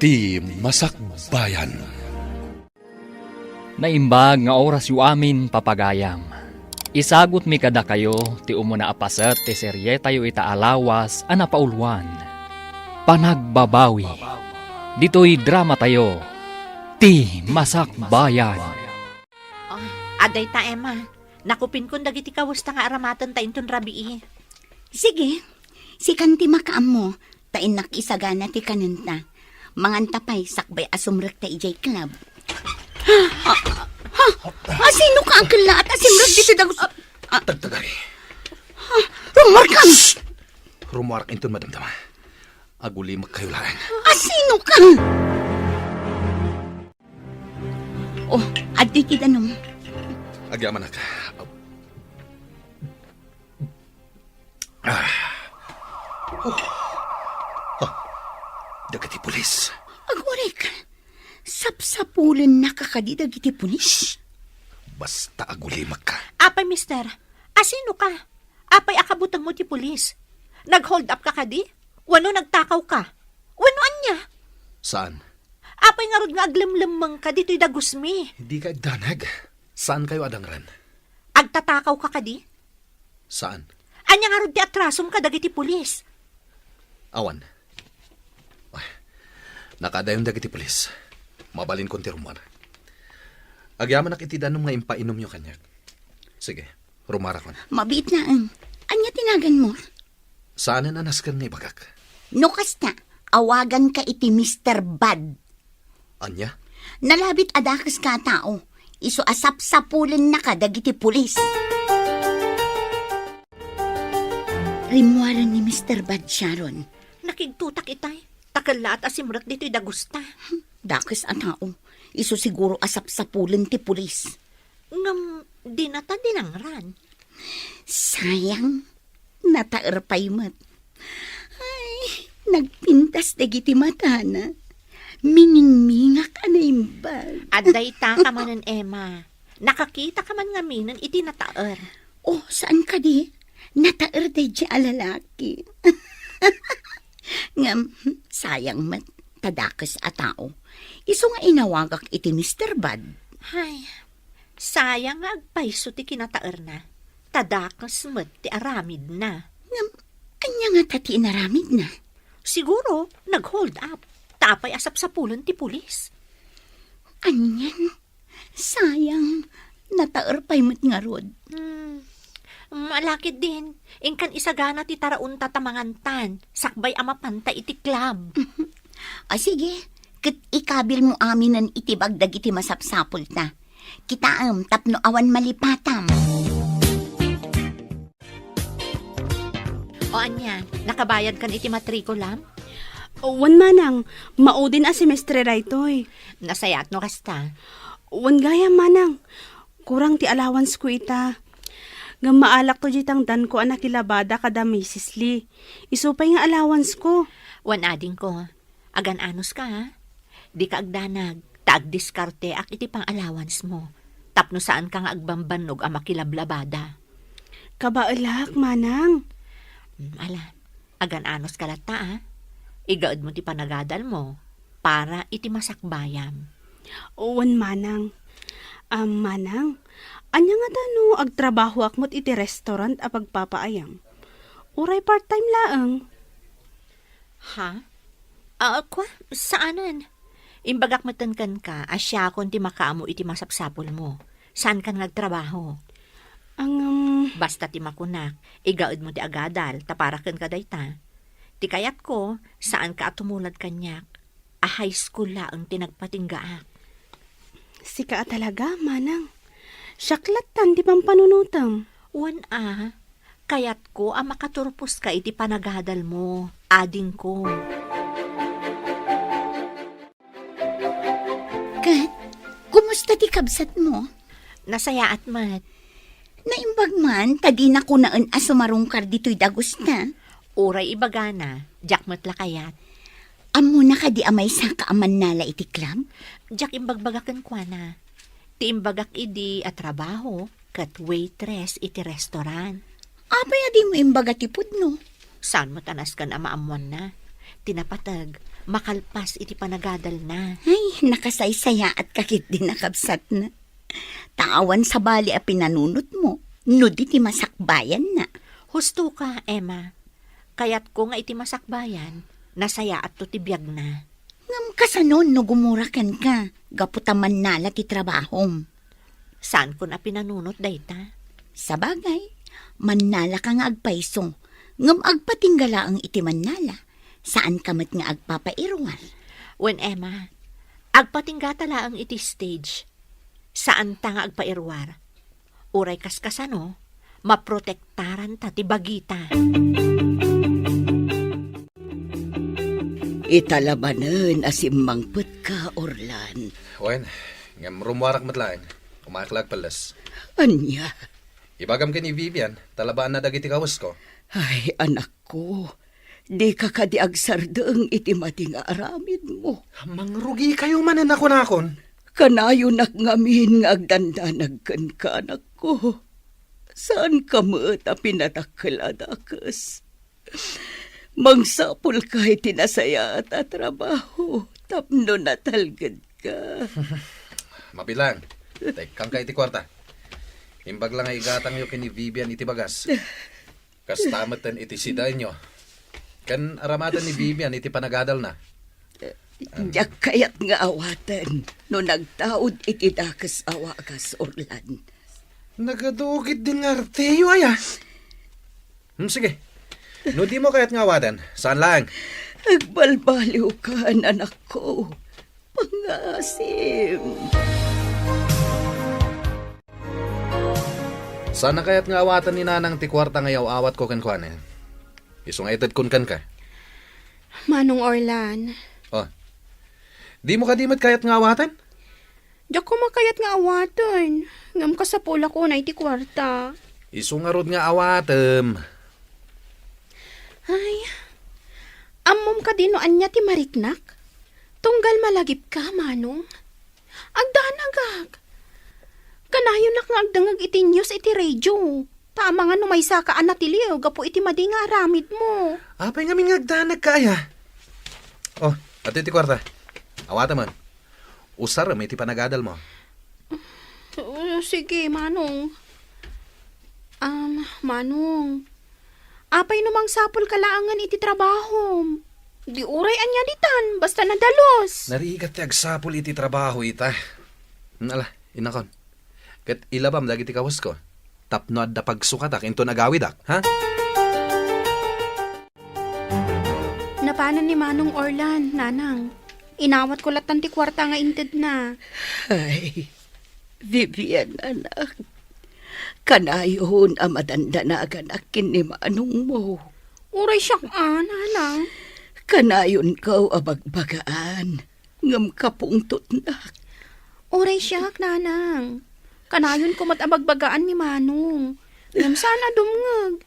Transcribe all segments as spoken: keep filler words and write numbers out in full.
Ti Masakbayan. Naimbag nga orasyo amin, papagayam. Isagutmi kadakayo ti umuna a paset ti serietayo ita a lawas a napauluan, Panagbabawi. Ditoy dramatayo, Ti Masakbayan. Oh, adda ita, Emma. Nakupinkon dagiti kawesta nga aramatenta inton rabii. Sige, sikan ti makaammo, ta innak isagana ti kanenta. Manganta pay sakbay a sumrekta idiay club. Ha? Ha? Asino ka a kellaat a simrek ditoy dagus? Ah, ah. Tagtagari. Ha? Rumuarkam! Shh! Rumuarak inton madamdama. Agulimekkayo laeng. Asino ka? Oh, adda iti danum. Agyamanak. Ah. Oh. Ah. Dagiti pulis. Agurek. Sapsapulennaka kadi dagiti pulis? Basta agulimekka. Apay, mister, asino ka? Apay a kabutengmo ti pulis? Nag-hold up ka kadi? Wenno nagtakaw ka? Wenno ania? Saan? Apay ngarud nga aglemlemmengka ditoy dagusmi? Dika agdanag. Saankayo a dangran. Agtatakaw ka kadi? Saan? Ania ngarud ti atrasom kadagiti pulis? Awan. Ay, nakadayon dagiti pulis. Mabalinkon ti rumuar. Agyamanak iti danum nga impainomyo kaniak. Sige, rumuarakon. Mabiit laeng. Ania ti naganmo? Saanen a nasken nga ibagak. No kasta, awaganka iti Mister Bad. Ania? Nalabit a dakeska a tao, isu a sapsapulennaka dagiti pulis. Rimmuaren ni Mister Bad, Sharon. Nakigtotak itay, ta kellaat a simrek ditoy dagusta. Dakes a tao, isu siguro a sapsapulen ti pulis. Ngem dinata dinangran. Sayang, nataer pay met. Ay, nagpintas dagiti matana. Miningmingak a naimbag. Adda ita ka manen, Emma. Nakakita ka man ngamin iti nataer. Oh, saan kadi? Nataer daydi a lalaki. Ngem, sayang met, ta dakes a tao. Isu nga inawagak iti Mister Bad. Ay, sayang nga agpayso ti kinataerna, ta dakes met ti aramidna. Ngem, ania ngata ti inaramidna? Siguro, nag-hold up. Ta apay a sapsapulen ti pulis. Anian? Sayang, nataer pay met ngarud. Hmm. Malakid din, inkan isagana ti taraonta ta mangantan, sakbay a mapanta iti club. Ah, sige, ket ikabilmo aminen iti bag dagiti masapsapulta. Kitaem tapno awan malipatam. O ania, nakabayadkan iti matrikulam? Wen, manang, maudin a semestre daytoy. Nasayaat no kasta. Wen gayam, manang. Kurang ti allowance ko ita. Ngem maalakto diay tangdanko a nakilabada kada Misis Lee. Isu pay nga allowance ko. Wen adingko, agan-anos ka, ha? Dika agdanag, ta agdiskarteak iti pang-allowance mo. Tapno saanka nga agbambannog a makilablabada. Kabaelak, manang. Hmm, ala, agan-anos ka latta, a. Igaedmo ti panagadalmo para iti masakbayam. Wen, manang. Am, manang, ania ngata no agtrabahoak met iti restaurant a pagpapaayam? Uray part-time laeng. Ha? Ah, kua, saanen. Imbagak metten kenka a siakon ti makaammo iti masapsapulmo. Saankan nga agtrabaho. Ngem, basta ti makunak, igaedmo ti agadal, ta para kenka dayta. Ti kayatko, saanka a tumulad kaniak, a high school laeng ti nagpatinggaak. Sika a talaga, manang. Siak lattan ti pampanunotem. Wen a, kayatko a makaturposka iti panagadalmo, adingko. Ket, kumusta ti kabsatmo? Nasayaat met. Naimbag man ta dina kunaen a sumarungkar ditoy dagusta. Uray ibagana, diak met la kayat. Ammona kadi a maysaka a mannala iti club? Diak imbagbaga kenkuana. Ti imbagak idi a trabaho ket waitress iti restaurant. Apay a dimo imbaga ti pudno? Saan met a nasken a maammoanna? Ti napateg, makalpas iti panagadalna. Ay, nakasaysayaatka ketdi, nakabsatna. Ta awan sabali a pinanunotmo no di ti masakbayanna. Husto ka, Emma. Kayatko nga iti masakbayan, nasayaatto ti biagna. Ngem kasano no gumura kenka gapu ta mannala ti trabahom? Saankon a pinanunot dayta. Sabagay, mannalaka nga agpayso, ngem agpatingga laeng iti mannala. Saanka met nga agpapairuar. Wen, Emma, agpatinggata laeng iti stage. Saanta nga agpairuar. Uray kaskasano, maprotektaranta ti bagita. Ita la manen a simmangpetka, Orlan. Wen, ngem rummuarak met laeng. Umayak la agpelles. Ania? Ibagam ken ni Vivian, talabaanna dagiti kawesko. Ay, anakko, dika kadi agsardeng iti madi nga aramidmo. Mangrugikayo manen a kunakon. Kanayonak ngamin nga agdandanag kenka, anakko. Saanka met a pinadakkel a dakes. Mangsapulka iti nasayaat a trabaho tapno natalgedka. Mabilang, tekkangka iti kuarta. Imbag la nga igatangyo ken ni Vivian iti bagas. Kasta metten iti sidaenyo. Ken aramaten ni Vivian iti panagadalna. Diak kayat nga awaten no nagtaud iti dakes a wagas, Orlan. Nagadu ketdin nga arteyo, aya? Hmm, sige. No dimo kayat nga awaten, saan laeng. Agbalbaliwkan, anakko. Pangasim. Saan a kayat nga awaten ni Nanang ti kuarta nga iyaw-awatko kenkuana? Isu nga itedkon kenka. Manong Orlan. Oh. Dimo kadi met kayat nga awaten? Diak koma kayat nga awaten, ngem kasapulak unay ti kuarta. Isu ngarud nga awatem. Ay, ammom kadi no ania ti mariknak? Tunggal malagipka, Manong. Agdanagak. Kanayonak nga agdengngeg iti news iti radio. Ta amangan no maysaka a natiliw gapu iti madi nga aramidmo. Apay ngamin nga agdanagka, aya? Oh, adtoy ti kuarta. Awatem man. Usarem iti panagadalmo. Oh, sige, Manong. Um, Manong, apay no mangsapulka laengen iti trabahom? Di uray ania ditan, basta nadalus. Narigat ti agsapul iti trabaho ita. Ala, inakon. Ket ilabam dagiti kawesko. Tapno adda pagsukatak inton agawidak, ha? Napanan ni Manong Orlan, Nanang. Inawatko lattan ti kuarta nga intedna. Ay, Vivian, anak. Kanayon a madandanaganak ken ni manongmo. Uray siak a, Nanang. Kanayonko a bagbagaan, ngem kapungtotnak. Uray siak, Nanang. Kanayonko met a bagbagaan ni Manong. Ngem saan a dumngeg.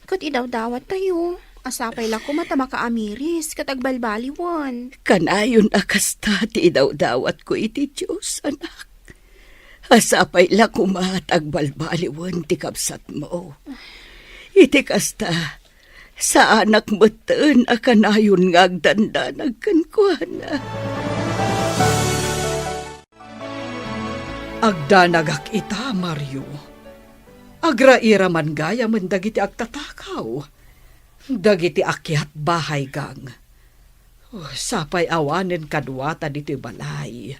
Ket idawdawattayo, a sapay la koma ta makaamiris ket agbalbaliwen. Kanayon a kasta ti idawdawatko iti Dios, anak. A sapay la koma ta agbalbaliwen ti kabsatmo. Iti kasta, saanak metten a kanayon nga agdandanag kenkuana. Agdanagak ita, Mario. Agrairaman gayamen dagiti agtatakaw, dagiti akiat bahay gang. Oh, sapay awanen kaduata ditoy balay.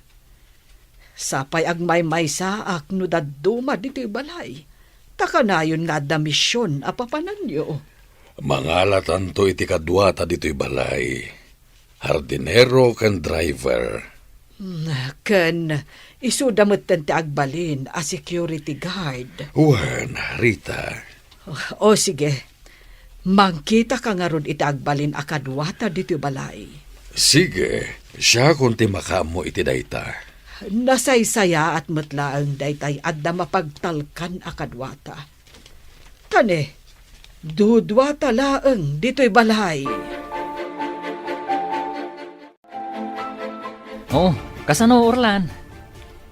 Sapay agmaymaysaak no dadduma ditoy balay, ta kanayon nga adda mision a papananyo. Mangalatanto iti kaduata ditoy balay. Hardinero ken driver. Mm, ken isuda metten ti agbalin a security guard. Wen, Rita. O, sige. Mangkitaka ngarud iti agbalin a kaduata ditoy balay. Sige, siakon ti makaammo iti dayta. Nasaysayaat met laeng daytay adda mapagtalkan a kaduata. Tani, duduata laeng ditoy balay. Oh, kasano, Orlan?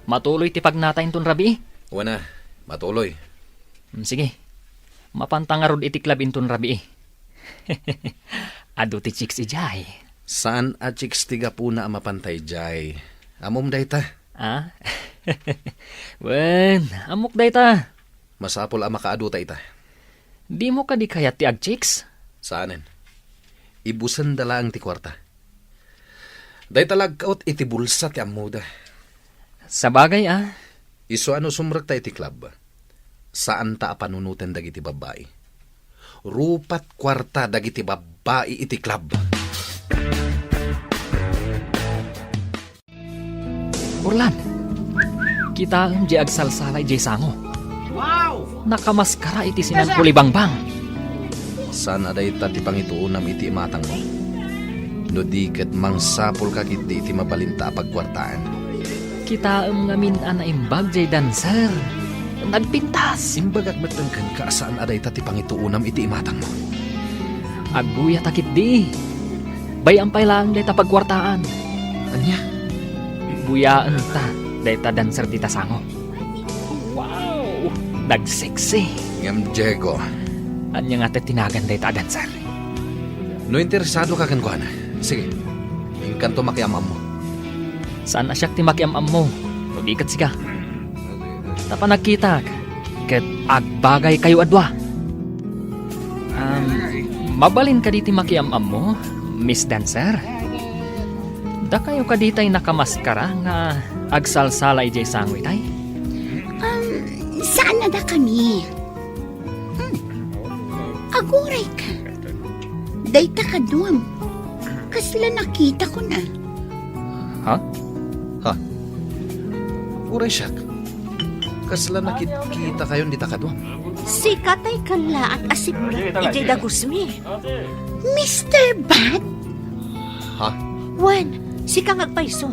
Matuloy ti pagnata inton rabii? Wen a, matuloy. Hmm, sige. Mapanta ngarud iti club inton rabii. Adu ti chicks idiay. Saan a chicks ti gapuna a mapan ta idiay. Ammom dayta? Ah? Wen, ammok dayta. Masapul a makaaduta ita. Dimo kadi kayat ti agchicks? Saanen. Ibusenda laeng ti kuarta. Dayta la agkaot iti bulsa ti ammoda. Sabagay a. Isu a no sumrekta iti club, saanta a panunoten dagiti babbai. Rupat kuarta dagiti babbai iti club. Orlan, kitaem diay agsalsala idiay sango. Wow! Nakamaskara iti sinan kulibangbang. Saan a dayta ti pangituonam iti imatangmo. No di ket mangsapulka ketdi iti mabalinta a pagkuartaan. Kitaem ngamin a naimbag diay dancer. Nagpintas. Imbagak met kenka a saan a dayta ti pangituonam iti imatangmo. Agbuyata ketdi. Bay-am pay laeng dayta pagkuartaan. Ania? Buyaenta dayta dancer dita sango. Wow! Nagseksi. Ngem Diego. Ania nga ti tinagan dayta a dancer? No interesadoka kenkuana, sige, inkanto makiam-ammo. Saan a siak ti makiam-ammo, no di ket sika. Ta panagkitak, ket agbagaykayo a dua. Um, mabalin kadi ti makiam-ammo, Miss Dancer? Dakayo kadi tay nakamaskara nga agsalsala idiay sango itay? Um, saan a dakami? Hmm. Aguray ka. Dayta kaduam. Kasla nakita ko na. Ha? Ha? Uray siak. Kasla nakit-, kita kayon dita kaduam. Sika tay kallaat a sipnget idiay dagusmi. Mister Bad? Ha? Wen, sika nga agpayso.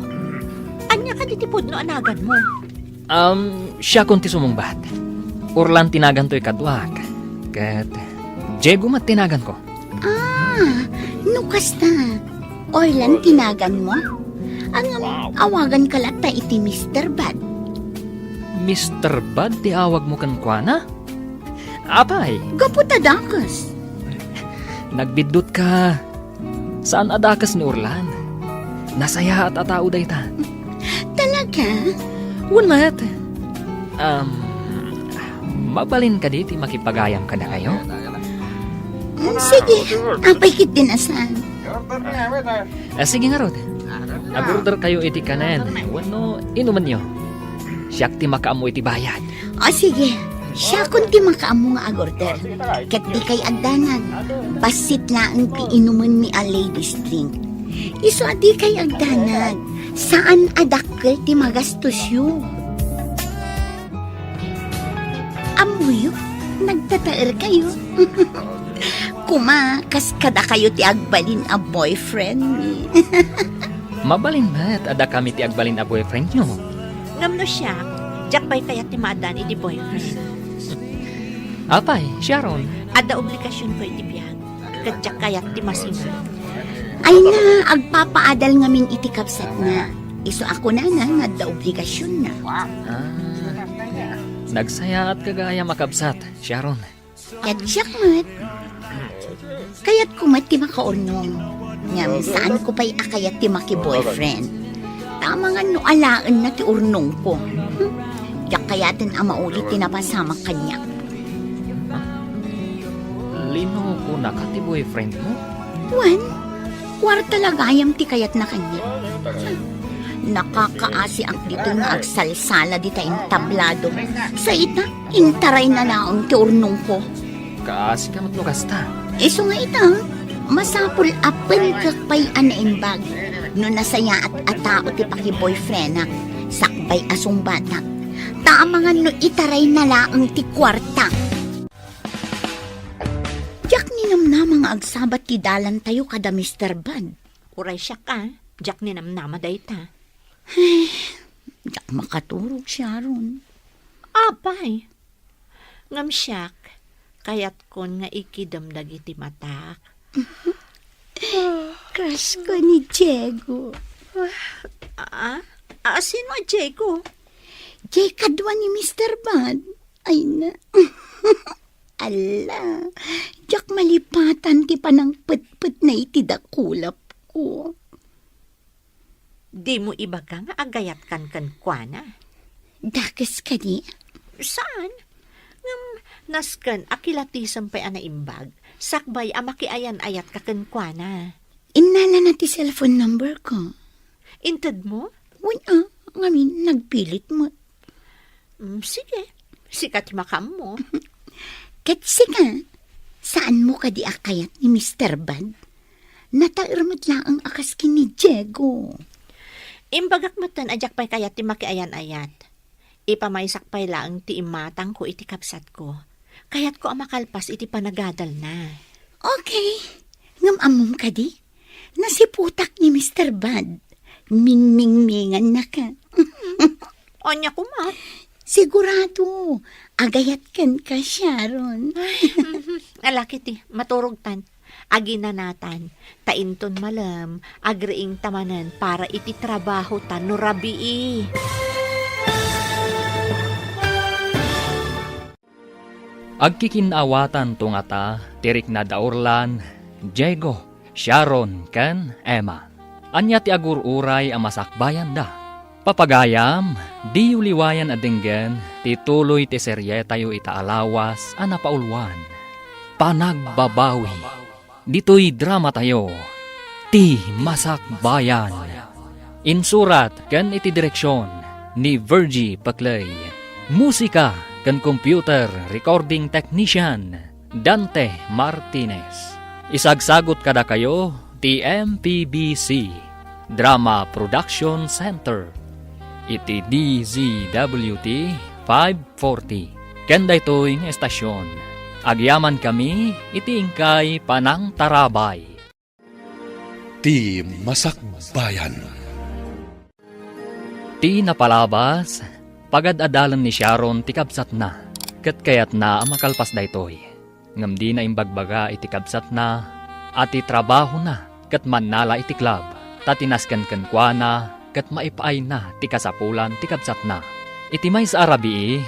Ania kadi ti pudno a naganmo? Um, siakon ti sumungbat. Orlan ti naganto ikaduak. Ket Diego met ti naganko. Ah, no kasta, Orlan ti naganmo? Ngem, awaganka latta iti Mister Bad. Mister Bad ti awagmo kenkuana? Apay? Gapu ta dakes. Nagbiddutka. Saan a dakes ni Orlan. Nasayaat a tao dayta. Talaga? Wen met. Um, mabalin kadi ti makipagayam kadakayo? Mm, sige, apay ketdin a saan. Ah, sige ngarud. Agorder kayo iti kanen wenno inumenyo. Siak ti makaammo iti bayad. O sige, siakon ti makaammo nga agorder. Ket dikay agdanag, bassit laeng ti inumenmi a ladies drink. Isu a dikay agdanag, saan a dakkel ti magastosyo. Ammoyo, nagtataerkayo. Kuma, kas kadakayo ti agbalin a boyfriendmi. Mabalin met a dakami ti agbalin a boyfriendyo. Ngem no siak, diak pay kayat ti maaddaan idi boyfriend. Apay, Sharon? Adda obligasionko iti biag, ket diak kayat ti masinga. Ay na, agpapaadal ngamin iti kabsatna. Isu a kunana nga adda obligasionna. Ah, nagsayaatka gayam a kabsat, Sharon. Ket siak met. Kayatko met ti makaurnong. Ngem saanko pay a kayat ti maki-boyfriend. Ta amangan no alaenna ti urnongko. Hmm? Diak kayaten a mauli ti napasamak kaniak. Linokonaka ti boyfriendmo? Wen, kuarta la gayam ti kayatna kaniak. Nakakaasiak ditoy nga agsalsala dita entablado. Sa ita, intarayna laeng ti urnongko. Kaasika met no kasta. Isu nga ita, masapul a penkek pay a naimbag no nasayaat a tao ti paki-boyfriendak, sakbay a sungbatak. Ta amangan no itarayna laeng ti kuarta. Diak ninamnama nga agsabat ti dalantayo kada Mister Bad. Uray siak a, diak ninamnama dayta. Ay, diak makaturog, Sharon. Apay, ngem siak, kayatkon nga ikidem dagiti matak. Crush ko ni Diego. Ah, ah, sino a Diego? Diay kadua ni Mister Bad. Ay na. Ala, diak malipatan ti panangpetpetna iti dakulap. O. Dimo ibaga nga agayatkan kenkuana? Dakes kadi? Saan? Ngem nasken a kilatisem pay a naimbag, sakbay a makiayan-ayatka kenkuana. Innalana ti cellphone number ko. Intedmo? Wen a, ngamin nagpilit met. Mm, sige, sika ti makaammo. Ket sika, saanmo kadi a kayat ni Mister Bad? Nataer met laeng a kas ken ni Diego. Imbagak metten a diak pay kayat ti makiayan-ayat. Ipamaysak pay laeng ti imatangko iti kabsatko. Kayatko a makalpas iti panagadalna. Okay. Ngem ammom kadi? Nasiputak ni Mister Bad. Mingmingmingannaka. Ania koma? Sigurado, agayat kenka, Sharon. Ay, mhm. Ala ketdi, maturogtan. Aginanatan. Ta inton malem, agriingta manen para iti trabahota no rabii. Agkikinnaawatan to ngata ti rikna da Orlan, Diego, Sharon, ken Emma. Ania ti agur-uray a masakbayanda? Papagayam, diyo liwayan a denggen ti tuloy ti serietayo ita a lawas a napauluan, Panagbabawi. Ditoy dramatayo, Ti Masakbayan. Insurat ken iti direksion ni Virgie Paclay. Musika ken computer recording technician, Dante Martinez. Isagsagut kadakayo ti M P B C Drama Production Center iti D Z W T five forty. Ken daytoy nga estasion, agyamankami iti inkay panangtarabay. Ti Masakbayan. Ti napalabas, pagad-adalen ni Sharon ti kabsatna, ket kayatna a makalpas daytoy. Ngem dina imbagbaga iti kabsatna a ti trabahona ket mannala iti club, ta ti nasken kenkuana ket maipaayna ti kasapulan ti kabsatna. Iti maysa a rabii,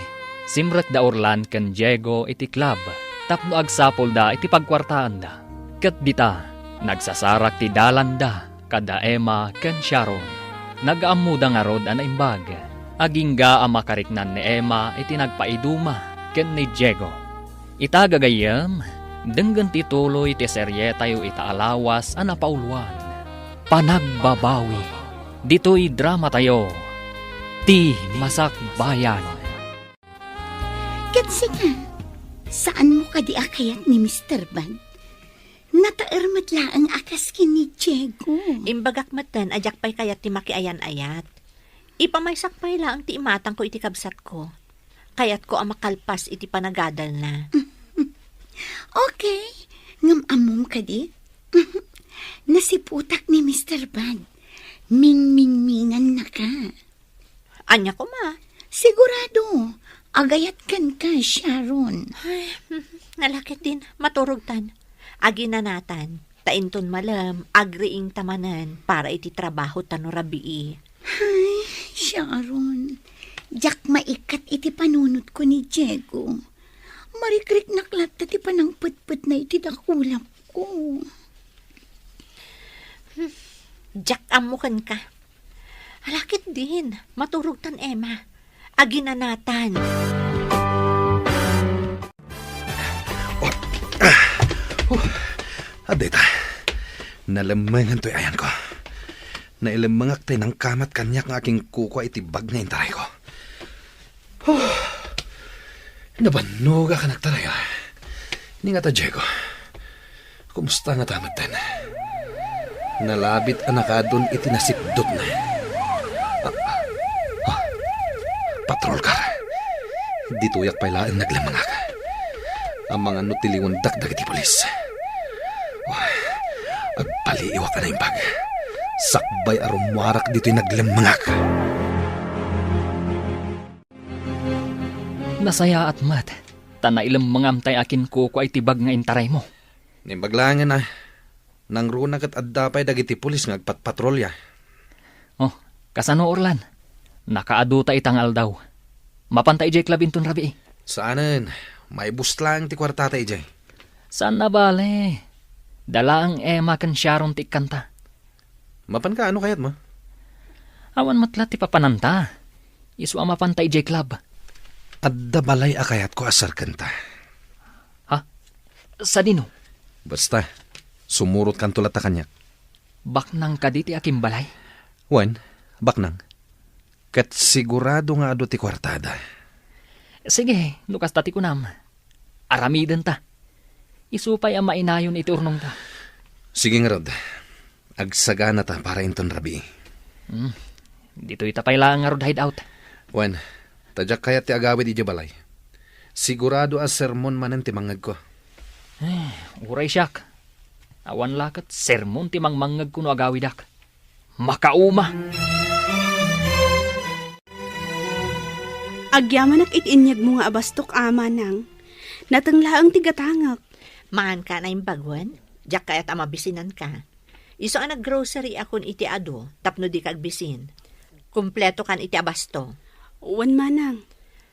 simrek da Orlan ken Diego iti club tapno agsapulda iti pagkuartaanda. Ket dita, nagsasarak ti dalanda kada Emma ken Sharon. Nagaammoda ngarud a naimbag. Agingga a makariknan ni Emma iti nagpaiduma ken ni Diego. Ita gagayyem, denggen ti tuloy ti serietayo ita a lawas a napauluan, Panagbabawi. Ditoy dramatayo, Ti Masakbayan. Ket sika, saanmo kadi a kayat ni Mister Bad? Nataer met laeng a kas ken ni Diego. Imbagak metten a diak pay kayat ti makiayan-ayat. Ipamaysak pay laeng ti imatangko iti kabsatko. Kayatko a makalpas iti panagadalna. Okay, ngem ammom kadi? Nasiputak ni Mister Bad. Mingmingmingannaka. Ania koma? Sigurado, agayat kenka, Sharon. Ay, ala ketdin, maturogtan. Aginanatan, ta inton malem, agriingta manen para iti trabahota no rabii. Ay, Sharon, diak maikat iti panunotko ni Diego. Marikriknak latta ti panangpetpetna iti dakulapko. Diak ammo kenka. Ala ketdin, maturogtan, Emma. Aginanatan. Oh, ah, oh, adda ita. Nalemmengan toy ayanko. Nailemmengak tay nangkamat kaniak nga akinkukua iti bag nga intarayko. Huh. Nabannogak a nagtaray, ah. Ni ngata, Diego. Kumusta ngata metten? Nalabit a nakaadun iti nasipdutna. Ah, ah, ah. Patrol car. Ditoyak pay laeng naglemmengak. Amangan no tiliwendak dagiti pulis. Oh, agpaliiwak a naimbag. Sakbay a rummuarak ditoy naglemmengak. Nasayaat met, ta nailemmengam tay akinkukua iti bag nga intaraymo. Naimbag laengen a, nangruna ket adda pay dagiti pulis nga agpatpatrolya. Oh, kasano, Orlan? Nakaadu ta ita nga aldaw. Mapanta idiay club inton rabii? Saanen, maibus laeng ti kuartata idiay. Saan a bale. Dalaeng Emma ken Sharon ti ikkanta. Mapanka, ano kayatmo? Awan met la ti papananta. Isu a mapanta idiay club. Adda balay a kayatko a serkenta. Ha? Sadino? Basta, sumurotkanto latta kaniak. Baknang kadi ti akimbalay? Wen, baknang. Ket sigurado nga adu ti kuartada. Sige, no kasta ti kunam. Aramidenta. Isu pay a mainayon iti urnongta. Sige ngarud. Agsaganata para inton rabii. Hmm. Ditoyta pay laeng ngarud hideout. Wen, ta diak kayat ti agawid idiay balay. Sigurado a sermon manen ti mangngegko. Eh, uray siak. Awan la ket sermon ti mangmangngegko no agawidak. Makauma! Agyamanak iti inyegmo nga abastok, a, manang. Nateng laeng ti gatangek. Manganka a naimbag wen? Diak kayat a mabisinanka. Isu a naggrocery akon iti adu tapno dika agbisin. Kumpleto kan iti abasto. Wen, manang.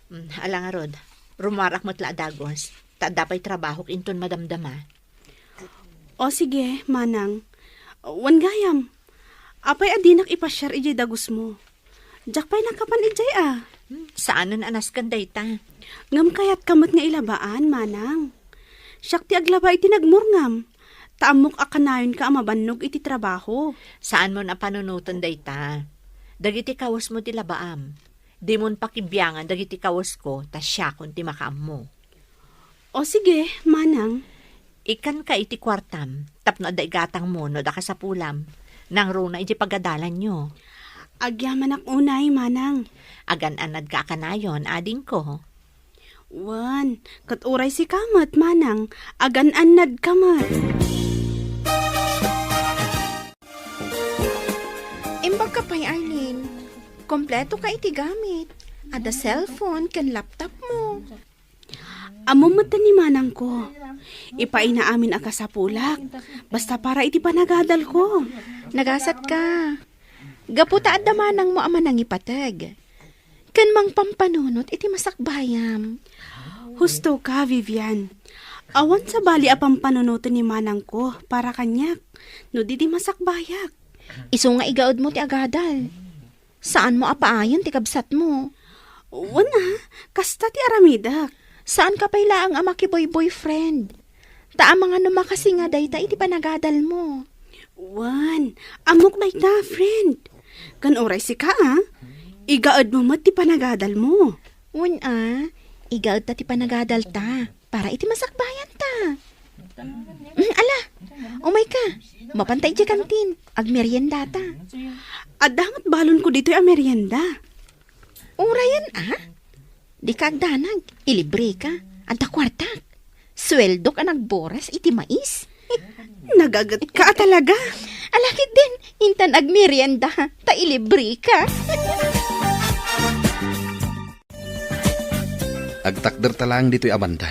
Mm, ala ngarud, rumuarak met la a dagus, ta adda pay trabahok inton madamdama. O sige, manang. Wen gayam. Apay a dinak ipasiar idiay dagusmo? Diak pay nakapan idiay a. Hmm, saanen a nasken dayta. Ngem kayatka met nga ilabaan, manang. Siak ti aglaba iti nagmurngam. Ta ammok a kanayonka a mabannog iti trabaho. Saanmon a panunoten dayta. Dagiti kawesmo ti labaam. Dimon pakibiangan dagiti kawesko, ta siakon ti makaammo. O sige, manang. Ikkanka iti kuartam, tapno adda igatangmo no adda kasapulam. Nangruna iti pagadalanyo. Agyamanak unay, manang. Agan-annadka a kanayon, adingko. Wen, ket uray sika met, manang, agan-annadka met. Imbagka pay, Arlene. Kompleto ka iti gamit. Adda cellphone ken laptop mo. Ammom met ni manangko. Ipaayna amin a kasapulak. Basta para iti panagadalko. Nagasat ka. Gapu ta adda manangmo a manangipateg. Ken mangpampanunot iti masakbayam. Husto ka, Vivian. Awan sabali a pampanunoten ni manangko para kaniak no di di masakbayak. Isu nga igaedmo ti agadal. Saanmo a paayen ti kabsatmo. Wen a, kasta ti aramidek. Saanka pay laeng a makiboy-boyfriend. Ta amangan no makasinga dayta iti panagadalmo. Wen, ammok dayta, friend. Ken uray sika a, igaedmo met ti panagadalmo. Wen a, igaedta ti panagadalta para iti masakbayanta. Mm, ala, umayka. Mapanta idiay kantin. Agmeriendata. Adda met balonko ditoy a merienda. Urayen a? Dika agdanag. Ilibreka. Adda kuartak. Sueldok a nagboras iti mais. Nagagetka a talaga. Ala ketdin, intan agmerienda, ta ilibreka. Agtakderta laeng ditoy a banda,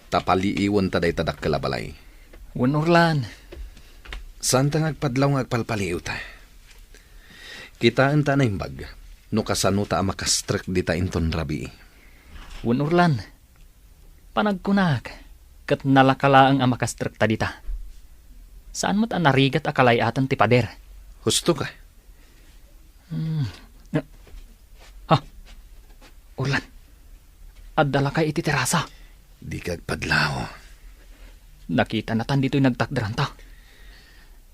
ta paliiwenta dayta dakkel a balay. Wen, Orlan. Saanta nga agpadlaw nga agpalpaliiwta. Kitaenta a naimbag no kasanota a makastrek dita inton rabii. Wen, Orlan. Panagkunak, ket nalaka laeng a makastrekta dita. Saan met a narigat a kalay-aten ti pader. Husto ka. Hmm. Ha? Orlan, adda lakay iti terasa. Dika agpadlaw. Nakitanatan ditoy nagtakderanta.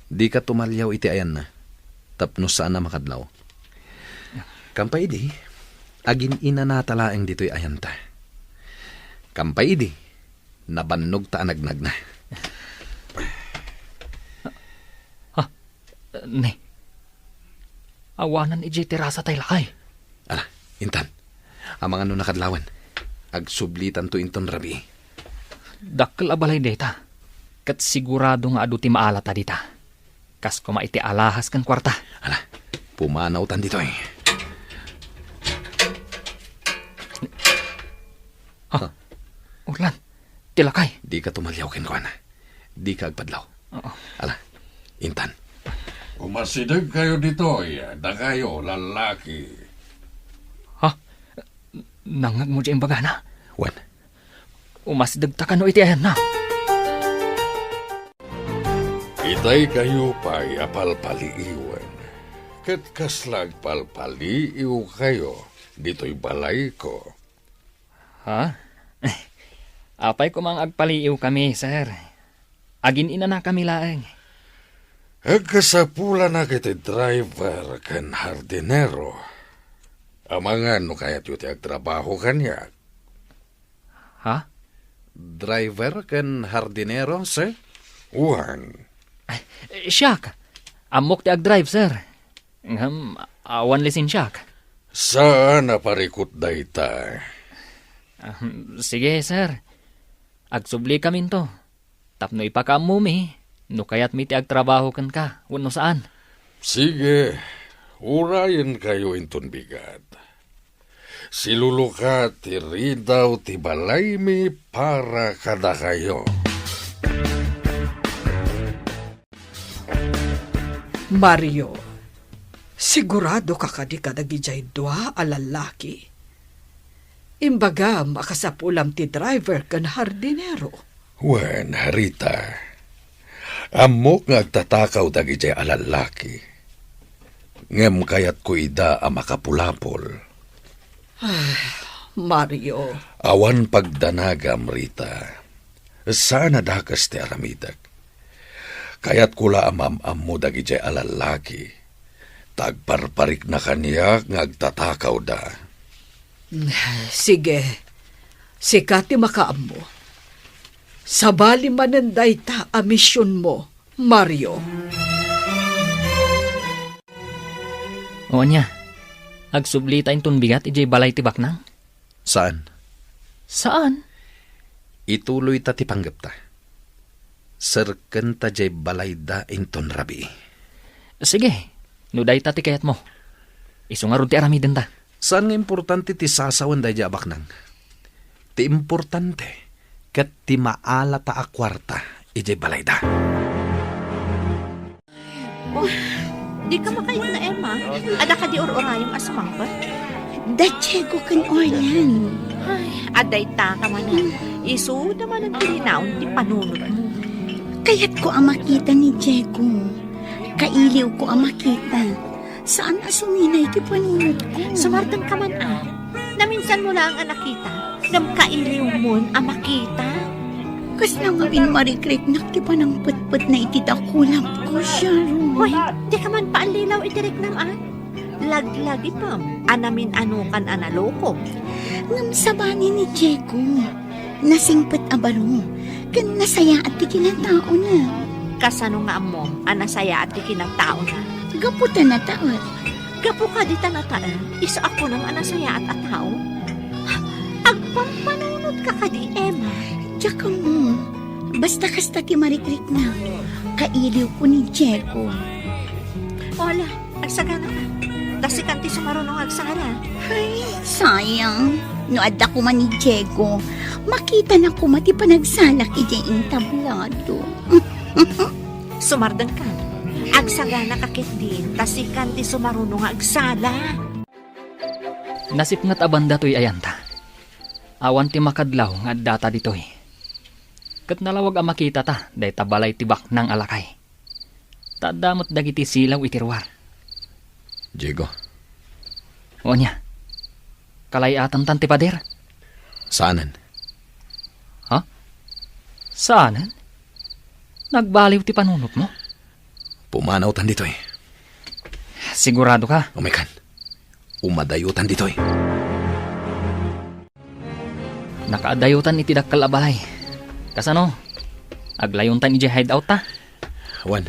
Dika tumaliaw iti ayanna, tapno saan a makadlaw. Kampay idi, agin-inanata laeng ditoy ayanta. Kampay idi, nabannogta a nagnagna. Ha? Ne. Awanan idiay terasa tay lakay. Ala, intan. Amangan no nakadlawan. Agsublitanto inton rabii. Dakkel a balay dayta. Ket sigurado nga adu ti maalata dita. Kas koma iti alahas ken kuarta. Ala, pumanawtan ditoy. Ha? Orlan, ti lakay. Dika tumaliaw kenkuana. Dika agpadlaw. Oo. Ala, intan. Umasidegkayo ditoy, dakayo, lallaki. Ha? Nangngegmo diay imbagana? Wen. Umasidegta kano iti ayanna? Daykayo pay a palpaliiwen, ket kasla agpalpaliiwkayo ditoy balayko. Ha? Apay koma nga agpaliiwkami, sir? Agin-inanakami laeng. Agkasapulanak iti driver ken hardinero. Amangan no kayatyo ti agtrabaho kaniak. Ha? Driver ken hardinero, sir? Wen. Ay, siak. Ammok ti agdrive, sir. Ngem, awan lisensiak. Saan a parikut dayta. Ah, sige, sir. Agsubli kaminto. Tapno ipakaammomi, no kayatmi ti agtrabaho kenka, wenno saan. Sige, urayenkayo inton bigat. Siluluka ti ridaw ti balaymi para kadakayo. Mario, sigurado ka kadi kadagijay dua a lallaki? Imbagam a kasapulam ti driver ken hardinero. Wen, Rita, ammok nga agtatakaw dagijay a lallaki. Ngem kayatko ida a makapulapol. Ah, Mario. Awan pagdanagam, Rita. Saan a dakes ti aramidek. Kayatko la a maam-ammo dagijay a lallaki. Ta agparparikna kaniak nga agtatakawda. Sige. Sika ti makaammo. Sabali manen dayta a misionmo, Mario. O ania, agsublita inton bigat idiay balay ti baknang? Saan? Saan? Ituloyta ti panggepta. Serkenta diay balayda inton rabii. Sige, no dayta ti kayatmo. Isu ngarud ti aramidenta. Saan nga importante ti sasawen daydiay a baknang. Ti importante ket ti maalata a kuarta idiay balayda. Oh, dika makaipna, Emma. Adda kadi ur-urayem a sumangpet? Da Diego ken Orlan. Ay, adda ita ka manen. Isuda manen ti linaon ti panunotmo. Kayatko a makita ni Diego. Kailiwko a makita. Saan a suminay ti panunotko. Sumardeng ka man, a. Naminsanmo laeng a nakita, ngem kailiwmon a makita. Kasla ngamin marikriknak ti panangpetpetna iti dakulapko, Sharon. Hoy, dika man paallilaw iti riknam, a. Laglagipem a namin-anokan a naloko. Ngem sabali ni Diego. Nasingpet a baro, ken nasayaat ti kinataona. Kasano nga ammom a nasayaat ti kinataona? Gapu ta nataet. Gapu kadi ta nataet, isu a kunam a nasayaat a tao? Agpampanunotka kadi, Emma? Diak ammo. Basta kasta ti marikriknak. Kailiwko ni Diego. Wala. Agsagana ka. Ta sikan ti sumaruno nga agsala. Ay, sayang. No adda koma ni Diego, makitana koma ti panagsalak idiay entablado. Sumardeng ka. Agsagana ka ketdin, ta sikan ti sumaruno nga agsala. Nasipnget a banda toy ayanta. Awan ti makadlaw nga addata ditoy. Ket nalawag a makitata dayta balay ti baknang a lakay. Ta adda met dagiti silaw iti ruar. Diego. O ania? Kalay-atantan ti pader? Saanen. Ha? Saanen? Nagbaliw ti panunotmo? Pumanawtan ditoy. Sigurado ka? Umaykan. Umadayotan ditoy. Nakaadayotan iti dakkel a balay. Kasano? Aglayontan idiay hideout ta? Wen.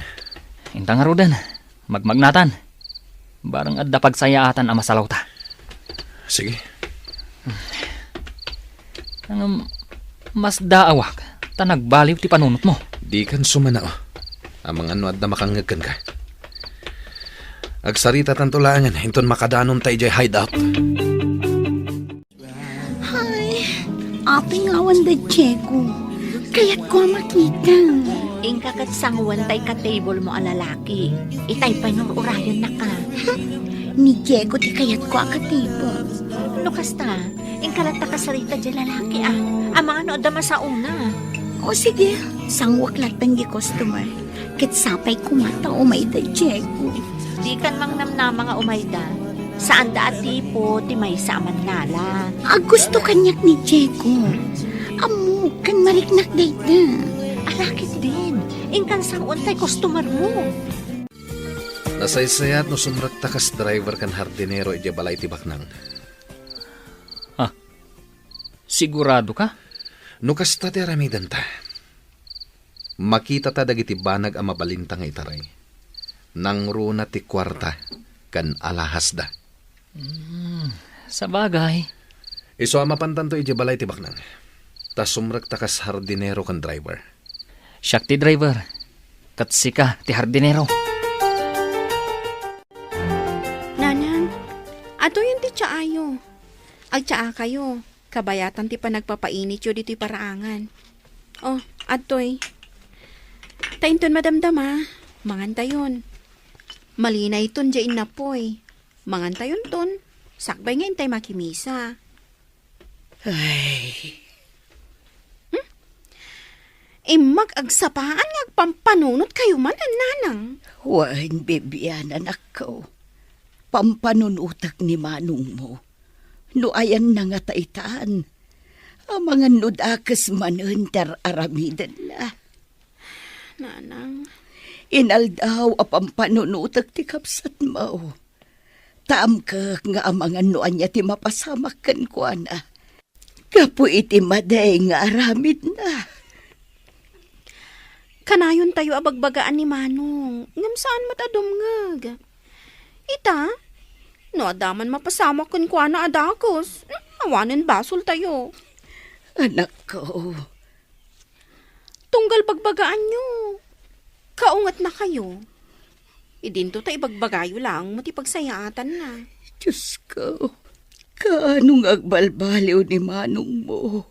Inta ngaruden, magmagnatan. Bareng adda pagsayaatan a masalawta. Sige. Ngem, masdaawak ta nagbaliw ti panunotmo. Dikan sumanao. Amangan no adda makangngeg kenka. Agsaritatanto laengen inton makadanonta idiay hideout. Ay, apay nga awan da Diego. Kayatko a makita. Inka ket sangoen tay ka-table mo a lalaki. Itay pay nururayennak a. Ni Diego ti kayatko a ka-table. No kasta, inka latta kasarita diay lalaki a. Amangan no adda masaona. O sige, sanguek latta diay customer. Ket sapay koma ta umayda, Diego. Dikan mangnamnama nga umayda. Saanda a tipo ti maysa a mannala. Aggusto kaniak ni Diego. Ammok ken mariknak dayta. Ala ketdin, inkan sang-on tay customer mo. Nasaysayat no sumrekta kas driver ken hardinero idiay balay ti baknang. Ah, sigurado ka? No kasta ti aramidenta, makitata dagiti banag a mabalinta nga itaray. Nangruna ti kuarta ken alahasda. Hmm, sabagay. Isu a mapantanto idiay balay ti baknang. Ta sumrekta kas hardinero ken driver. Siak ti driver, ket sika ti hardinero. Nanang, adtoyen ti tsaayo. Agtsaakayo, kabayatan ti panagpapainityo ditoy paraangan. Oh, adtoy. Ta inton madamdama, mangantayon. Malinayton diay innapoy. Mangantayonton, sakbay nga intay makimisa. Ay. Hmm? Immak agsapaan nga agpampanunotkayo manen, nanang. Wen, Bibian, anakko. Pampanunotek ni manongmo. No ayanna ngata itan, amangan no dakes manen ti ar-aramidenna. Nanang. Inaldaw a pampanunotek ti kabsatmo. Ta amkek nga amangan no ania ti mapasamak kenkuana gapu iti madi nga aramidna. Kanayontayo a bagbagaan ni Manong, ngem saan met a dumngeg. Ita, no adda man mapasamak kenkuana a dakes, awanen basoltayo. Anakko, Tunggal bagbagaanyo, kaungetnakayo. Idinto ta ibagbagayo laeng met ti pagsayaatanna. Diosko, kaano nga agbalbaliw ni manongmo?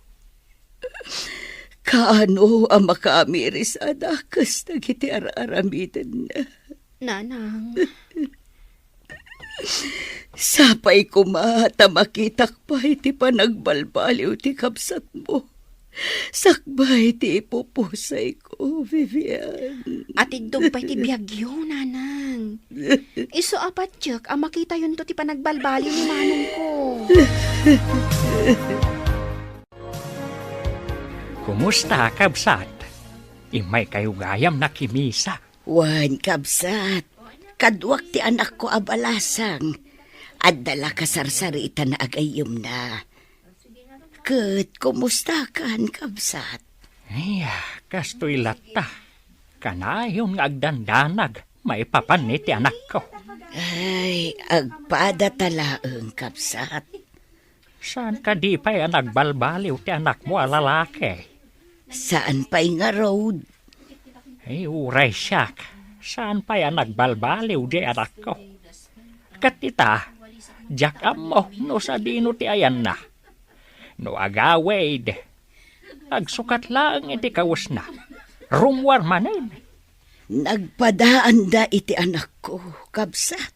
Kaano a makaamiris a dakes dagiti ar-aramidenna? Nanang. Sapay koma ta makitak pay ti panagbalbaliw ti kabsatmo. Sakbay ti ipupusayko, Vivian. Atiddog pay ti biagyo, Nanang. Isu a patiek a makitayonto ti panagbalbaliw ni manongko. Kumusta, kabsat? Immaykayo gayam nakimisa. Wen, kabsat, kaduak ti anakko a balasang. Adda la kasarsaritan a gayyemna. Ket kumustakan, kabsat? Ay, kastoy latta. Kanayon nga agdandanag maipapan iti anakko. Ay, agpadata laeng, kabsat. Saan kadi pay a nagbalbaliw ti anakmo a lalaki? Saan pay ngarud? Ay, uray siak, saan pay a nagbalbaliw diay anakko. Ket ita, diak ammo no sadino ti ayanna. No agawid, agsukat laeng iti kawesna. Rummuar manen. Nagpadaanda iti anakko, kabsat.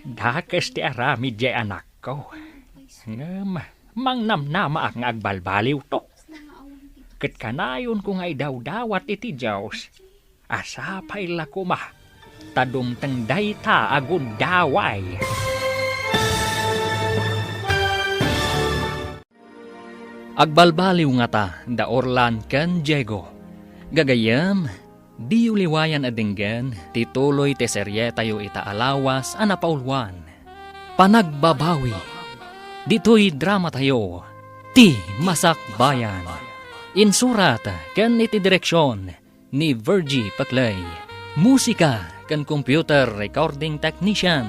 Dakes ti aramid diay anakko. Ngem mangnamnamaak nga agbalbaliwto. Ket kanayonko nga idawdawat iti Dios a sapay la koma ta dumteng dayta a gundaway. Agbalbaliw ngata da Orlan ken Diego. Gagayyem, diyo liwayan a denggen ti tuloy ti serietayo ita a lawas a napauluan, Panagbabawi. Ditoy dramatayo, Ti Masakbayan. Insurat ken iti direksion, ni Virgie Paclay. Musika ken computer recording technician,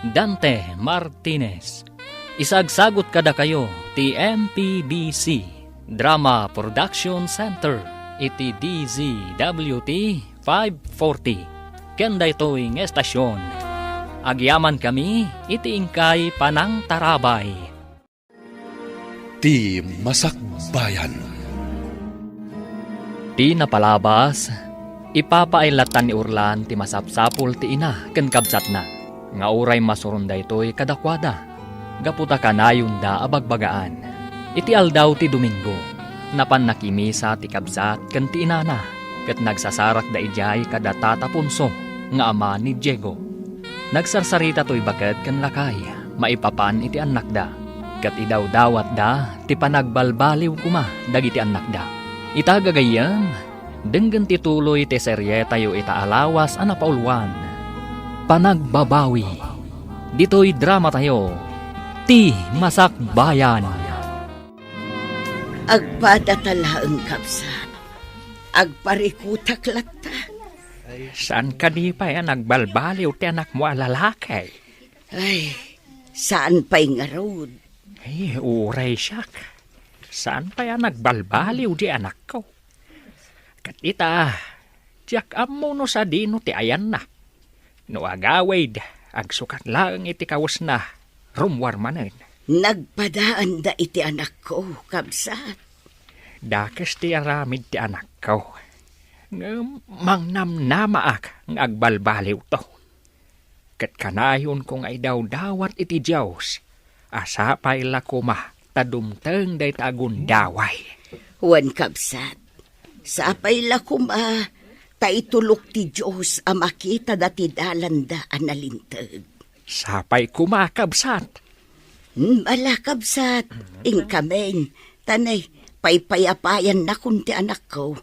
Dante Martinez. Isagsagut kadakayo ti M P B C Drama Production Center iti D Z W T five forty. Ken daytoy nga estasion, agyamankami iti inkay panangtarabay. Ti Masakbayan. Ti napalabas, ipapaay latta ni Orlan ti masapsapul ti ina ken kabsatna, nga uray masuron daytoy kadakuada, gapu ta kanayonda a bagbagaan. Iti aldaw ti Domingo, napan nakimisa ti kabsat ken ti inana. ket nagsasarakda idiay kada Tata Ponso nga ama ni Diego. Nagsarsarita toy baket ken lakay maipapan iti annakda, ket idawdawatda ti panagbalbaliw koma dagiti annakda. Ita gagayyem, denggen ti tuloy ti serietayo ita a lawas a napauluan, Panagbabawi. Ditoy dramatayo, Ti Masakbayan. Agpadata laeng, kabsat. Agparikutak latta. Saan kadi pay a nagbalbaliw ti anakmo a lalaki? Ay, saan pay ngarud. Ay, uray siak. Saan pay a nagbalbaliw di anakko? Ket ita, diak ammo no sadino ti ayanna. No agawid, agsukat laeng iti kawesna, rummuar manen. Nagpadaanda iti anakko, kabsat. Dakes ti aramid ti anakko. Ngem mangnamnamaak nga agbalbaliwto. Ket kanayonko nga idawdawat iti Dios a sapay la koma ta dumteng dayta a gundaway. Wen, kabsat, sapay la koma ta itulok ti Dios a makitada ti dalanda a nalinteg. Sapay koma, kabsat. Hmm, ala, kabsat, inkamin, ta nay, paypayapayannakon ti anakko.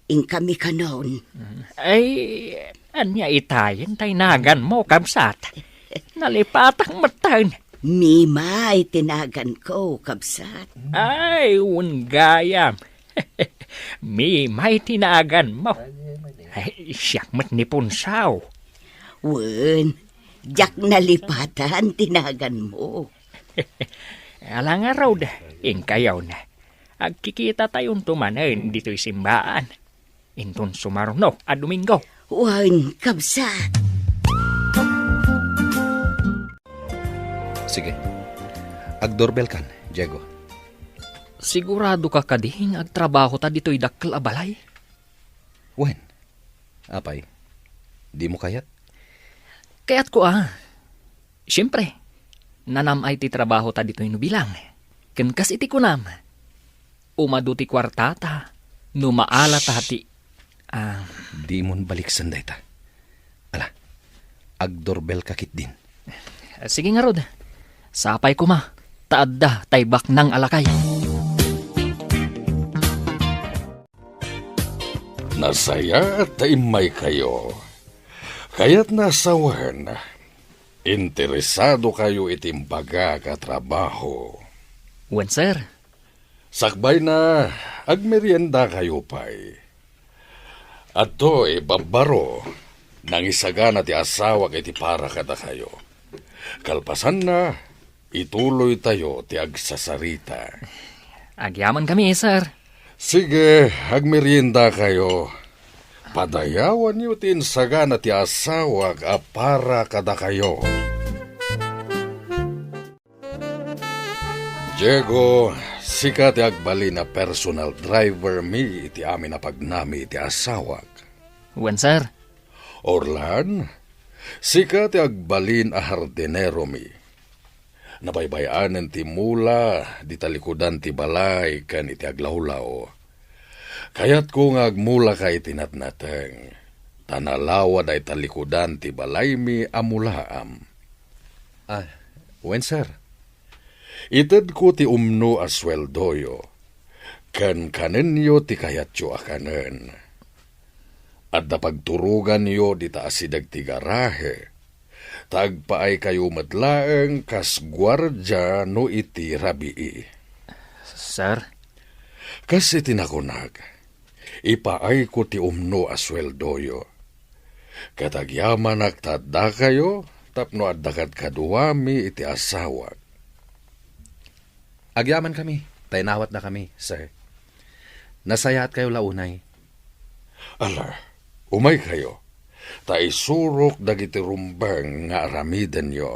Inkami kanon. Ay, ania itayen ta inaganmo, kabsat? Nalipatak metten. Mimay ti naganko, kabsat. Ay, wen gayam. Mimay ti naganmo. Ay, siak met ni Punsaw. Wen, diak nalipatan ti naganmo. Ala ngarud, inkayon. Agkikitatayon to manen ditoy simbaan. Inton sumaruno a Domingo. Wen, kabsat. Sige. Agdoorbell kan, Diego. Sigurado ka kadi nga agtrabaho ta ditoy dakkel a balay? Wen. Apay, dimo kayat? Kayatko a. Siempre, nanam-ay ti trabaho ta ditoy no bilang. Ken kas iti kunam, umadu ti kuartata no maala ta ti, ah, Dimon baliksen dayta. Ala, agdoorbell ka ketdin. Sige ngarud. Sapay koma, ta adda tay baknang a lakay. Nasayaat ta immaykayo. Kayatna a sawen, interesadokayo iti imbagak a trabaho. Wen, sir. Sakbayna, agmeriendakayo pay. Adtoy, babbaro, nangisagana ti asawak iti para kadakayo. Kalpasanna, ituloytayo ti agsasarita. Agyamankami, sir. Sige, agmeriendakayo. Padayawanyo ti insagana ti asawak a para kadakayo. Diego, sika ti agbalin a personal driver mi iti amin a pagnami iti asawak. Wen, sir. Orlan, sika ti agbalin a hardinero mi. Nabaybay-anen ti mula, di talikudan ti balay ken iti aglawlaw. Kayatko nga agmulaka iti natnateng, ta nalawa dayta likudan ti balaymi a mulaam. Ah, wen, sir. Itedko ti umno a sueldoyo, ken kanenyo ti kayatyo a kanen. Adda pagturoganyo dita asideg ti garahe, ta agpaaykayo met laeng kas guardia no iti rabii. Sir? Kas iti nakunak, ipaayko ti umno a sueldoyo. Ket agyamanak ta addakayo tapno adda kadkaduami iti asawak. Agyamankami, ta inawatnakami, sir. Nasayaatkayo la unay. Ala, umaykayo, ta isurok dagiti rumbeng nga aramidenyo.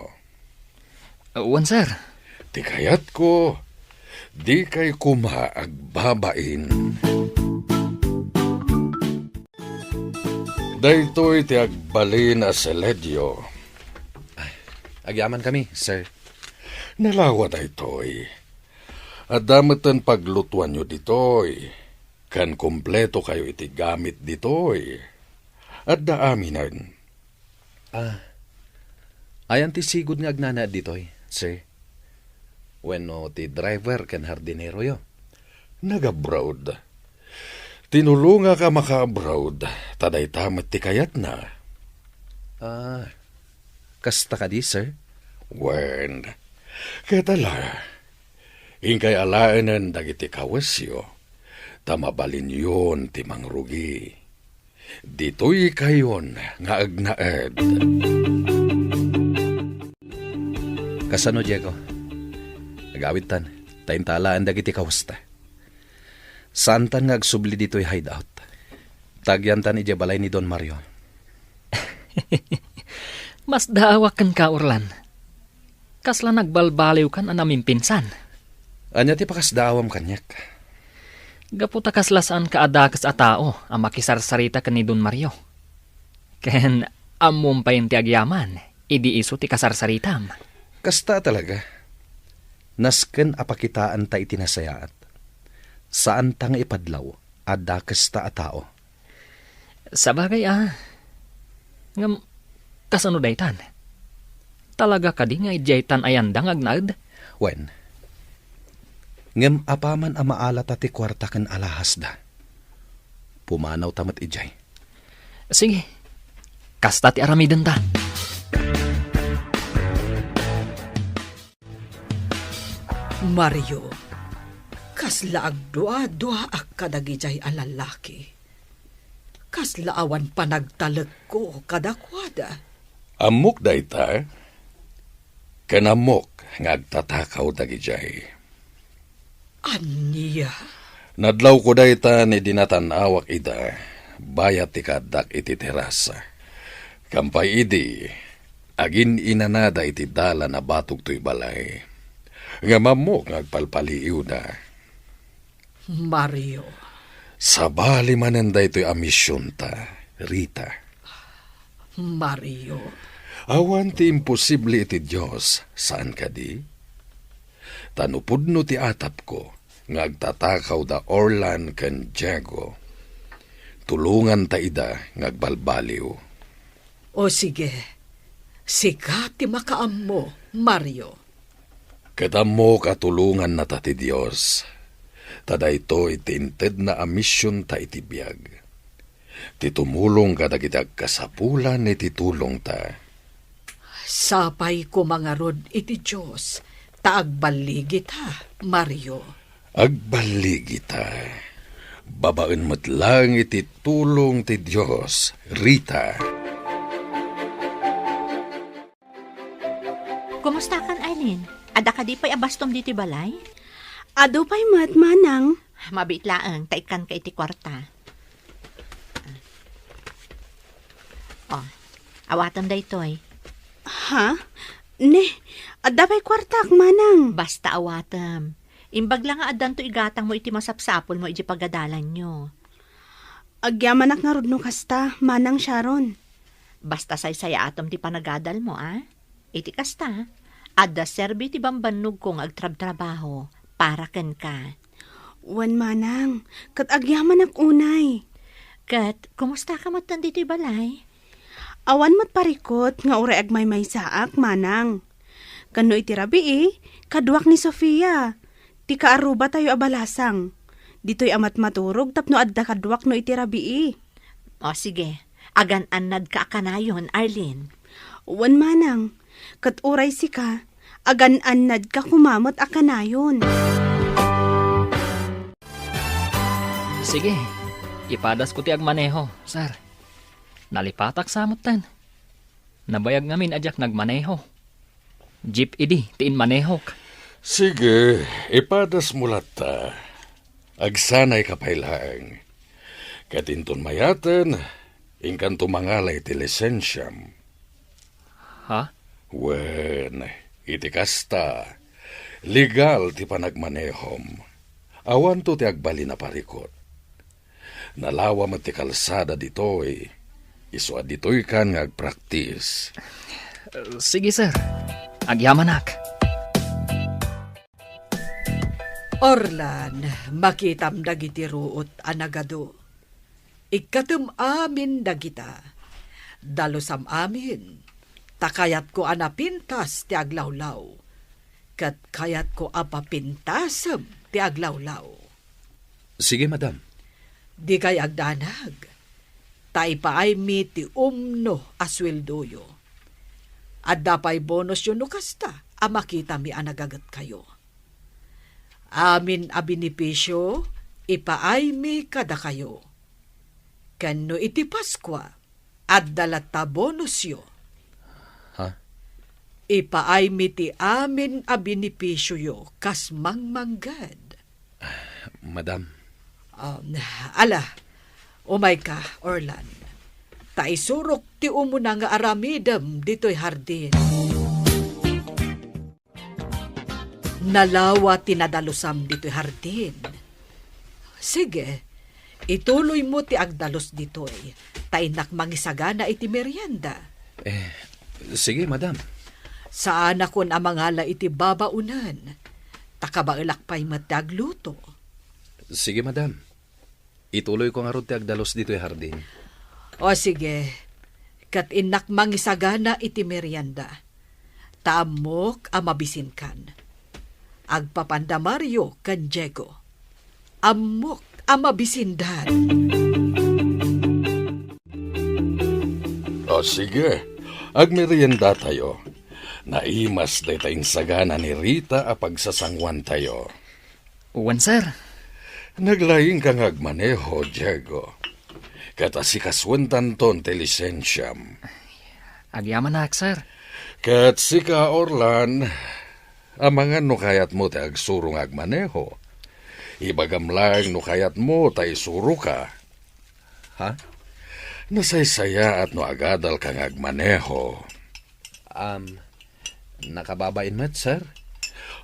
Wen, sir. Ti kayatko, dikay koma agbabain. Daytoy ti agbalin a seledio. Ay, agyamankami, sir. Nalawa daytoy. Adda metten paglutuanyo ditoy. ken kumpleto kayo iti gamit ditoy. Adda aminen. Ah, ayan ti sigud nga agnanaed ditoy, sir? Wenno ti driver ken hardineroyo? Nag-abroad. Tinulongak a maka-abroad, ta dayta met ti kayatna. Ah, kasta kadi, sir? Wen, ket ala, inkay alaenen dagiti kawesyo, ta mabalinyon ti mangrugi. Ditoy kayon nga agnaed. Kasano, Diego? Agawidtan, ta inta alaen dagiti kawesta. Saantan nga agsubli ditoy hideout. Tagyantan idiay balay ni Don Mario. Masdaawak kenka, Orlan. Kasla nagbalbaliwkan a namimpinsan. Ania ti pakasdaawam kaniak? Gapu ta kasla saanka a dakes a tao a makisarsarita ken ni Don Mario. Ken ammom pay ti agyaman idi isu ti kasarsaritam. Kasta talaga. Nasken a pakitaanta iti nasayaat. Saanta nga ipadlaw a dakesta a tao. Sabagay a. Ngem, kasano daytan? Talaga kadi nga idiay tan-ayanda nga agnaed? Wen. Ngem apaman a maalata ti kuarta ken alahasda, pumanawta met idiay. Sige. Kasta ti aramidenta. Mario, kasla agdua-duaak kadagidiay a lalaki. Kasla awan panagtalekko kadakuada. Ammok dayta, ken ammok nga agtatakaw dagidiay. Ania? Nadlawko dayta ni dinatan-awak ida, bayat ti kaaddak iti terasa. Kampay idi, agin-inanada iti dalan a batog toy balay. Ngem ammok nga agpalpaliiwda. Mario. Sabali manen daytoy a misionta, Rita. Mario. Awan ti imposible iti Dios, saan kadi? Ta no pudno ti atapko nga agtatakaw da Orlan ken Diego, tulonganta ida nga agbalbaliw. O sige, sika ti makaammo, Mario. Ket ammok a tulongannata ti Dios, ta daytoy ti intedna a misionta iti biag, ti tumulong kadagiti agkasapulan iti tulongta. Sapay koma ngarud iti Dios ta agballigita, Mario. Agballigita. Babaen met laeng iti tulong ti Dios, Rita. Kumustakan, Arlene? Adda kadi pay a bastom ditoy balay? Adu pay met, manang. Mabiit laeng, ta ikkanka iti kuarta. Oh, awatem daytoy. Ha? Ne, adda pay kuartak, manang. Basta awatem. Imbag la nga addanto igatangmo iti masapsapulmo iti pagadalanyo. Agyamanak ngarud no kasta, Manang Sharon. Basta saysayaatem ti panagadalmo, a? Iti kasta, adda serbi ti bambannogko nga agtrabtrabaho para kenka. Wen, manang, ket agyamanak unay. Ket, kumustaka metten ditoy balay? Awan met parikut nga uray agmaymaysaak, manang. Ken no iti rabii, kaduak ni Sofia, ti kaarrubatayo a balasang. Ditoy a matmaturog tapno adda kaduak no iti rabii. O, sige. Agan-annadka a kanayon, Arlene. Wen, manang. Ket uray sika, agan-annadka koma met a kanayon. Sige, ipadasko ti agmaneho, sir. Nalipatak sa metten. Nabayag ngamin a diak nagmaneho. Jeep idi ti inmanehok. Sige, ipadasmo latta. Agsanayka pay laeng. Ket inton mayaten, inkanto mangala iti lisensiam. Ha? Wen, iti kasta, legal ti panagmanehom. Awanto ti agbalin a parikut. Nalawa met ti kalsada ditoy. Isu a ditoykan nga agpraktis. Sige, sir. Agyamanak. Orlan, makitam dagiti ruot a nagadu. Ikkatem amin dagita. Dalusam amin, ta kayatko a napintas ti aglawlaw, ket kayatko a papintasem ti aglawlaw. Sige, madam. Dikay agdanag, ta ipaaymi ti umno a sueldoyo. Adda pay bonusyo no kasta a makitami a nagagetkayo. Amin a benepisio ipaaymi kadakayo. Ken no iti Paskua, adda latta bonusyo. Ha? Ipaaymi ti amin a benepisioyo kas mangmangged. Madam. Um, ala, umayka, Orlan. Ta isurok ti umuna nga aramidem ditoy hardin. Nalawa ti nadalusam ditoy hardin. Sige, ituloymo ti agdalus ditoy, ta innak mangisagana iti merienda. Eh, sige, madam. Saanakon a mangala iti babaonen, ta kabaelak pay met ti agluto. Sige, madam. Ituloyko ngarud ti agdalus ditoy hardin. O sige, ket innak mangisagana iti merienda. Ta ammok a mabisinkan. Agpapanda Mario ken Diego. Ammok a mabisindan. O sige, agmeriendatayo. Naimas dayta insagana ni Rita a pagsasanguantayo. Wen, sir. Naglaingka nga agmaneho, Diego. Ket asikasuentanton ti lisensiam. Agyamanak, sir. Ket sika, Orlan, amangan no kayatmo ti agsuro nga agmaneho. Ibagam laeng no kayatmo ta isuroka. Ha? Nasaysayaat no agadalka nga agmaneho. Um, nakababain met, sir?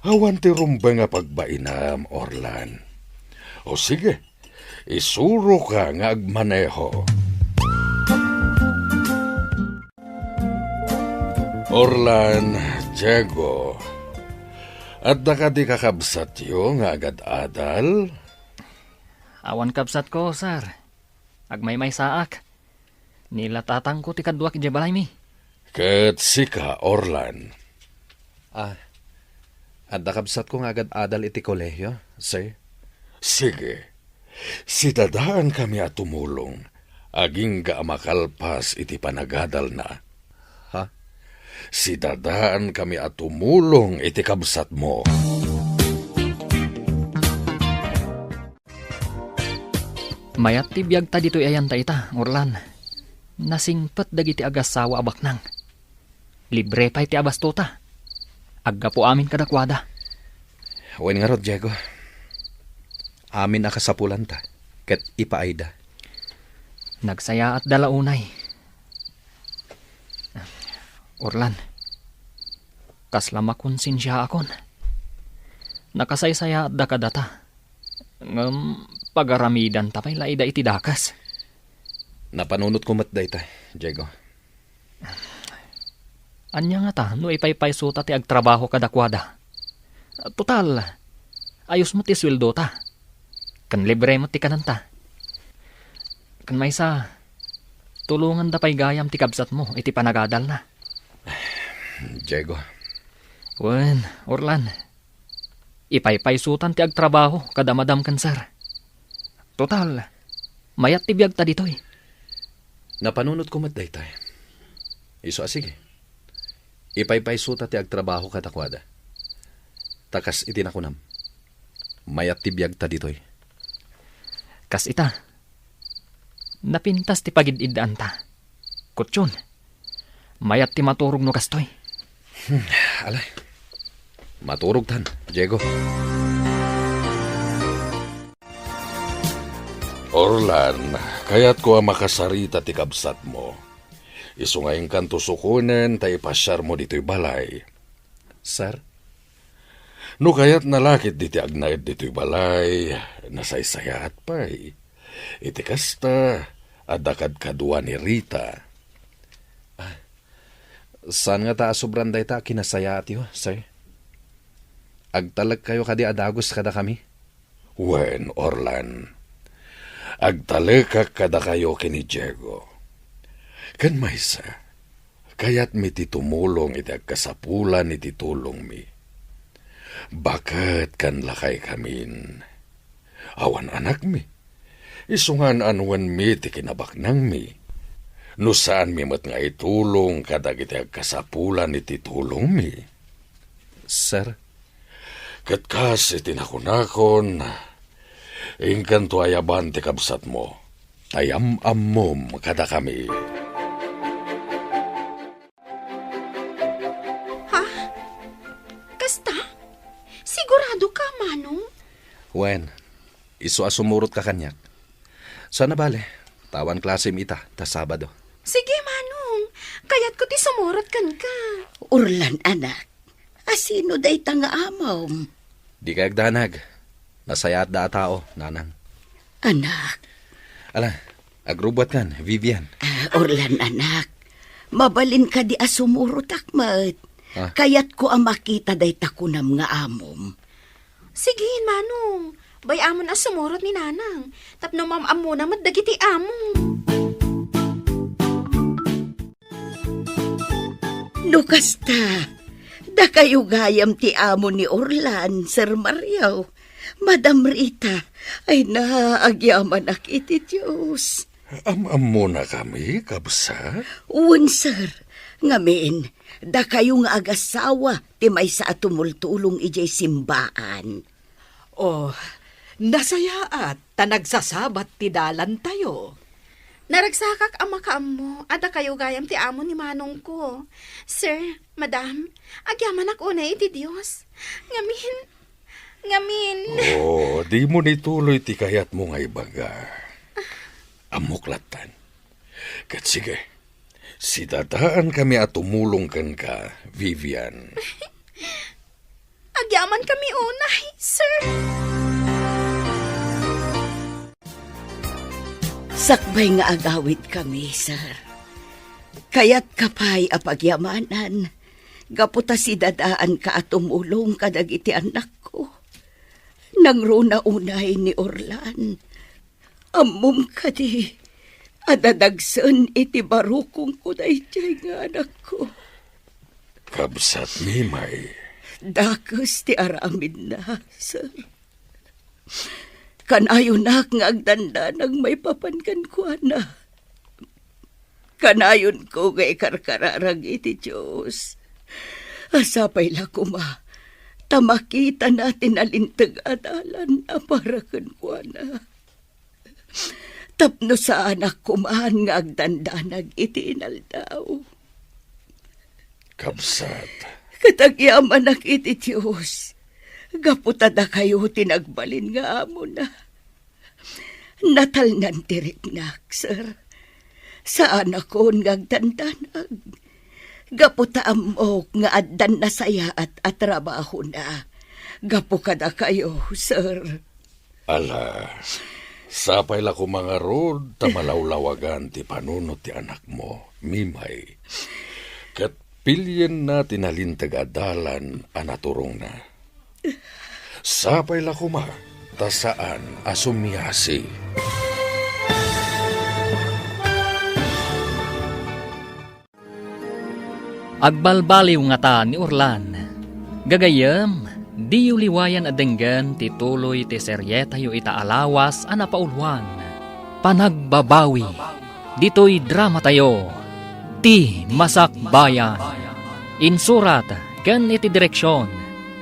Awan ti rumbeng a pagbainam, Orlan. O sige, isuroka nga agmaneho. Orlan, Diego, adda kadi kakabsatyo nga agad-adal? Awan kabsatko, sir. Agmaymaysaak. Ni la tatangko ti kaduak idiay balaymi. Ket sika, Orlan? Ah, adda kabsatko nga agad-adal iti kolehio, sir. Sige. Sidadaankami a tumulong, agingga a makalpas iti panagadalna. Ha? Sidadaankami a tumulong iti kabsatmo. Mayat ti biagta ditoy ayanta ita, Orlan. Nasingpet dagiti agassawa a baknang. Libre pay ti abastota. Aggapu amin kadakuada. Wen ngarud, Diego. Amin a kasapulanta, ket ipaayda. Nagsayaatda la unay. Orlan, kasla makonsensiaakon. Nakasaysayaatda kadata. Ngem pagaramidanta pay la ida iti dakes. Napanunotko met dayta, Diego. Ania ngata no ipaypaysota ti agtrabaho kadakuada? Total, ayos met ti sueldota. Ken libre met ti kanenta. Ken maysa, tulonganda pay gayam ti kabsatmo iti panagadalna. Diego. Wen, Orlan. Ipaypaysotan ti agtrabaho kada madam ken sir. Total, mayat ti biagta ditoy. Napanunotko met daytoy. Isu a sige. Ipaypaysota ti agtrabaho kadakuada. Ta kas iti nakunam, mayat ti biagta ditoy. Kas ita, napintas ti pagid-iddaanta. Kutyon, mayat ti maturog no kastoy. Hmm, alay. Maturogtan, Diego. Orlan, kayatko a makasarita ti kabsatmo. Isu nga inkanto sukonen ta ipasiarmo ditoy balay. Sir? No kayatna la ketdi ti agnaed ditoy balay, nasaysayaat pay. Iti kasta, adda kadkadua ni Rita. Ah, saan ngata a sobran dayta a kinasayaatyo, sir? Agtalekkayo kadi a dagus kadakami? Wen, Orlan. Agtalekak kadakayo ken ni Diego. Ken maysa, kayatmi ti tumulong iti agkasapulan iti tulongmi. Baket ken lakaykamin. Awan anakmi. Isu nga an-annuenmi ti kinabaknangmi. No saanmi met nga itulong kadagiti agkasapulan iti tulongmi. Sir? Ket kas iti nakunakon, inkanto ayaban ti kabsatmo, ta yam-ammom kadakami. Ha? Kasta? Sigurado ka, Manong? Wen, isu a sumurot ka kaniak. Sana bale, ta awan klasem ita, ta Sabado. Sige, Manong. Kayatko ti sumurot kenka. Orlan, anak. Asino dayta nga amom? Dikay agdanag. Nasayaatda a tao, Nanang. Anak. Ala, agrubbuatkan, Vivian. Ah, Orlan, anak. Mabalin kadi a sumurotak met? Ah. Kayatko a makita dayta kunam nga amom. Sige, Manong. Bay-amon a sumurot ni Nanang. Tapno mam-ammona met dagiti amom. No kasta, dakayo gayam ti amo ni Orlan, Sir Mario. Madam Rita, ay na, agyamanak iti Dios. Am-ammona kami, kabsat? Wen, sir. Ngamin, dakayo nga agasawa ti maysa a tumultulong idiay simbaan. Oh, nasayaat ta nagsasabat ti dalantayo. Naragsakak a makaammo a dakayo gayam ti amo ni manongko. Sir, madam, agyamanak unay iti Dios. Ngamin, ngamin. Oh, dimo nituloy ti kayatmo nga ibaga. Ammok lattan. Ket sige, sidadaan kami a tumulong kenka, Vivian. Agyaman kami unay, sir. Sakbay nga agawid kami, sir. Kayatka pay a pagyamanan, gapu ta sidadaanka a tumulong kadagiti annakko. Nangruna unay ni Orlan. Ammom kadi a dadagsen iti barukongko daydiay nga anakko. Kabsat, Mimay. Dakes ti aramidna, sir. Kanayonak nga agdandanag maipapan kenkuana. Kanayonko nga ikarkararag iti Dios a sapay la koma ta makitana ti nalinteg a dalan a para kenkuana. Tapno saanak koman nga agdandanag iti inaldaw. Kabsat. Ket agyamanak iti Dios, gapu ta dakayo ti nagbalin nga amona. Natalnan ti riknak, sir. Saanakon nga agdandanag. Gapu ta ammok nga addan nasayaat a trabahona. Gapu kadakayo, sir. Ala, sapay la koma ngarud ta malawlawagan ti panunot ti anakmo, Mimay. Ket pilienna ti nalinteg a dalan a naturongna. Sapay la koma ta saan a sumiasi. Agbalbaliw ngata ni Orlan. Gagayyem, diyo liwayan a denggen ti tuloy ti serietayo ita a lawas a napauloan, Panagbabawi. Ditoy dramatayo, Ti Masakbayan. Insurat ken iti direksion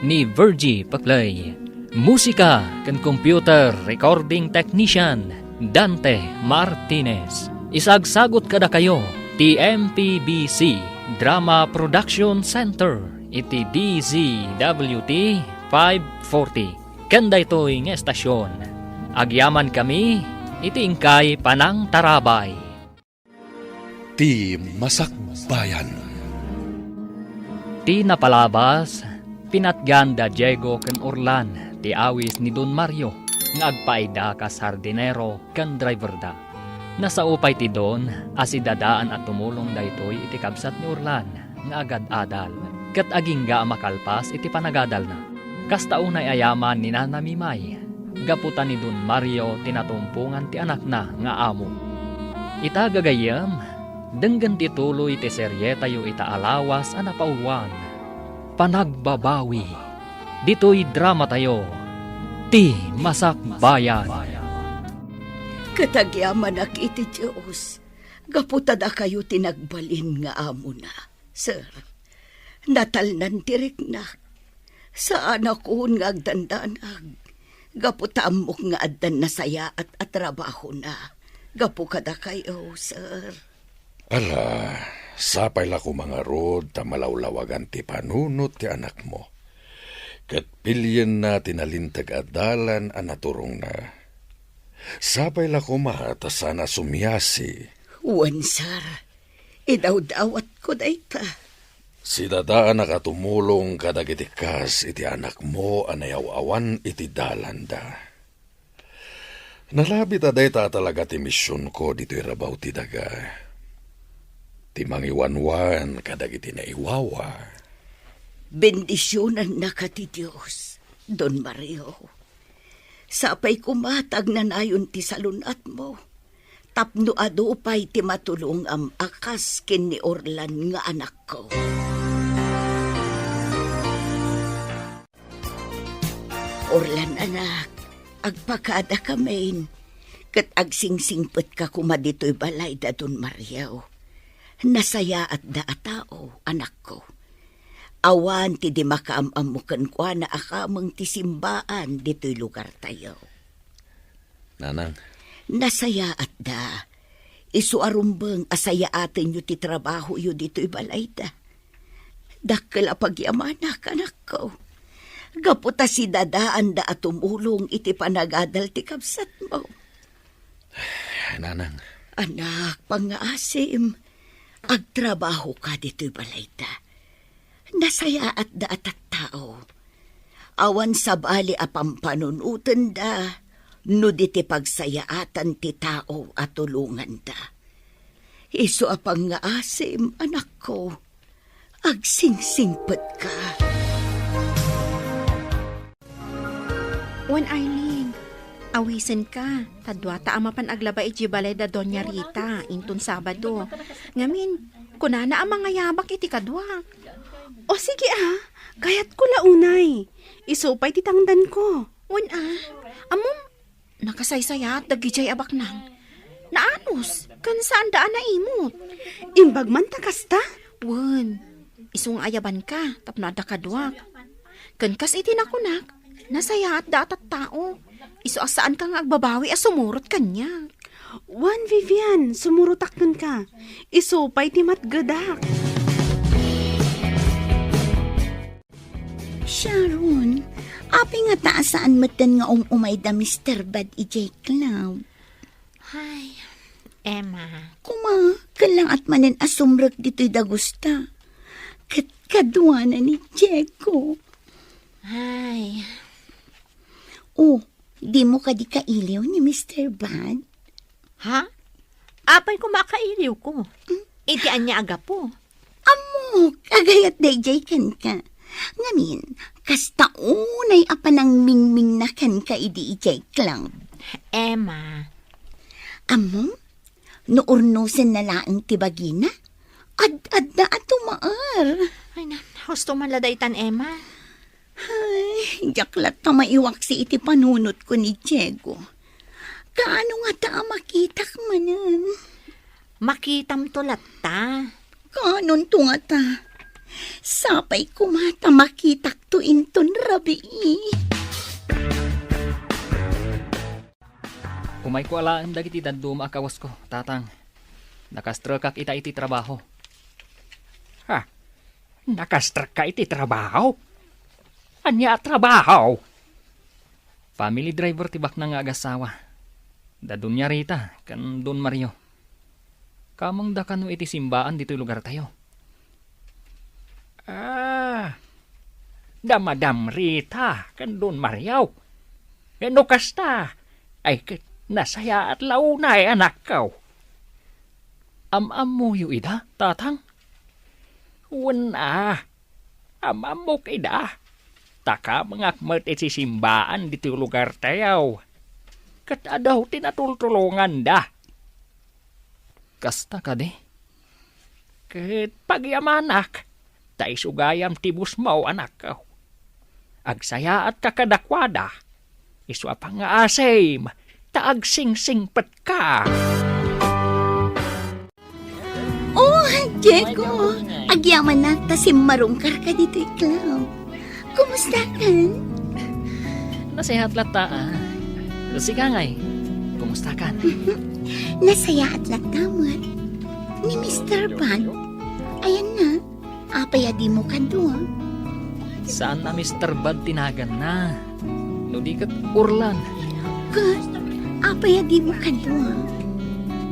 ni Virgie Paclay. Musika ken computer recording technician, Dante Martinez. Isagsagut kadakayo ti M P B C Drama Production Center iti D Z W T five forty. Ken daytoy nga estasion, agyamankami iti inkay panangtarabay. Ti Masakbayan. Ti napalabas, pinatgan da Diego ken Orlan ti awis ni Don Mario nga agpaida kas hardinero ken driverda. Nasao pay ti Don a sidadaan a tumulong daytoy iti kabsat ni Orlan nga agad-adal ket agingga a makalpas iti panagadalna. Kasta unay a yaman ni Nana Mimay, gapu ta ni Don Mario ti natumpongan ti anakna nga amo. Ita gagayyem, denggen ti tuloy ti serietayo ita a lawas a napauluan, Panagbabawi. Ditoy dramatayo, Ti Masakbayan. Ket agyamanak iti Dios, gapu ta dakayo ti nagbalin nga amona, sir. Natalnan ti riknak. Saanakon nga agdandanag, gapu ta ammok nga addan nasayaat a trabahona gapu kadakayo, sir. Ala, sapay la koma ngarud ta malawlawagan ti panunot ti anakmo, ket pilienna ti nalinteg a dalan a naturongna. Sapay la koma ta saan a sumiasi. Wen, sir. Idawdawatko dayta. Sidadaanak a tumulong kadagiti kas iti anakmo a nayaw-awan iti dalanda. Nalabit a dayta a talaga ti misionko ditoy rabaw ti daga. Ti mangiwanwan kadagiti naiwawa. Bendisionannaka ti Dios, Don Mario. Sapay koma ta agnanayon ti salun-atmo, tapno adu pay ti matulongam a kas ken ni Orlan nga anakko. Orlan, anak, agpakadakamin, ket agsingsingpetka koma ditoy balay da Don Mario. Nasayaatda a tao, anakko. Awan ti di makaam-ammo kenkuana a kameng ti simbaan ditoy lugartayo. Nanang. Nasayaatda. Isu a rumbeng a sayaatenyo ti trabahoyo ditoy balayda. Dakkel a pagyamanak, anakko. Gapu ta sidadaanda a tumulong iti panagadal ti kabsatmo. Nanang. Anak, pangngaasim, agtrabahoka ditoy balayda. Nasayaatda a tattao. Awan sabali a pampanunotenda no di ti pagsayaatan ti tao a tulonganda. Isu a pangngaasim, anakko, agsingsingpetka. Wen, Arlene, awisenka, ta duata a mapan aglaba idiay balay da Doña Rita inton Sabado. Ngamin, kunana a mangayabak iti kaduak. O sige a, kayatko la unay. Isu pay ti tangdanko. Wen a, ammom, nakasaysayaat dagidiay a baknang. Naanus, ken saanda a naimut. Imbag man ta kasta? Wen, isu nga ayabanka tapno adda kaduak. Ken kas iti nakunak, nasayaatda a tattao. Isu a saanka nga agbabawi a sumurot kaniak. Wen, Vivian, sumurotak kenka. Isu pay ti matgedak. Sharon, apay ngata a saan metten nga um-umay da Mister Bad idiay club? Ay, Emma. Kuma, kellangat manen a sumrek ditoy dagusta. Ket kaduana ni Diego. Ay. Oh, dimo kadi kailiw ni Mister Bad? Ha? Apay koma a kailiwko? Hmm? Iti ania a gapu? Ammok, agayat daydiay kenka. Ngamin, kasta unay a panangmingmingna kenka idi idiay club. Emma. Ammom, no urnosenna laeng ti bagina, ad-adda a tumaer. Ay na, husto man la daytan, Emma. Ay, diak latta maiwaksi iti panunotko ni Diego. Kaano ngata a makitak manen? Makitamto latta. Kaanonto ngata? Sapay koma ta makitakto inton rabii. Umayko alaen dagiti dadduma a kawasko, Tatang. Nakastrekak ita iti trabaho. Ha? Nakastrekka iti trabaho? Ania a trabaho? Family driver ti baknang nga agasawa. Da Doña Rita ken Don Mario. Kamengda kano iti simbaan ditoy lugartayo. Ah, da Madam Rita ken Don Mario. Ken no kasta, ay ket nasayaat la unay, anakko. Am-ammoyo ida, Tatang? Wen a, am-ammok ida. Nakamengak met iti simbaan ditoy lugartayo. Ket adu ti natultulonganda. Kasta kadi? Ket pagyamanak, ta isu gayam ti busmo, anakko. Agsayaatka kadakuada. Isu a pangngaasim, ta agsingsingpetka. Oh, Diego! Agyamanak ta simmarungkarka ditoy club. Kumustakan? Nasayaat latta, ah. Sika ngay, kumustakan? Nasayaat latta met. Ni Mister Bad, ayanna, apay a dimo kadua? Saan a Mister Bad ti naganna. No di ket Orlan. Ket, apay a dimo kadua?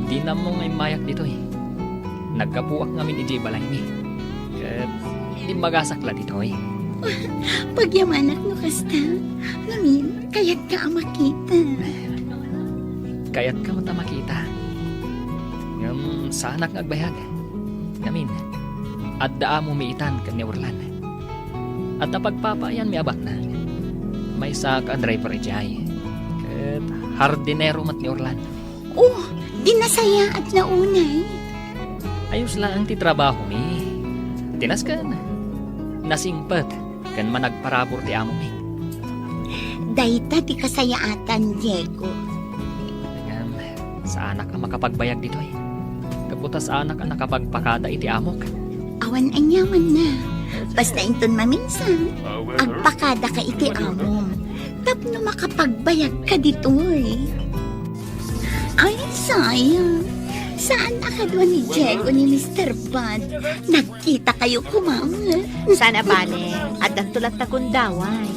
Dina ammo nga immayak ditoy. Naggapuak ngamin idiay balaymi. Ket immagasak la ditoy. Pagyamanak no kasta. Ngamin, kayatka a makita. Kayatka met a makita. Ngem saanak nga agbayag. Ngamin, adda amomi itan ken ni Orlan. Adda pagpapaayanmi a baknang. Maysaak a driver idiay. Ket hardinero met ni Orlan. Oh, di nasayaat la unay. Ayos laeng ti trabahomi. Tinasken. Nasingpet ken managparabur ti amomi. Dayta ti kasayaatan, Diego. Ngem, saanak a makapagbayag ditoy. Gapu ta saanak a nakapagpakada iti amok. Awan aniamanna. Basta inton maminsan, agpakadaka iti amom. Tapno makapagbayagka ditoy. Ay, sayang. Saan a kadua ni Diego ni Mister Bad? Nagkitakayo koma. Saan a bale, addanto latta gundaway.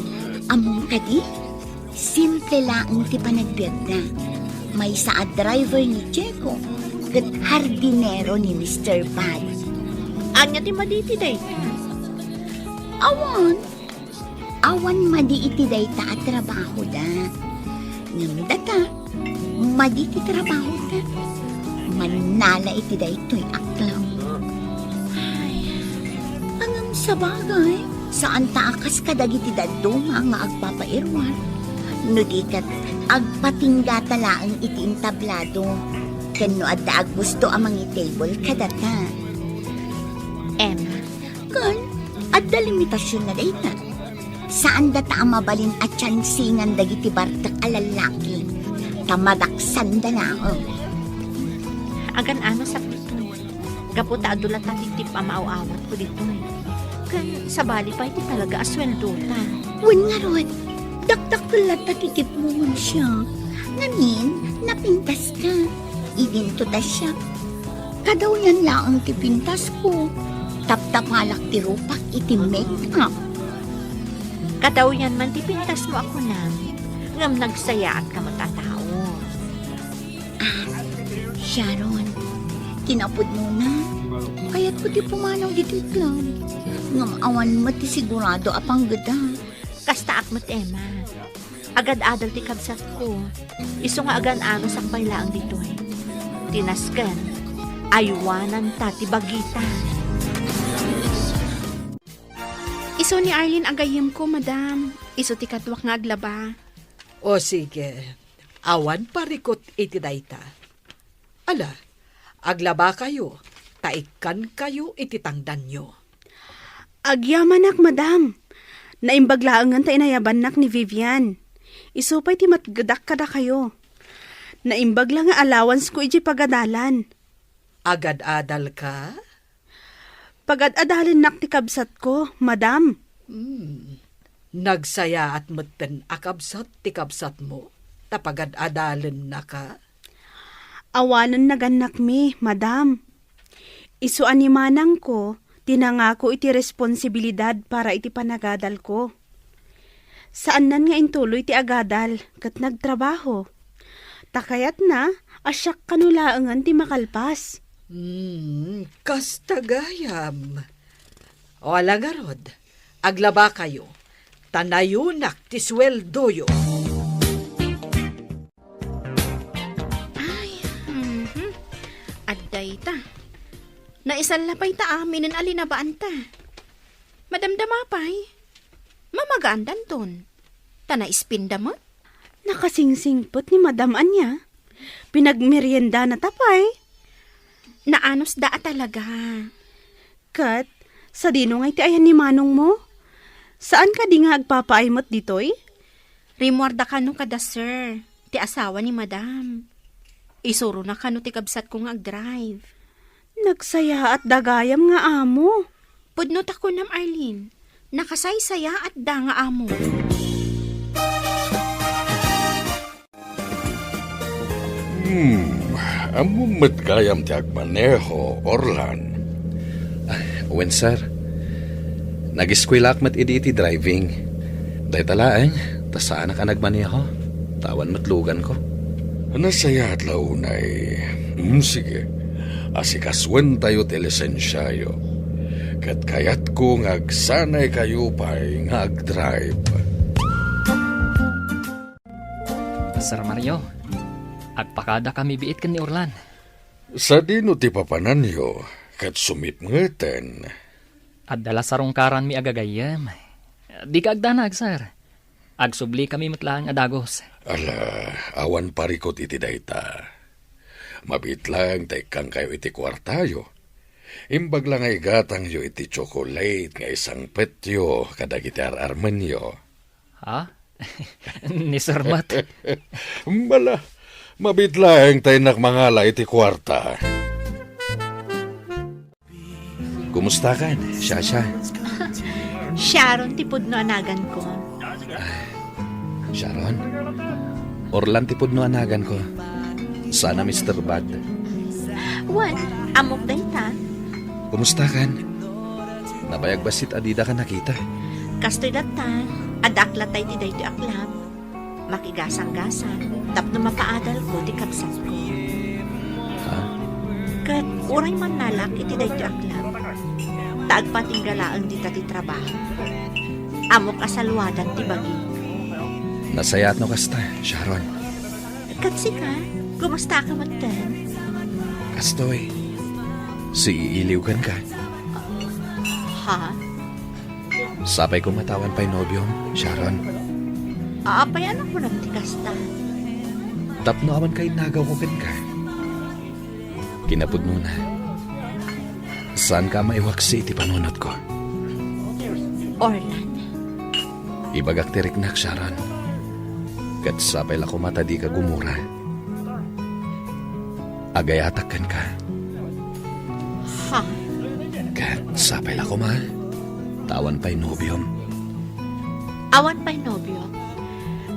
Ammom kadi? Simple laeng ti panagbiagda. Maysa a driver ni Diego, ket hardinero ni Mister Bad. Ania ti madi iti dayta? Awan. Awan madi iti dayta a trabahoda. Ngem data, madi ti trabahoda. Mannala iti daytoy a club. Ay, ngem sabagay, saanta a kas kadagiti dadduma nga agpapairuar. No di ket, agpatinggata laeng iti entablado. Ken no adda a gusto a mangitable kadata. Emma, ken adda limitasionna dayta. Saandata a mabalin a tiansingan dagiti bartek a lallaki, ta madaksanda laeng. Agan-anosak ditoy, gapu ta adu latta ti tip a maaw-awatko ditoy. Ken sabali pay ti talaga a sueldota. Wen ngarud, dakdakkel latta ti tipmo ngem siak. Ngamin, napintaska. Idinto ta siak. Kadawyan laeng ti pintasko. Taptapalak ti rupak iti make-up. Kadawyan man ti pintasmo a kunam, ngem nagsayaatka met a tao. Ah, Sharon, kinapudnona, kayatko ti pumanaw ditoy club. Ngem awan met ti sigurado a panggeda. Kastaak met, Emma. Agad-adal ti kabsatko. Isu nga agan-anosak pay laeng ditoy. Tinasken, aywananta ti bagita. Isu ni Arlene a gayyemko, madam. Isu ti kaduak nga aglaba. O sige, awan parikut iti dayta. Ala, aglabakayo, ta ikkankayo iti tangdanyo. Agyamanak, madam. Naimbag laengen ta inayabannak ni Vivian. Isu pay ti matgedak kadakayo. Naimbag la nga allowance-ko idiay pagadalan. Agad-adalka? Pagad-adalennak ti kabsatko, madam. Hmm. Nagsayaat metten a kabsat ti kabsatmo, ta pagad-adalennaka? Awanen nagannakmi, madam. Isu a ni manangko ti nangako iti responsibilidad para iti panagadalko. Saannan nga intuloy ti agadal ket nagtrabaho. Ta kayatna a siak kano laengen ti makalpas. Hmm, kasta gayam. O ala ngarud, aglabakayo, ta nayunak ti sueldoyo. Ay, mhm. Adda ita. Naisalla pay ta aminen a linabaanta. Madamdama pay. Mamagaan danton. Ta naispinda met. Nakasingsingpet ni Madam ania. Pinagmeriendana ta pay. Naanusda a talaga. Ket, sadino nga iti ayan ni manongmo? Saan kadi nga agpapaay met ditoy? Rimmuarda kano kada sir, ti asawa ni Madam. Isurona kano ti kabsatko nga agdrive. Nagsayaat da gayam nga amo. Pudno ta kunam, Arlene. Nakasaysayaat da nga amo. Hmm, ammom met gayam ti agmaneho, Orlan? Ah, wen, sir. Nag-eskuelaak met idi iti driving. Dayta laeng, ta saanak a nagmaneho. Ta awan met luganko. Nasayaat la unay. Hmm, sige. Asikasoentayo ti lisensiayo. Ket kayatko nga agsanaykayo pay nga agdrive. Sir Mario, agpakadakami biit ken ni Orlan. Sadino ti papananyo ket sumipngeten? Adda la sarungkaranmi a gagayyem. Dika agdanag, sir. Agsublikami met laeng a dagus. Ala, awan parikut iti dayta. Mabiit laeng ta ikkangkayo iti kuartayo. Imbag la nga igatangyo iti tsokolate nga isangpetyo kadagiti ar-armenyo. Ha? Ni Sir Mat? Bala, mabiit laeng ta innak mangala iti kuarta. Kumustakan, Shasha? Sharon ti pudno a naganko. Sharon? Orlan ti pudno a naganko. Sana, Mister Bad. Wen, ammok dayta. Kumustakan? Nabayag bassit a didaka nakita. Kastoy latta, addaak latta iti daytoy a club. Makigasanggasang tapno mapaadalko ti kabsatko. Ha? Ket uray mannalak iti daytoy a club, ta agpatingga laeng dita ti trabaho. Ammok a saluadan ti bagim. Nasayaat no kasta, Sharon. Ket sika, kumustaka metten? Kastoy, siiiliw kenka. Ha? Sapay koma ta awan pay nobiom, Sharon. Apay a nakunam ti kasta? Tapno awan kainnagawko kenka. Kinapudnona, saanka a maiwaksi iti panunotko. Orlan. Ibagak ti riknak, Sharon. Ket sapay la koma ta dika gumura. Agayatak kenka. Ha? Ket sapay la koma, ta awan pay nobiom. Awan pay nobiom?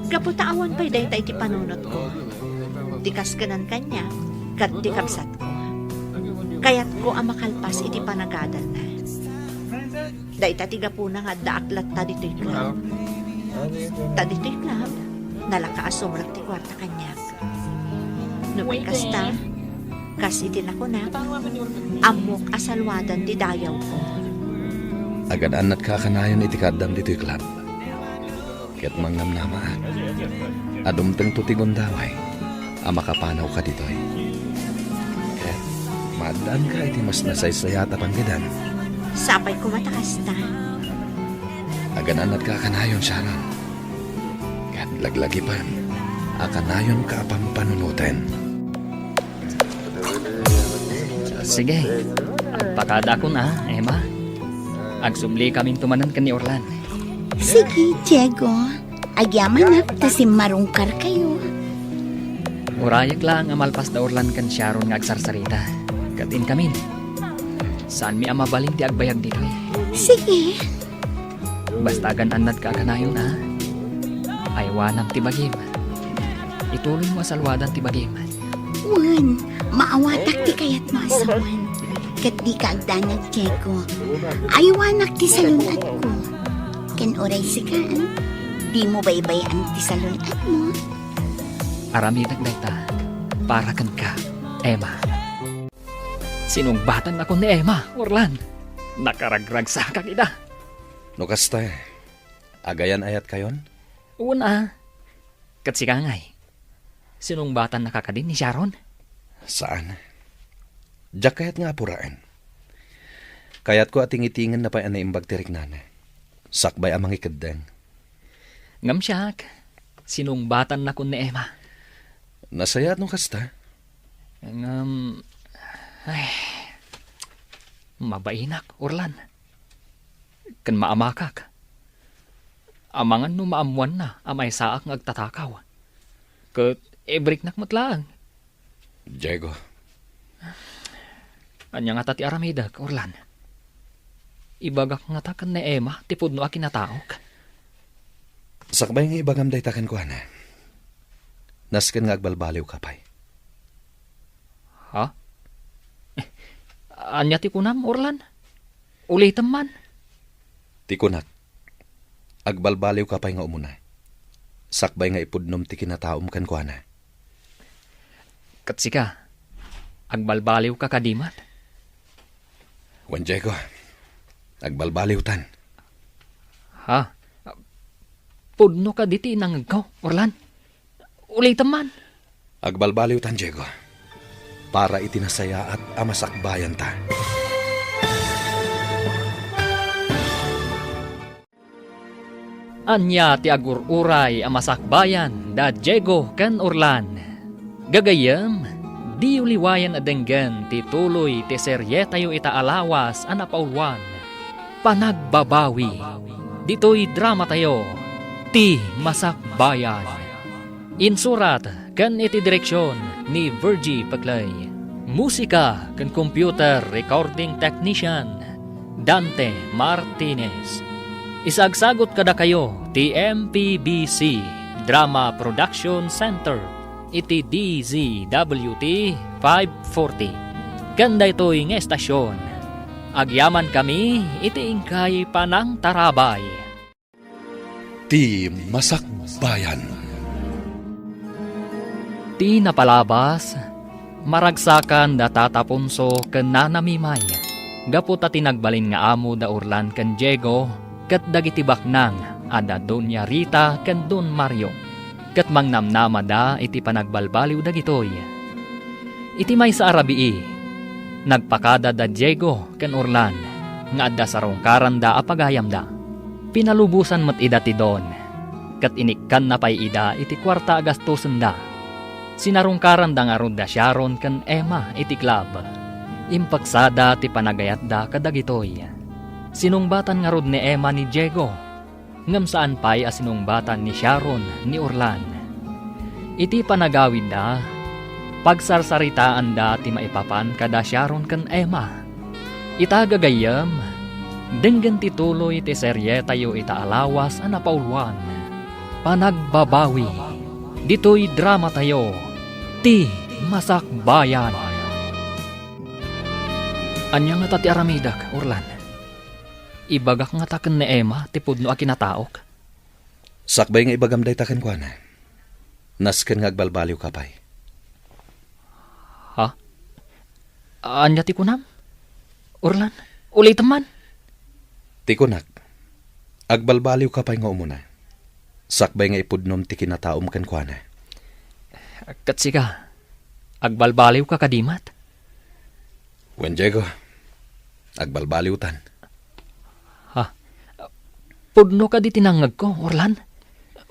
Gapu ta awan pay dayta iti panunotko. Ti kas ken kaniak, ket ti kabsatko. Kayatko a makalpas iti panagadalna. Dayta ti gapuna nga addaak latta ditoy club. Ta ditoy club, nalaka a sumrek ti kuarta kaniak. No kasta, kas iti nakunak, ammok a saluadan ti dayawko. Agan-annatka a kanayon iti kaaddam ditoy club. Ket mangnamnamaak a dumtengto ti gundaway a makapanawka ditoy. Ket maaddaanka iti mas nasaysayaat a panggedem. Sapay koma ta kasta. Agan-annatka a kanayon, Sharon. Ket laglagipen a kanayonka a pampanunoten. Sige. Agpakadakon a, Emma. Agsublikaminto manen ken ni Orlan. Sige, Diego. Agyamanak ta simmarungkarkayo. Urayek laeng a malpas da Orlan ken Sharon nga agsarsarita. Ket inkamin, saanmi a mabalin ti agbayag ditoy. Sige. Basta agan-annadka a kanayon a. Aywanam ti bagim. Ituloymo a saluadan ti bagim. Wen, maawatak ti kayatmo a sawen. Ket dika agdanag, Diego. Aywanak ti salun-atko. Ken uray sika, dimo baybay-an ti salun-atmo. Aramidek dayta para kenka, Emma. Sinungbatannakon ni Emma, Orlan. Nakaragragsakak ida. No kasta, agayan-ayatkayon? Wen a. Ket sika ngay, sinungbatannaka kadi ni Sharon? Saan. Diak kayat nga apuraen. Kayatko a tingitingenna pay a naimbag ti riknana. Sakbay a mangikeddeng. Ngem siak, sinungbatan nakon ni Emma. Nasayaat no kasta. Ngem, ay, mabainak, Orlan. Ken maamakak. Amangan no maammoanna a maysaak nga agtatakaw. Ket ibriknak met laeng. Diego. Ania ngata ti aramidek, Orlan? Ibagak ngata ken ni Emma ti pudno a kinataok? Sakbay nga ibagam dayta kenkuana, nasken nga agbalbaliwka pay. Ha? Ania ti kunam, Orlan? Ulitem man. Ti kunak, agbalbaliwka pay nga umuna. Sakbay nga ipudnom ti kinataom kenkuana. Ket sika, agbalbaliwka kadi met? Wen, Diego, agbalbaliwtan. Ha? Pudno kadi ti inangegko, Orlan? Ulitem man. Agbalbaliwtan, Diego, para iti nasayaat a masakbayanta. Ania ti agur-uray a masakbayan da Diego ken Orlan? Gagayyem, diyo liwayan a denggen ti tuloy ti serietayo ita a lawas a napauluan, Panagbabawi, ditoy dramatayo, Ti Masakbayan. Insurat ken iti direksion ni Virgie Peclay. Musika ken computer recording technician, Dante Martinez. Isagsagut kadakayo ti M P B C Drama Production Center iti D Z W T five forty. Ken daytoy nga estasion, agyamankami iti inkay panangtarabay. Ti Masakbayan. Ti napalabas, maragsakan da Tata Ponso ken Nana Mimay, gapu ta ti nagbalin nga amo da Orlan ken Diego ket dagiti baknang a da Doña Rita ken Don Mario, ket mangnamnamada iti panagbalbaliw dagitoy. Iti maysa a rabii, nagpakada da Diego ken Orlan nga adda sarungkaranda a pagayamda. Pinalubosan met ida ti Don, ket inikkanna pay ida iti kuarta a gastosenda. Sinarungkaranda ngarud da Sharon ken Emma iti club. Impeksada ti panagayatda kadagitoy. Sinungbatan ngarud ni Emma ni Diego, ngem saan pay a sinungbatan ni Sharon ni Orlan. Iti panagawidda, pagsarsaritaanda ti maipapan kada Sharon ken Emma. Ita gagayyem, denggen ti tuloy ti serietayo ita a lawas a napauluan, Panagbabawi, ditoy dramatayo, Ti Masakbayan. Ania ngata ti aramidek, Orlan? Ibagak ngata ken ni Emma ti pudno a kinataok? Sakbay nga ibagam dayta kenkuana, nasken nga agbalbaliwka pay. Ha? Ania ti kunam? Orlan, ulitem man. Ti kunak, agbalbaliwka pay nga umuna, sakbay nga ipudnom ti kinataom kenkuana. Ket sika, agbalbaliwka kadi met? Wen, Diego, agbalbaliwtan. Ha? Pudno kadi ti nangngegko, Orlan?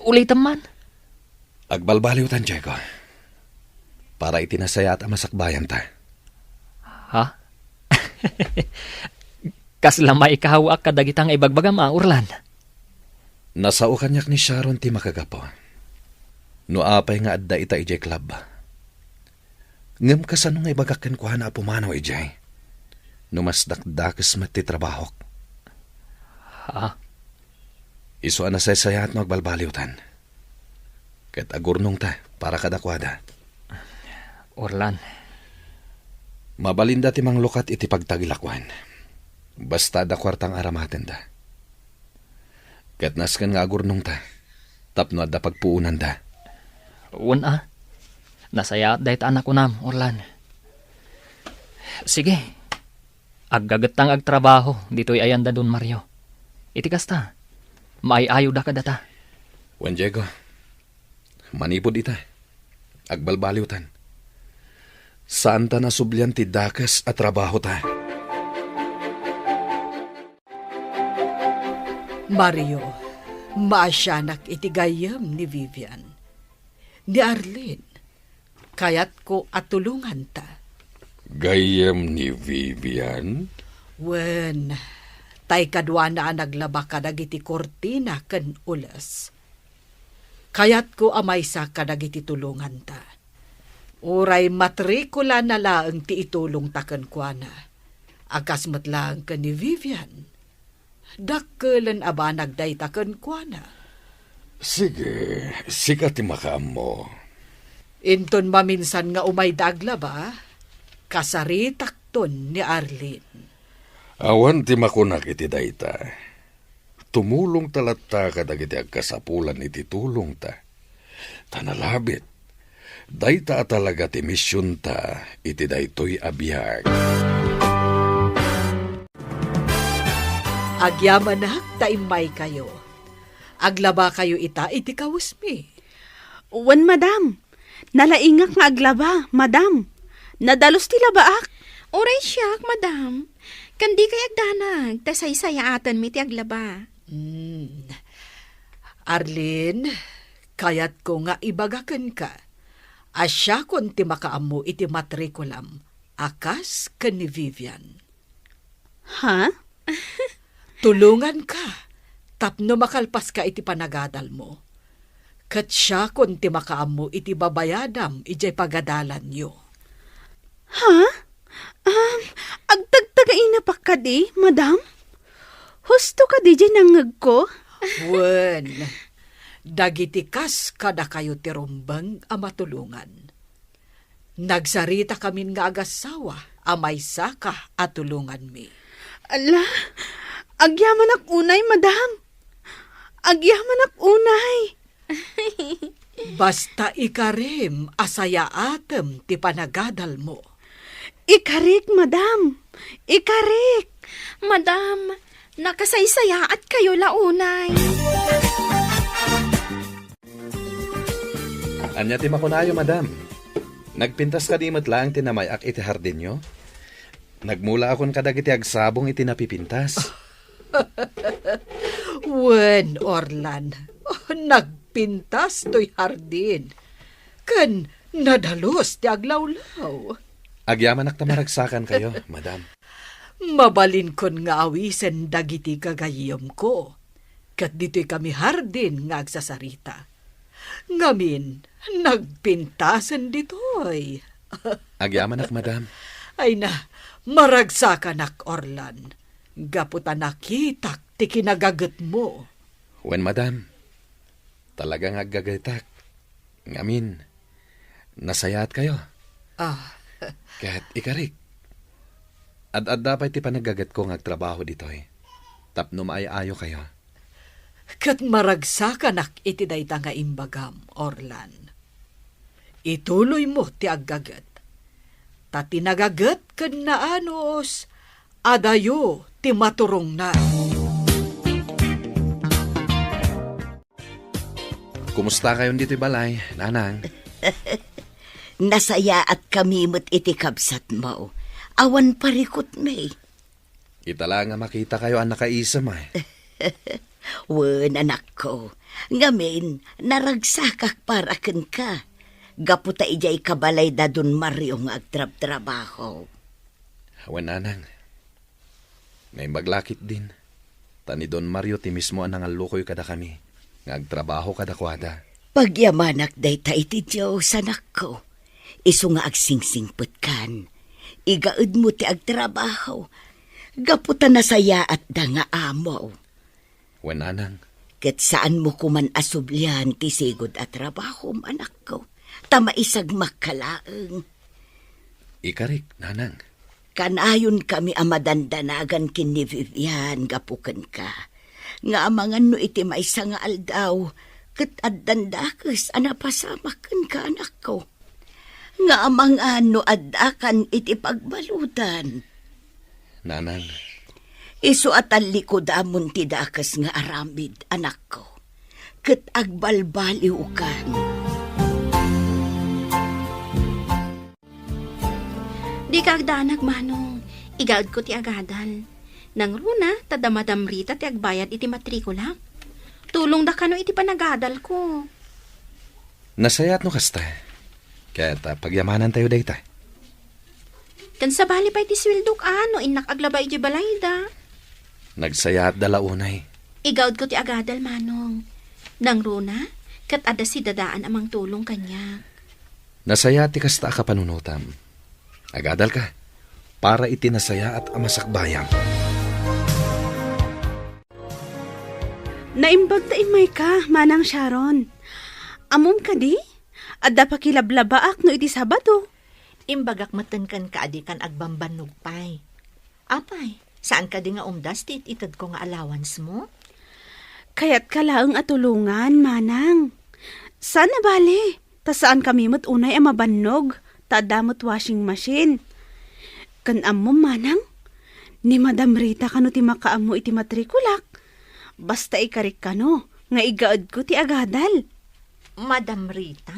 Ulitem man. Agbalbaliwtan, Diego, para iti nasayaat a masakbayanta. Ha? Kasla maikaw-ak kadagita nga ibagbagam a, Orlan? Nasao kaniak ni Sharon ti makagapu. No apay nga adda ita idiay club. Ngem kasano nga ibagak kenkuana a pumanaw idiay, no mas dakdakes met ti trabahok? Ha? Isu a nasaysayaat no agbalbaliwtan. Ket agurnongta para kadakuada. Orlan. Mabalinda ti manglukat iti pagtagilakuan. Basta adda kuarta nga aramatenda. Ket nasken nga agurnongta tapno adda pagpuonanda. Wen a. Nasayaat dayta a nakunam, Orlan. Sige. Aggagetta nga agtrabaho ditoy ayan da Don Mario. Iti kasta, maay-ayoda kadata. Wen, Diego, manipud ita, agbalbaliwtan. Saanta nasublian ti dakes a trabahota. Mario, Maasianak iti gayyem ni Vivian. Ni Arlene, kayatko a tulonganta. Gayyem ni Vivian? Wen, tay kaduana a naglaba kadagiti kurtina ken ules. Kayatko a maysa kadagiti tulonganta. Uray matrikulana laeng ti itulongta kenkuana, a kas met laeng ken ni Vivian. Dakkelen a banag dayta kenkuana. Sige, sika ti makaammo. Inton maminsan nga umayda aglaba, kasaritakton ni Arlene. Awan ti makunak iti dayta. Tumulongta latta kadagiti agkasapulan iti tulongta. Ta nalabit, dayta a talaga ti misionta iti daytoy a biag. Agyamanak ta immaykayo. Aglabakayo ita iti kawesmi. Wen, madam. Nalaingak nga aglaba, madam. Nadalus ti labaak. Uray siak, madam. Ken dikay agdanag, ta saysayaatenmi ti aglaba. Hmm. Arlene, kayatko nga ibaga kenka a siakon ti makaammo iti matrikulam a kas ken ni Vivian. Ha? Tulonganka tapno makalpaska iti panagadalmo. Ket siakon ti makaammo iti babayadam idiay pagadalanyo. Ha? Um, agtagtagainapka kadi, madam? Husto kadi diay nangngegko? Wen, dagiti kas kadakayo ti rumbeng a matulongan. Nagsaritakamin nga agassawa a maysaka a tulonganmi. Ala, agyamanak unay, madam. Agyamanak unay. Basta ikarim a sayaatem ti panagadalmo. Ikarik, madam. Ikarik. Madam, nakasaysayaatkayo la unay. Ania ti makunayo, madam? Nagpintas kadi met laeng ti namay-ak iti hardinyo? Nagmulaakon kadagiti agsabong iti napipintas. Wen, Orlan, nagpintas toy hardin. Ken nadalus ti aglawlaw. Agyamanak ta maragsakankayo, madam. Mabalinkon nga awisen dagiti gagayyemko. Ket ditoy kami hardin nga agsasarita. Ngamin, nagpintasen ditoy. Agyamanak, madam. Ay na, maragsakanak, Orlan. Gapu ta nakitak ti kinagagetmo. Wen, madam. Talaga nga aggagetak. Ngamin, nasayaatkayo. Ah. Ket ikarik, ad-adda pay ti panaggagetko nga agtrabaho ditoy tapno maay-ayokayo. Ket maragsakanak iti dayta nga imbagam, Orlan. Ituloymo ti aggaget. Ta ti nagaget ken naanus, adayo ti maturongna. Kumustakayon ditoy balay, nanang? Nasayaatkami met iti kabsatmo. Awan parikutmi. Ita la nga makitakayo a nakaisem, ay. Wen, anakko. Ngamin, naragsakak para kenka. Gapu ta idiay kabalay da Don Mario nga agtrabtrabaho. Wen, nanang. Naimbag la ketdin, ta ni Don Mario ti mismo a nangallukoy kadakami nga agtrabaho kadakuada. Pagyamanak dayta iti Dios, anakko. Isu nga agsingsingpetkan. Igaedmo ti agtrabaho. Gapu ta nasayaatda nga amo. Wen, nanang. Ket saanmo koman a sublian ti sigud a trabahom, anakko, ta maisagmakka laeng. Ikarik, nanang. Kanayonkami a madandanagan ken ni Vivian gapu kenka, nga amangan no iti maysa nga aldaw, ket addan dakes a napasamak kenka, anakko. Nga amangan no addakan iti pagbaludan. Nanang. Isu a tallikodamon ti dakes nga aramid, anakko, ket agbalbaliwkan. Dika agdanag, Manong. Igaedko ti agadal. Nangruna, ta da Madam Rita ti agbayad iti matrikulak. Tulongda kano iti panagadalko. Nasayaat no kasta. Ket, ah, pagyamanantayo dayta. Ken sabali pay ti sueldok, a, no innak aglaba idiay balayda. Nagsayaatda la unay. Igaudko ti agadal, Manong. Nangruna, ket adda sidadaan a mangtulong kaniak. Nasayaat ti kasta a kapanunotam. Agadalka para iti nasayaat a masakbayam. Naimbag ta immayka, Manang Sharon. Ammom kadi? Adda pakilablabaak no iti Sabado. Imbagak metten kenka a dikan agbambannog pay. Apay, saan kadi nga umdas ti it-itedko nga allowance mo? Kayatka laeng a tulongan, Manang. Saan a bale, ta saankami met unay a mabannog, ta adda met washing machine. Ken ammom, Manang, ni Madam Rita kano ti makaammo iti matrikulak. Basta ikarik kano nga igaedko ti agadal. Madam Rita?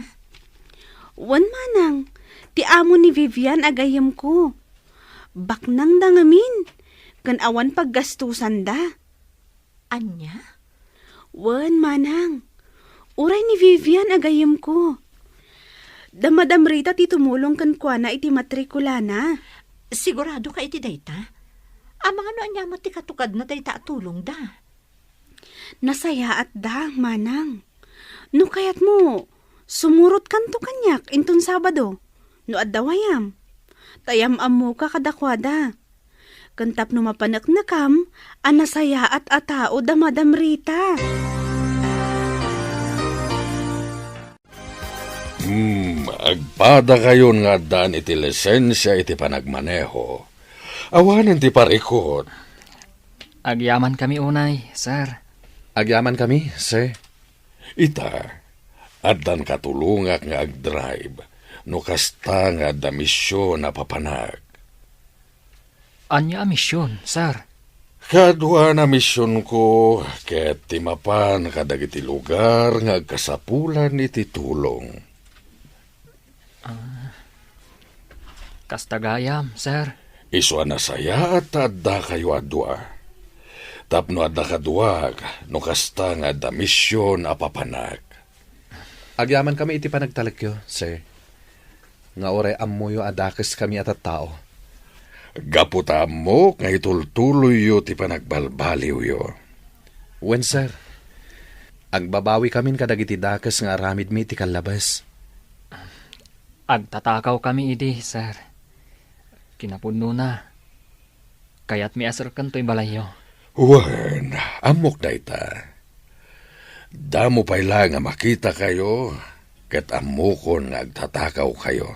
Wen, Manang, ti amo ni Vivian a gayyemko. Baknangda ngamin, ken awan paggastusanda. Ania? Wen, Manang. Uray ni Vivian a gayyemko. Da Madam Rita ti tumulong kenkuana iti matrikulana. Sigurado ka iti dayta? Amangan no ania met ti katukadna dayta a tulongda? Nasayaatda, Manang. No kayatmo, sumurotkanto kaniak inton Sabado, no adda wayam. Ta yam-ammoka kadakuada. Ken tapno mapaneknekam a nasayaat a tao da Madam Rita. Hmm, agpadakayon nga addaan iti lisensia iti panagmaneho. Awanen ti parikut. Agyamankami unay, sir. Agyamankami, sir. Ita, addan katulongak nga agdrive, no kasta nga adda mision a papanak. Ania a mision, sir? Kaduan a misionko ket ti mapan kadagiti lugar nga agkasapulan iti tulong. Ah, kasta gayam, sir. Isu a nasayaat ta addakayo a dua. Tapno adda kaduak, no kasta nga adda mision a papanak. Agyamankami iti panagtalekyo, sir, nga uray ammoyo a dakeskami a tattao. Gapu ta ammok nga itultuloyyo ti panagbalbaliwyo. Wen, sir. Agbabawikamin kadagiti dakes nga aramidmi iti kallabes. Agtatakawkami idi, sir. Kinapudnona, kayatmi a serken toy balayyo. Wen, ammok dayta. Damo pay laeng a makitakayo, ket ammokon nga agtatakawkayo.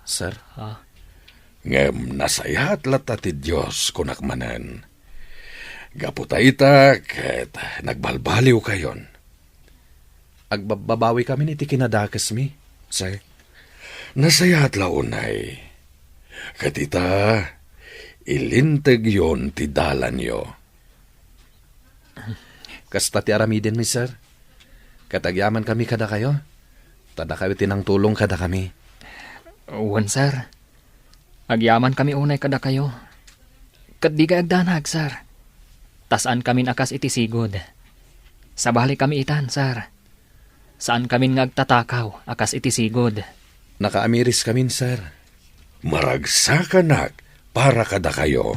Sir? Ah. Ngem nasayaat latta ti Dios, kunak manen. Gapu ta ita, ket nagbalbaliwkayon. Agbababawikamin iti kinadakesmi, sir. Nasayaat la unay. Ket ita, ilintegyon ti dalanyo. Kasta ti aramidenmi, sir. Ket agyamankami kadakayo. Ta dakayo ti nangtulong kadakami. Wen, sir. Agyamankami unay kadakayo. Ket dikay agdanag, sir. Ta saankamin a kas iti sigud. Sabalikami itan, sir. Saankamin nga agtatakaw a kas iti sigud. Nakaamiriskamin, sir. Maragsakanak para kadakayo.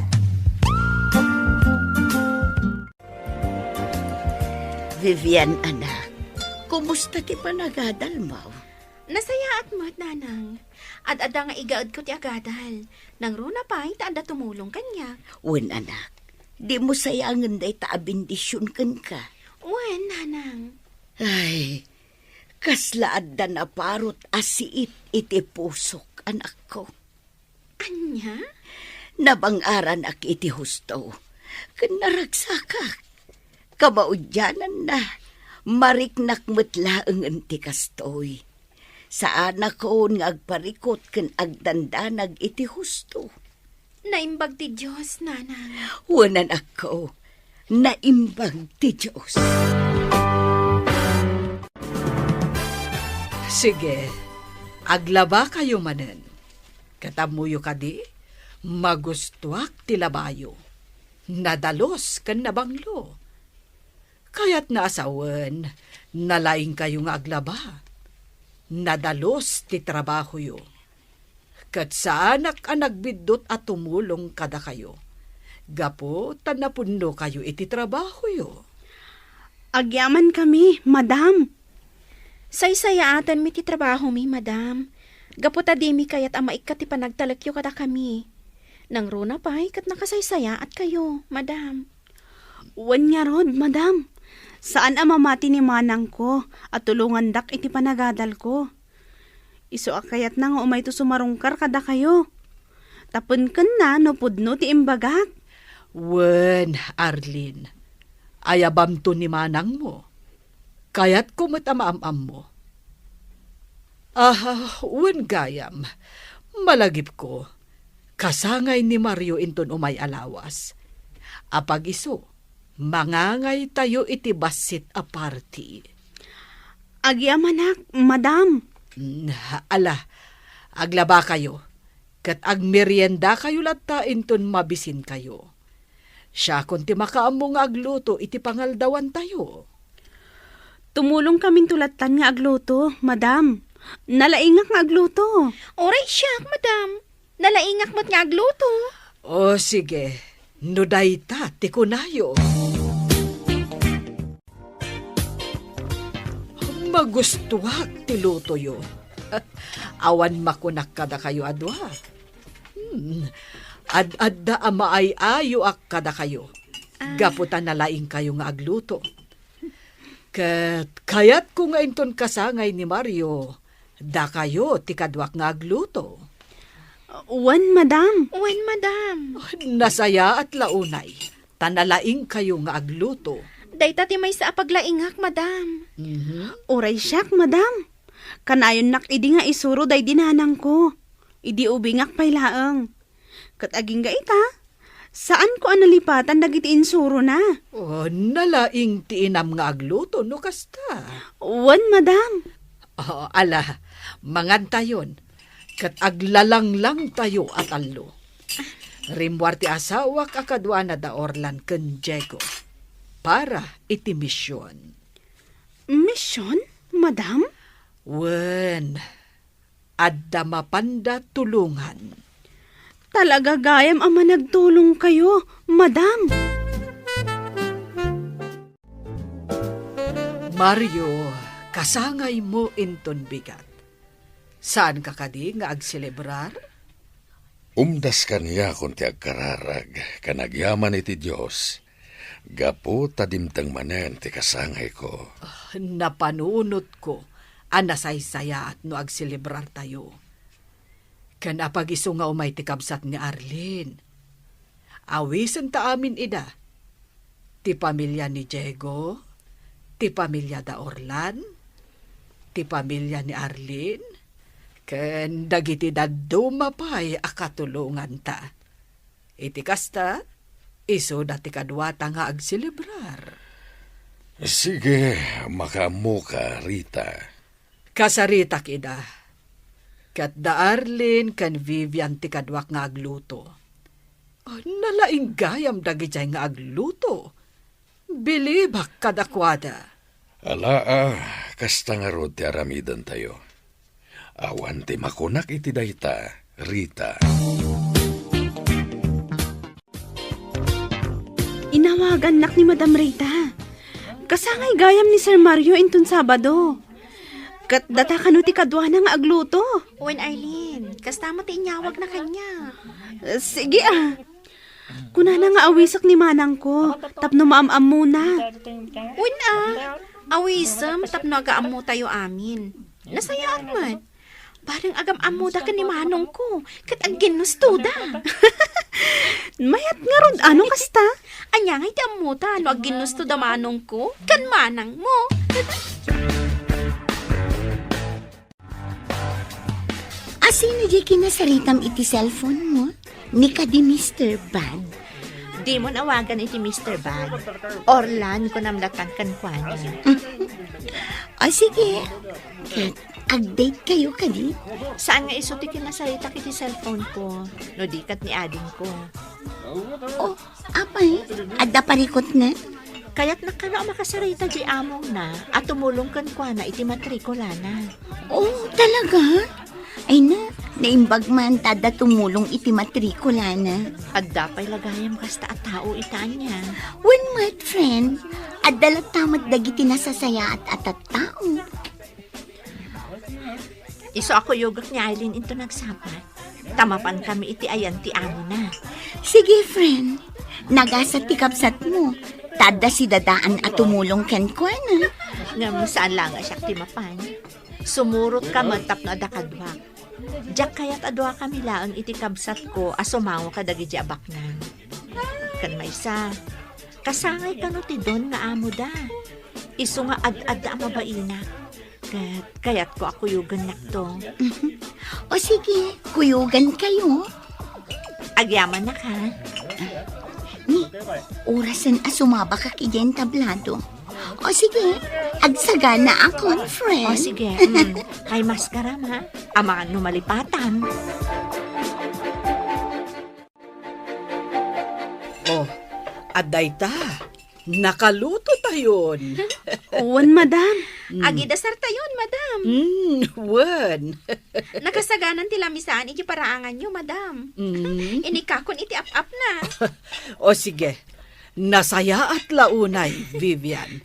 Vivian, anak, kumusta ti panagadalmo? Nasayaat met, Nanang. Ad-adda nga igaedko ti agadal. Nangruna pay ta adda tumulong kaniak. Wen, anak. Dimo sayangen dayta a bendision kenka. Wen, Nanang. Ay, kasla adda naparut a siit iti pusok, anakko. Ania? Nabang-aranak iti husto, ken naragsakak. Kamaudiananna, mariknak met laengen ti kastoy. Saanakon nga agparikut ken agdandanag iti husto. Naimbag ti Dios, Nanang. Wen, anakko, naimbag ti Dios. Sige, aglabakayo manen. Ket ammoyo kadi, magustoak ti labayo. Nadalus ken nabanglo. Kayatna a sawen, nalaingkayo nga aglaba. Nadalus ti trabahoyo. Ket saanak a nagbiddut a tumulong kadakayo, gapu ta napudnokayo iti trabahoyo. Agyamankami, madam. Saysayaatenmi ti trabahomi, madam. Gapu ta dimi kayat a maikkat ti panagtalekyo kadakami. Nangruna pay ket nakasaysayaatkayo, madam. Wen ngarud, madam. Saan a mamati ni manangko a tulongandak iti panagadalko. Isu a kayatna nga umayto sumarungkar kadakayo. Tapno kenna no pudno ti imbagak. Wen, Arlene, ayabamto ni manangmo. Kayatko met a maam-ammo. Ah, wen gayam, malagipko, kasangay ni Mario inton umay a lawas. Apag-isu, mangangaytayo iti bassit a party. Agyamanak, madam. Mm, ala, aglabakayo, ket agmeriendakayo latta inton mabisinkayo. Siakon ti makaammo nga agluto iti pangaldawantayo. Tumulongkaminto lattan nga agluto, madam. Nalaingak nga agluto. Uray siak, madam. Nalaingak met nga agluto. O, sige. No dayta ti kunayo. Magustuak ti lutoyo. Awan makunak kadakayo a dua. Hmm. Ad-adda a maay-ayoak kadakayo. Ah. Gapu ta nalaingkayo nga agluto. Ket kayatko nga inton kasangay ni Mario, dakayo ti kaduak nga agluto. Wen, madam. Wen, madam. Nasayaat la unay, ta nalaingkayo nga agluto. Dayta ti maysa a paglaingak, madam. Mhm. Uray siak, madam. Kanayonnak idi nga isuro daydi nanangko. Idi ubingak pay laeng. Ket agingga ita, saanko a nalipatan dagiti insurona. O, nalaing ti inam nga agluto no kasta. Wen, madam. O, ala, mangantayon, ket aglalanglangtayo a tallo. Rimmuar ti asawak a kaduana da Orlan ken Diego para iti mision. Mision, madam? Wen, adda mapanda tulongan. Talaga gayam a managtulongkayo, madam. Mario, kasangaymo inton bigat. Saanka kadi nga agselebrar? Umdas kaniakon ti agkararag ken agyaman iti Dios, gapu ta dimteng manen ti kasangayko. Ah, napanunotko a nasaysayaat no agselebrartayo. Ken apag-isu nga umay ti kabsat ni Arlene. Awisenta amin ida. Ti pamilia ni Diego, ti pamilia da Orlan, ti pamilia ni Arlene, ken dagiti dadduma pay a katulonganta. Iti kasta, isuda ti kaduata nga agselebrar. Sige, makaammoka, Rita. Kasaritak ida. Ket da Arlene ken Vivian ti kaduak nga agluto. Nalaing gayam dagijay nga agluto. Bilibak kadakuada. Alaa, kasta ngarud ti aramidentayo. Awan ti makunak iti dayta, Rita. Inawagannak ni Madam Rita. Kasangay gayam ni Sir Mario inton Sabado. Ket data kano ti kaduana nga agluto? Wen, Arlene, kasta met ti inyawagna kaniak. Eh, sige, ah. Kunana nga awisek ni manangko tapno maam-ammona. Wen, ah. Awisem tapno agaammotayo amin. Nasayaat met. Bareng agam-ammoda ken ni manongko, ket agginnustoda. Mayat ngarud, ano kasta? Ania ngay ti ammota no agginnustoda manongko ken manangmo? Asino diay kinasaritam iti cellphone mo? Ni kadi Mister Bag? Dimon awagan iti Mister Bag. Orlan, kunam latan kenkuana. O sige, ket agdate kayo kadi? Saan nga isu ti kinasaritak iti cellphone ko, no di ket ni adingko. O, apay, adda parikutna? Kayatna kano a makasarita di amongna a tumulong kenkuana iti matrikulana. Oh, talaga? Ay na, naimbag man ta adda tumulong iti matrikulana. Adda pay la gayam kasta a tao ita ania. Wen met, friend. Adda latta met dagiti nasasayaat a tattao. Isu a kuyogek ni Aileen into nagsapa, ta mapankami iti ayan ti amona. Sige, friend. Nagasat ti kabsatmo. Ta adda sidadaan a tumulong kenkuana. Ngem saan la nga siak ti mapan. Sumurotka met tapno adda kaduak. Diak kayat a duakami laeng iti kabsatko a sumango kadagiti abaknang. Ken maysa, kasangay kano ti Don nga amoda. Isu nga ad-adda a mabainak. Ket kayatko a kuyogennakto. O sige, kuyogankayo. Agyamannak, ha? Ni, orasen a sumabakak idiay tablado. O sige, agsagana a conference. O sige, mm, kay maskaram, ha? Amangan no malipatam. Oh, adda ita. Nakaluto tayon. Wen, madam. Mm. Agidasar tayon, madam. Mm, wen. Nakasaganan ti lamisaan iti paraanganyo, madam. Mm. Inikakon iti ap-apna. O sige, nasayaat la unay, Vivian.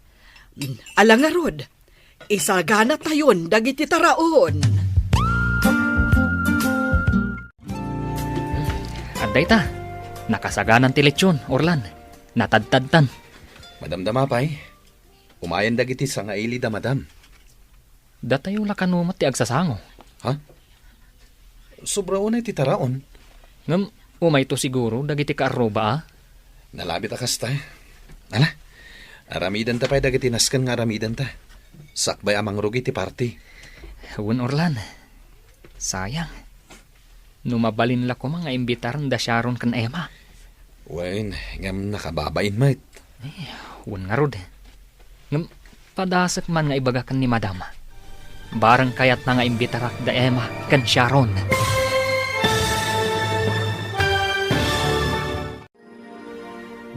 Mm, ala ngarud, isagana tayon dagiti taraon. Adda ita, nakasaganan ti lechon, Orlan. Natadtadtan. Madamdama pay. Umayen dagiti sangailida, madam. Datayo la kano met ti agsasango. Ha? Sobra unay ti taraon. Ngem umayto siguro dagiti kaarruba, a? Nalabit a kasta. Ala, aramidenta pay dagiti nasken nga aramidenta. Sakbay a mangrugi ti party. Wen, Orlan. Sayang. No mabalin la koma nga imbitaren da Sharon ken Emma. Wen, ngem nakababain met. Eh, wen ngarud. Ngem padasek man nga ibaga ken ni Madam. Bareng kayatna nga imbitarak da Emma ken Sharon.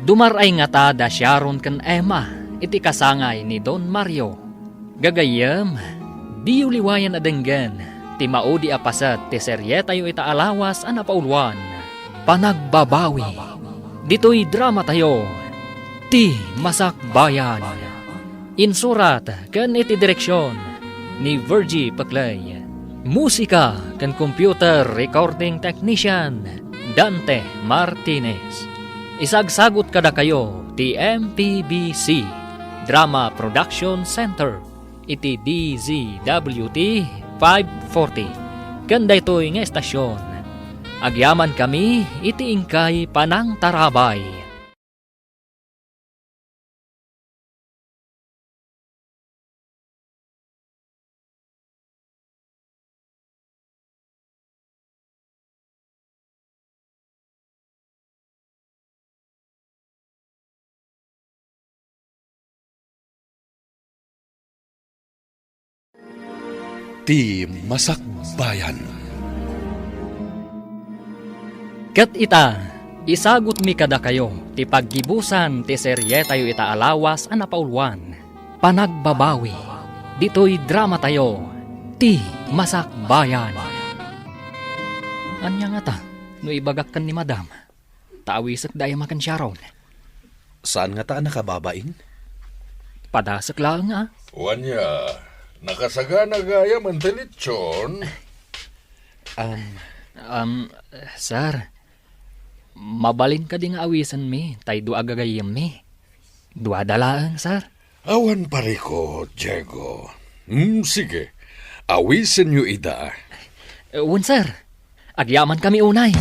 Dumar-ay ngata da Sharon ken Emma iti kasangay ni Don Mario. Gagayyem, diyo liwayan a denggen ti maudi a paset ti serietayo ita a lawas a napauluan, Panagbabawi. Ditoy dramatayo, Ti Masakbayan. Insurat ken iti direksion ni Virgie Peclay. Musika ken computer recording technician, Dante Martinez. Isagsagut kadakayo ti M P B C Drama Production Center iti D Z W T five forty. Ken daytoy nga estasion, agyamankami iti inkay panangtarabay. Ti Masakbayan. Ket ita, isagutmi kadakayo ti paggibusan ti serietayo ita a lawas a napauluan, Panagbabawi, ditoy dramatayo, Ti Masakbayan. Ania ngata no ibagak ken ni Madam? Ta awisek da Emma ken Sharon. Saan ngata a nakababain? Padasek laeng a. Wen, nakasagana gayam ti lechon. Um, Um, sir, mabalin kadi nga awisenmi tay dua a gagayyemmi? Duada laeng, sir. Awan parikut, Diego. Hmm, sige. Awisenyo ida. Eh, wen, sir. Agyamankami unay.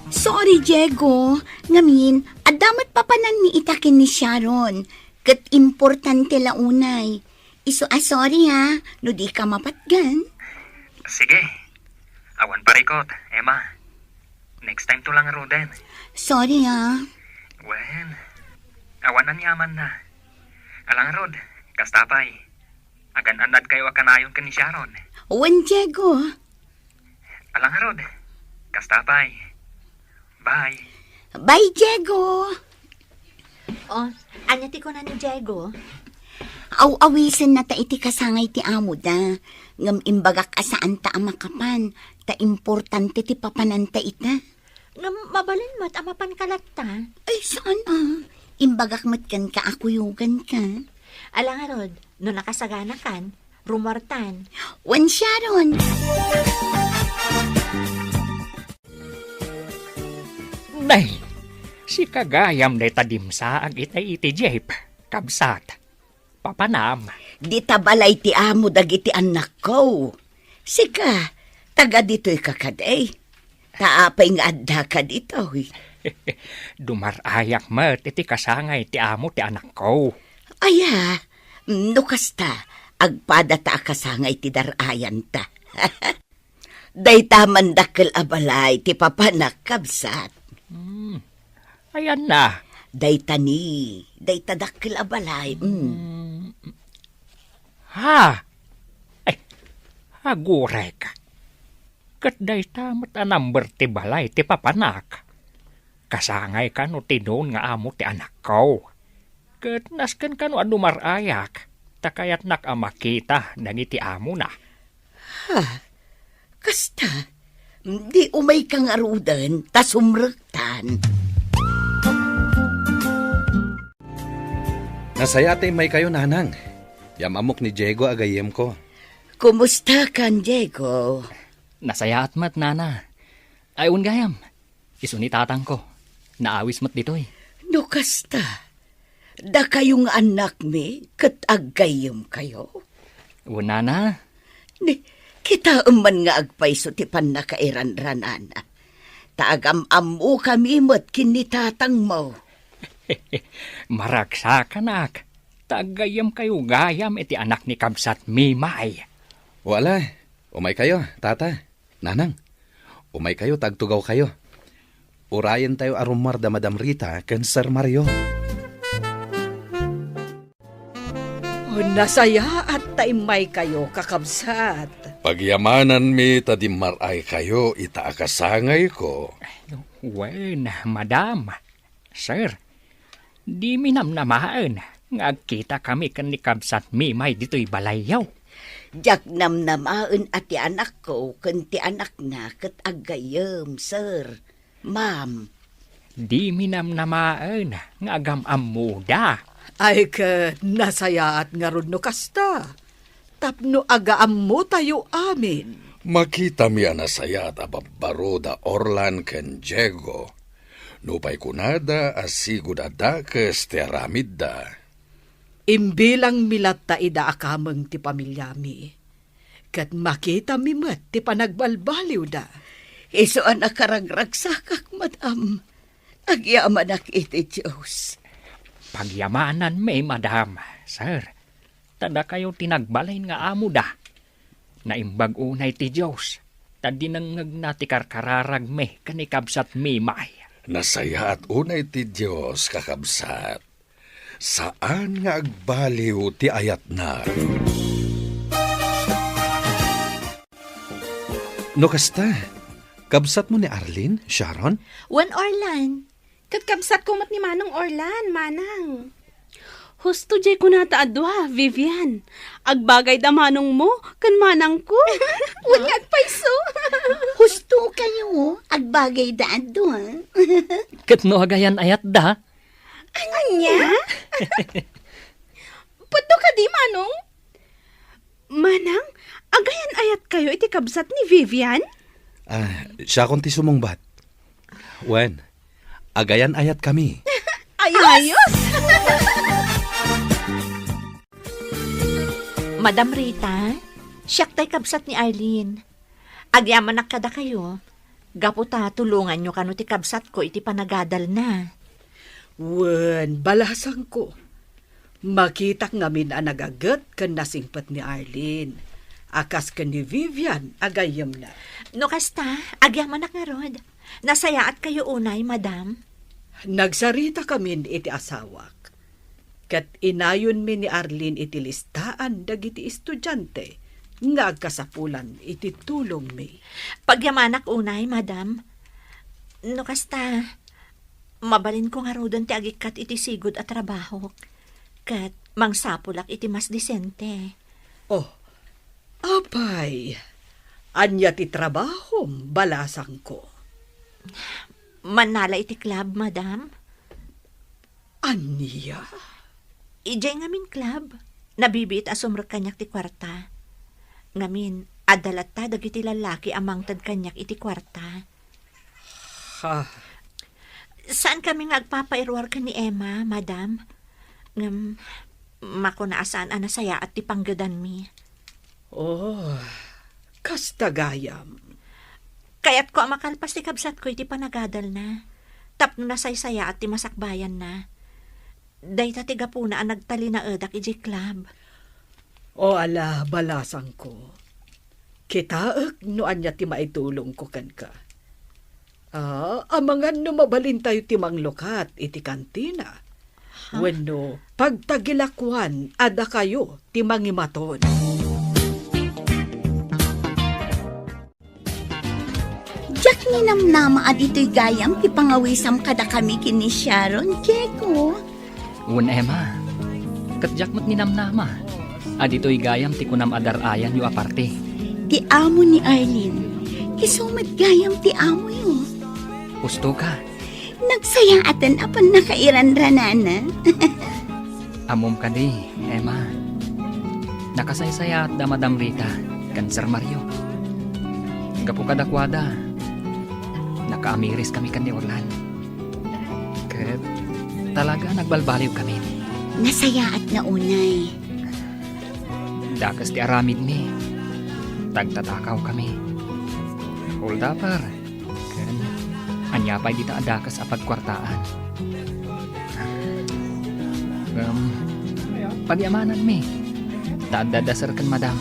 Sorry, Diego. Ngamin, adda met papananmi ita ken ni Sharon. Ket importante la unay. Isu a sorry, ha, no di ka mapatgan. Sige. Awan parikut, Emma. Next time to lang ruden. Sorry, ha. Wen, awan aniamanna. Ala ngarud, kasta pay. Agan-annadkayo a kanayon ken ni Sharon. Wen, Diego. Ala ngarud, kasta pay. Bye. Bye, Diego. Oh, ania ti kuna ni Diego? Aw-awisenna ta iti kasangay ti amoda. Ngem imbagak a saanta a makapan, ta importante ti papananta ita. Ngem mabalin met a mapanka latta. Ay, saan a? Imbagak met kenka a kuyoganka. Ala ngarud, no nakasaganakan, rumuartan. Wen, Sharon! Nay, sika gayam dayta dimsaag itay iti jeep, kabsat. Papanam. Dita balay ti amo dagiti annakko. Sika, taga ditoyka kadi? Ta apay nga addaka ditoy? Dumar-ayak met iti kasangay ti amo ti anakko. Aya, no kasta, agpadata a kasangay ti dar-ayanta. Dayta man dakkel a balay ti papanak, kabsat. Hmm. Ayanna? Dayta ni, dayta dakkel a balay. Mm. Hmm. Ha? Ay, agurek. Ket dayta met a number ti balay ti papanak. Kasangay kano ti nuon nga amo ti anakko. Ket nasken kano a dumar-ayak, ta kayatnak a makita dagiti amona. Ha? Kasta, di umayka ngaruden ta sumrektan. Nasayaat ta immaykayo, Nanang. Yam-ammok ni Diego a gayyemko. Kumustakan, Diego? Nasayaat met, Nana. Ay, wen gayam. Isu ni tatangko. Naawis met ditoy. No kasta, dakayo nga annakmi ket aggayyemkayo? Wen, Nana. Ni, kitaem man nga agpayso ti pannakairanranana. Ta agam-ammokami met ken ni tatangmo. Maragsakanak, ta aggayyemkayo gayam iti anak ni kabsat Mimay. Wala, umaykayo, tata. Nanang, umaykayo ta agtugawkayo. Urayentayo a rumuar da Madam Rita ken Sir Mario. Oh, nasayaat ta immaykayo, kakabsat. Pagyamananmi ta dimmar-aykayo ita a kasangayko. Wen, madam. Sir, dimi namnamaen nga agkitakami ken ni kabsat Mimay ditoy balayyo. Diak namnamaen a ti anakko ken ti anakna ket aggayyem, sir, ma'am. Dimi namnamaen nga agam-ammoda. Ay, ket nasayaat ngarud no kasta. Tapno agaammotayo amin. Makitami a nasayaat a babbaro da Orlan ken Diego. Nupay kunada a sigo da dakes ti aramidda. Imbilangmi latta ida a kameng ti pamiliami. Ket makitami met ti panagbalbaliwda. Isu a nakaragragsakak, madam. Agyamanak iti Dios. Pagyamananmi, madam, sir. Ta dakayo ti nagbalin nga amoda. Naimbag unay ti Dios, ta dinengngegna ti karkararagmi ken ni kabsat Mimay. Nasayaat unay ti Dios, kakabsat. Saan nga agbaliw ti ayatna. No kasta, kabsatmo ni Arlene, Sharon? Wen, Orlan. Ket kabsatko met ni Manong Orlan, Manang. Husto diay kunata a dua, Vivian. Agbagayda manongmo ken manangko. Wen nga agpayso. Husto kayo, agbagayda a dua. Ket no agayan-ayatda? Ania? Pudno kadi, Manong? Manang, agayan-ayatkayo iti kabsat ni Vivian? Ah, siakon ti sumungbat. Wen, agayan-ayatkami. Ayos! Ayos! Madam Rita, siak tay kabsat ni Arlene. Agyamanak kadakayo. Gapu ta tulonganyo kano ti kabsatko iti panagadalna. Wen, balasangko. Makitak ngamin a nagaget ken nasingpet ni Arlene, a kas ken ni Vivian a gayyemna. No kasta, agyamanak ngarud. Nasayaatkayo unay, madam. Nagsaritakamin iti asawak. Ket inayonmi ni Arlene iti listaan dagiti estudiante nga agkasapulan iti tulongmi. Pagyamanak unay, madam. No kasta, Mabalinko ngaruden ti agikkat iti sigud a trabahok, ket mangsapulak iti mas disente. Oh, apay, ania ti trabahom, balasangko? Mannala iti club, madam. Ania? Idiay ngamin club, nabibiit a sumrek kaniak ti kuarta. Ngamin, adda latta dagiti lallaki a mangted kaniak iti kuarta. Ha? Saankami nga agpapairuar ken ni Emma, madam. Ngem, makuna a saan a nasayaat ti panggedanmi. Oh, kasta gayam. Kayatko a makalpas ti kabsatko iti panagadalna, tapno nasaysayaat ti masakbayanna. Dayta ti gapuna a nagtalinaedak idiay club. O ala, balasangko. Kitaek no ania ti maitulongko kenka. Ah, amangan no mabalintayo ti manglukat iti kantina. Ha? Wenno pagtagilakuan a dakayo ti mangimaton. Diak ninamnama a ditoy gayam ti pangawisam kadakami ken ni Sharon, Diego. Wen, Emma. Ket diak met ninamnama a ditoy gayam ti kunam a dar-ayanyo a parte. Ti amo ni Arlene, isu met gayam ti amoyo. Usto ka. Nagsayaaten a pannakairanranana. Ammom kadi, Emma. Nakasaysayaat da Madam Rita ken Sir Mario. Gapu kadakuada, nakaamiris kami ken ni Orlan. Ket talaga nagbalbaliw kami. Nasayaat nga unay. Dakes ti aramidmi. Tagtatakaw kami. Hold-upper. Ken ania pay dita a dakes a pagkuartaan? Ngem, pagyamananmi, ta adda da Sir ken Madam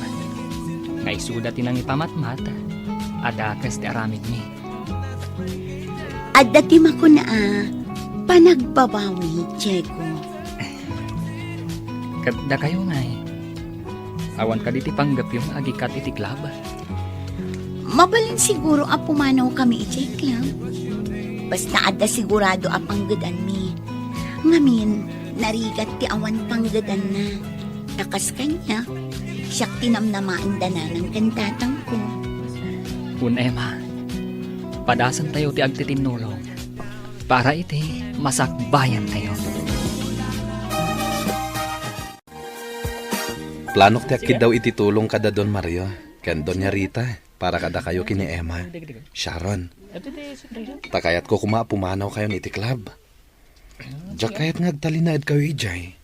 nga isuda ti nangipamatmat a dakes ti aramidmi. Adda ti makuna a panagbabawi, Diego. Ket dakayo ngay, awan kadi ti panggepyo nga agikkat iti club? Mabalin siguro a pumanawkami idiay club. Basta adda sigurado a panggedanmi. Ngamin, narigat ti awan panggedanna. Ta kas kaniak, siak ti namnamaen da nanang ken tatangko. Wen, Emma, padasentayo ti agtitinnulong para iti masakbayantayo. Planok ti agkiddaw iti tulong kada Don Mario ken Doña Rita para kadakayo ken ni Emma, Sharon. Ta kayatko koma a pumanawkayon iti club. Diak kayat nga agtalinaedkayo idiay.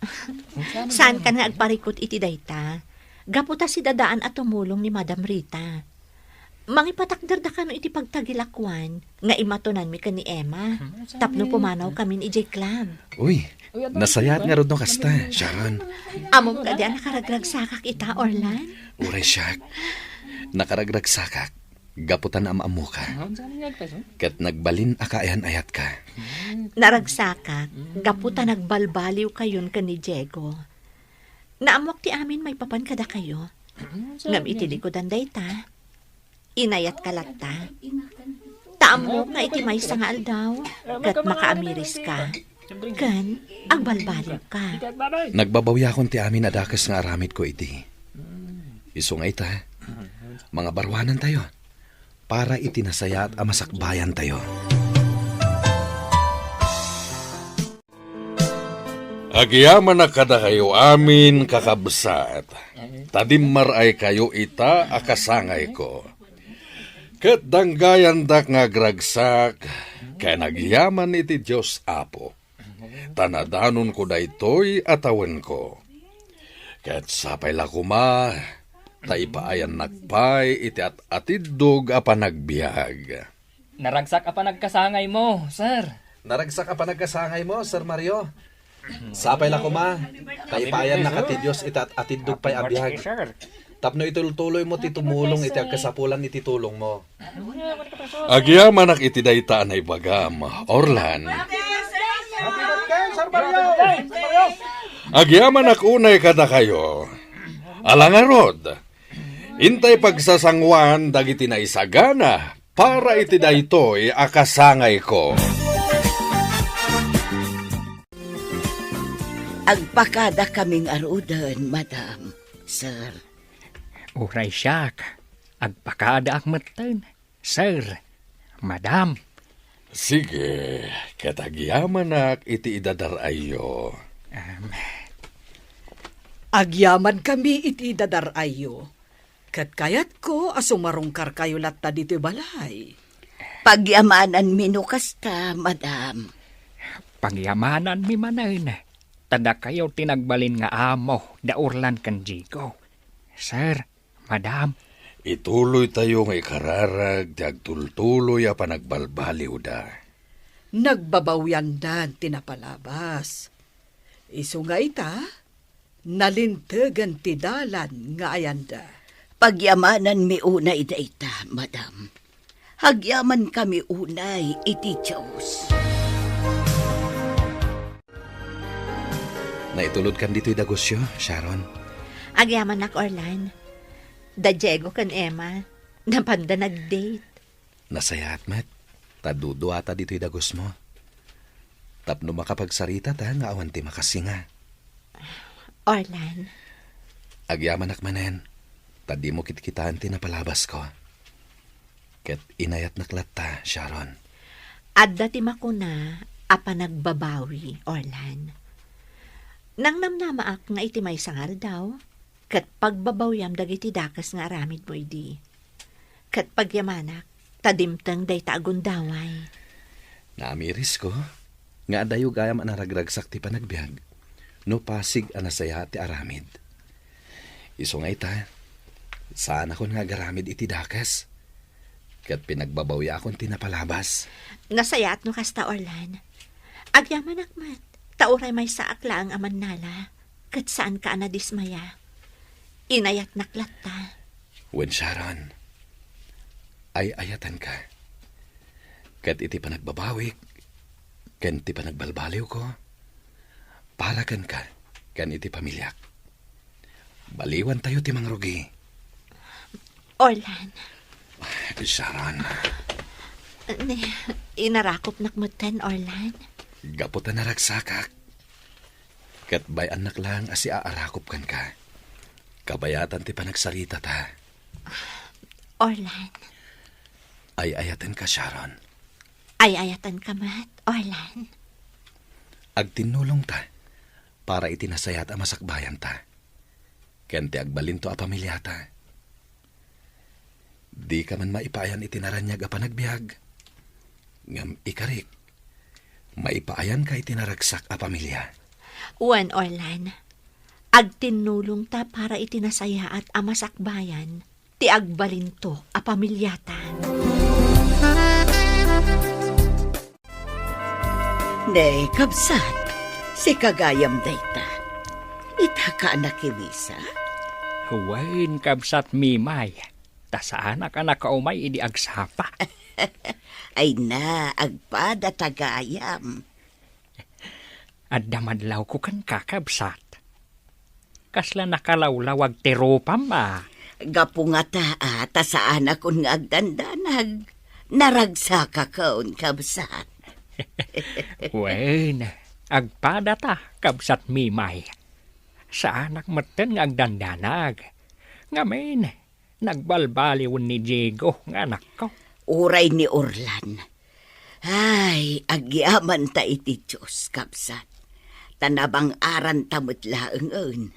Saankan nga agparikut iti dayta. Gapu ta sidadaan a tumulong ni Madam Rita. Mangipatakderdakano iti pagtagilakuan nga imatonanmi ken ni Emma tapno pumanawkamin idiay club. Uy, nasayaat ngarud no kasta, Sharon. Ammom kadi a nakaragragsakak ita, Orlan? Uray siak, nakaragragsakak gapu ta naam-ammoka. Ket nagbalin a kaayan-ayatka. Naragsakak gapu ta nagbalbaliwkayon ken ni Diego. Naammok ti amin maipapan kadakayo. Ngem iti likudan dayta, inayatka latta. Ta ammok nga iti maysa nga aldaw, ket makaamiriska, ken agbalbaliwka. Nagbabawiakon ti amin a dakes nga aramidko idi. Isu nga ita, mangabaruanantayo para iti nasayaat a masakbayantayo. Agyamanak kadakayo amin, kakabsat, ta dimmaray kayo ita a kasangayko. Ket danggayandak nga agragsak ken agyaman iti Dios Apo, ta nadanonko daytoy a tawenko. Ket sapay la koma, ta ipaayannak pay iti at-atiddog a panagbiag. Naragsak a panagkasangaymo, sir. Naragsak a panagkasangaymo, Sir Mario. Sapay la koma, ta ipaayannak ti Dios iti at-atiddog pay a biag. Tapno itultuloymo ti tumulong iti agkasapulan iti tulongmo. Agyamanak iti dayta a naibagam, Orlan. Agyamanak unay kadakayo. Ala ngarud, intay pagsasanguan dagiti naisagana para iti daytoy a kasangayko. Agpakadakami ngaruden, Madam, Sir. Uray siak, agpakadaak metten, Sir, Madam. Sige, ket agyamanak iti idadar-ayyo. Em. Agyamankami iti idadar-ayyo. Ket kayatko a sumarungkarkayo latta ditoy balay. Pagyamananmi no kasta, Madam. Pagyamananmi manen, ta dakayo ti nagbalin nga amo da Orlan ken Diego. Sir, Madam. Ituloytayo nga ikararag ti agtultuloy a panagbalbaliwda. Nagbabawiandan ti napalabas. Isu nga ita, nalintegen ti dalan nga ayanda. Pagyamananmi unay dayta, Madam. Agyamankami unay iti Dios. Naitulodkan ditoy dagusyo, Sharon? Agyamanak, Orlan. Da Diego ken Emma, napanda nag-date. Nasayaat met, ta duduata ditoy dagusmo. Tapno makapagsaritata nga awan ti makasinga. Orlan. Agyamanak manen, ta dimo kitkitaen ti napalabasko. Ket inayatnak latta, Sharon. Adda ti makuna a panagbabawi, Orlan. Nangnamnamaak nga iti maysa nga aldaw, ket pagbabawiam dagiti dakes nga aramidmo idi. Ket pagyamanak, ta dimteng dayta a gundaway. Naamirisko nga adayo gayam a naragragsak ti panagbiag no pasig a nasayaat ti aramid. Isu nga ita, saanakon nga agaramid iti dakes, ket pinagbabawiakon ti napalabas. Nasayaat no kasta, Orlan. Agyamanak met, ta uray maysaak laeng a mannala, ket saanka a nadismaya. Inayatnak latta. Wen, Sharon, ay-ayatenka. Ket iti panagbabawik, ken ti panagbalbaliwko, para kenka, ken iti pamiliak. Baliwantayo ti mangrugi. Orlan. Sharon. Ni, inarakopnak metten, Orlan. Gapu ta naragsakak. Ket bay-annak laeng a siaarakop kenka. Kabayatan ti panagsaritata. Orlan. Ay-ayatenka, Sharon. Ay-ayatenka met, Orlan. Agtinnulongta para iti nasayaat a masakbayanta, ken ti agbalinto a pamiliata. Dika man maipaayan iti naraniag a panagbiag, ngem ikarik, maipaayanka iti naragsak a pamilia. Wen, Orlan, agtinnulongta para iti nasayaat a masakbayan ti agbalinto a pamiliata. Ne, kabsat, sika gayam dayta. Itaka a nakimisa? Wen, kabsat Mimay, ta saanak a nakaumay idi agsapa. Ay na, agpadata gayam. Adda madlawko kenka, kabsat. Kasla nakalawlawag ti rupam a. Gapu ngata a ta saanakon nga agdandanag, naragsakakon, kabsat. Wen, agpadata, kabsat Mimay. Saanak metten nga agdandanag. Ngamin, nagbalbaliwen ni Diego nga anakko. Uray ni Orlan. Ay, agyamanta iti Dios, kabsat. Ta nabang-aranta met laengen.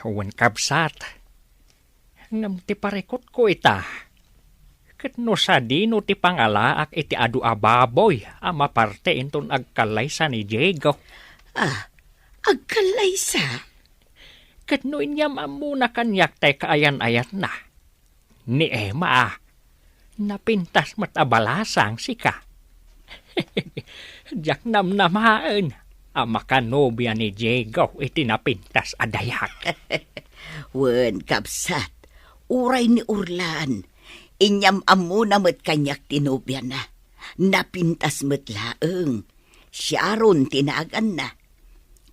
Wen, kabsat. Ngem ti parikutko ita, ket no sadino ti pangalaak iti adu a baboy a maparte inton agkallaysa ni Diego. Ah, agkallaysa? Ket no inyam-ammona kaniak tay kaayan-ayatna, ni Emma, napintas met a balasang sika. Diak namnamaen a makanobia ni Diego iti napintas a dayak. Wen, kabsat, uray ni Orlan, inyam-ammona met kaniak ti nobiana. Napintas met laeng. Sharon ti naganna.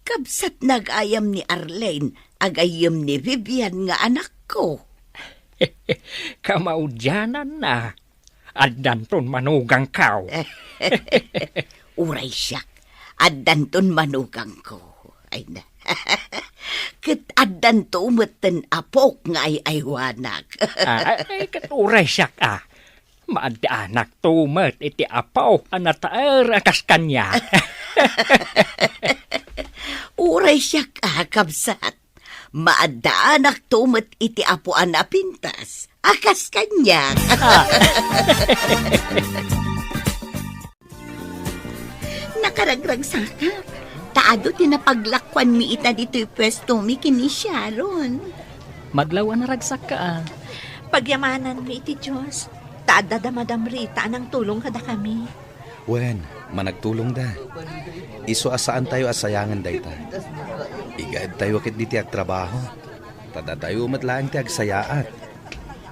Kabsat nagayam ni Arlene a gayyem ni Vivian nga anakko. Kamaudiananna, addanton manugangko. Uray siak, addanton manugangko. Ay na. Ket addanto met ten apok nga ay-aywanak. Ah, ay, ket uray siak, ah. Maaddaanak to met iti apo a nataer a kas kaniak. Uray siak, ah, kabsat. Maaddaanak to met iti apo a napintas a kas kaniak. Ah. Nakaragragsakak. Ta adu ti napaglakuanmi ita ditoy puestomi ken ni Sharon. Madlaw a naragsakka, ah. Pagyamananmi iti Dios, ta adda da Madam Rita a nangtulong kadakami. Wen, managtulongda. Isu a saantayo a sayangen dayta. Igaedtayo ketdi ti agtrabaho. Ta datayo met laeng ti agsayaat.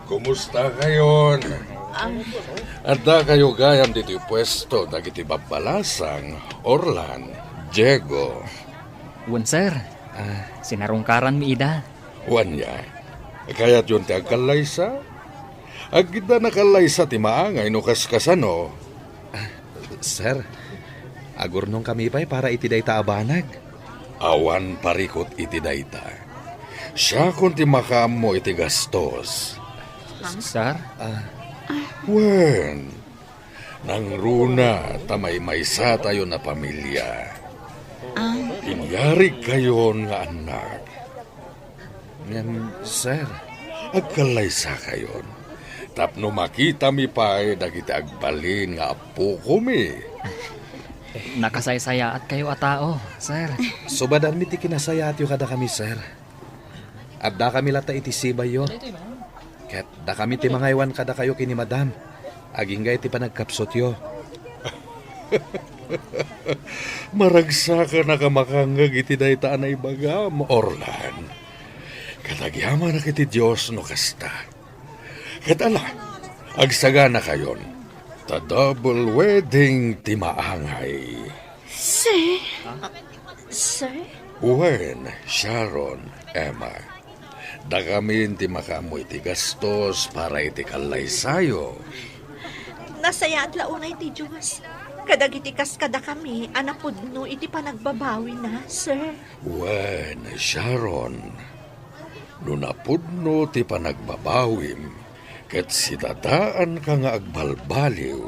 Kumustakayon? Ah. Addakayo gayam ditoy puesto dagiti babbalasang, Orlan, Diego. Wen, sir. Ah. Sinarungkaranmi ida. Wen, ya. Kayatyon ti agkallaysa? Agidda nakallaysa ti maangay no kaskasano. Ah, sir, agurnongkami pay para iti dayta a banag. Awan parikut iti dayta. Siakon ti makaammo iti gastos. Sir? Ah. Wen, nangruna ta maymaysatayon a pamilia. Ah. Inyarigkayon nga annak. Ngem, sir, agkallaysakayon tapno makitami pay dagiti agbalin nga appokomi. Nakasaysayaatkayo a tao, sir. Subadanmi ti kinasayaatyo kadakami, sir. Addakami latta iti sibayyo. Ket dakami ti mangaywan kadakayo ken ni Madam, agingga iti panagkapsutyo. Maragsakanak a makangngeg iti dayta a naibagam, Orlan. Ket agyamanak iti Dios no kasta. Ket ala, agsaganakayon, ta double wedding ti maangay. Sir? Sir? Wen, Sharon, Emma. Dakamin ti makaammo iti gastos para iti kallaysayo. Nasayaat la unay ti Dios kadagiti kas kadakami a napudno iti panagbabawina, sir. Wen, Sharon, no napudno ti panagbabawim ket sidadaanka nga agbalbaliw,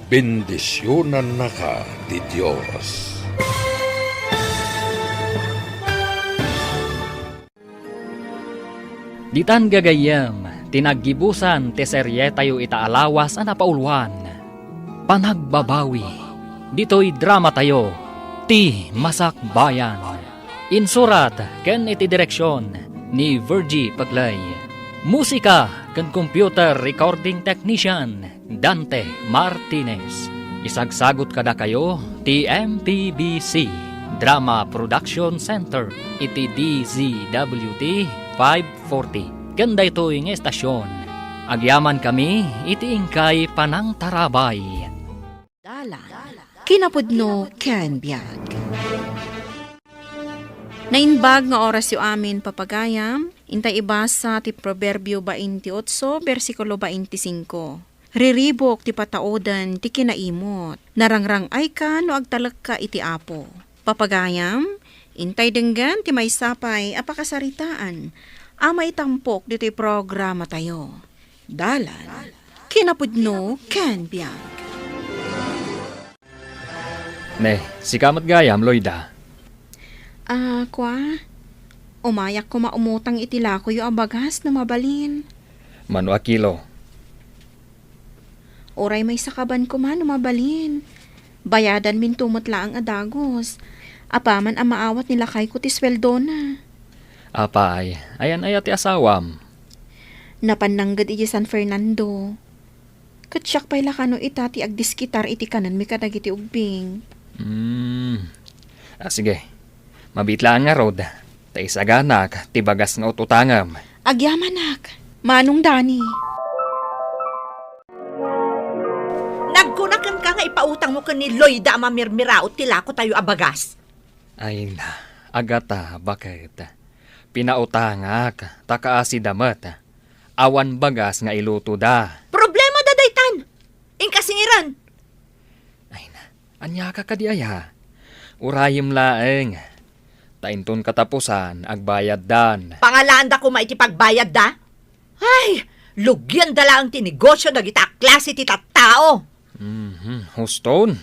bendisionannaka ti Dios. Ditan gagayyem ti naggibusan ti serietayo ita a lawas a napauluan, Panagbabawi, ditoy dramatayo, Ti Masakbayan. Insurat ken iti direksion ni Virgie Paclay. Musika ken computer recording technician, Dante Martinez. Isagsagut kadakayo ti M P B C Drama Production Center iti D Z W T five forty ken daytoy nga estasion. Agyamankami iti inkay panangtarabay. Dalan, kinapudno ken biag. Naimbag nga orasyo amin, papagayam, intay ibasa ti Proverbio baintiotso, bersikulo baintisingko. Riribuk ti patauden ti kinaimut. Narangrang-ayka no agtalekka iti Apo. Papagayam, intay denggen ti maysa pay a pakasaritaan a maitampok ditoy programatayo. Dalan, kinapudno ken biag. Ne, sika met gayam, Loida. Ah, kua, umayak koma umutang iti lakoyo a bagas no mabalin. Mano a kilo? Uray maysa kaban koma no mabalin. Bayadanminto met laeng a dagus. Apaman a maawat ni lakayko ti sueldona. Apay, ayan aya ti asawam? Napan nangged idiay San Fernando. Ket siak pay la kano ita ti agdiskitar iti kanenmi kadagiti ubbing. Hmm. Ah, sige. Mabiit laeng ngarud, ta isaganak ti bagas nga ut-utangem. Agyamanak, Manong Dani. Nagkuna kenka nga ipautangmo ken ni Loida a mamirmiraot ti lakotayo a bagas. Ay na, Agata, baket? Pinautangak, ta kaasida met. Awan bagas nga ilutoda. Problemada daytan! Inka singiran! Ay na, aniaka kadi aya? Urayem laeng. Ta inton katapusan, agbayaddan. Pangalaanda koma iti pagbayadda? Ay, lugianda laeng ti negosio dagita a klase ti tattao. Mhm, huston.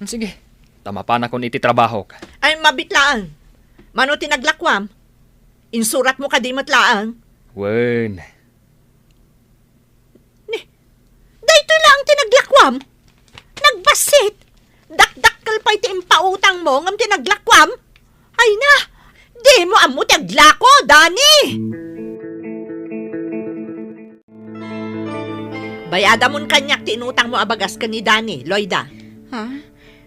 Sige, ta mapanakon iti trabahok. Ay, mabit laeng. Mano ti naglakuam? Insuratmo kadi met laeng? Wen. Ni, daytoy laeng ti naglakuam? Nagbassit! Dakdakkel pay ti impautangmo ngem ti naglakuam? Ay na, dimo ammo ti aglako, Dani! Bayadamon kaniak ti inutangmo a bagas ken ni Dani, Loida. Ha?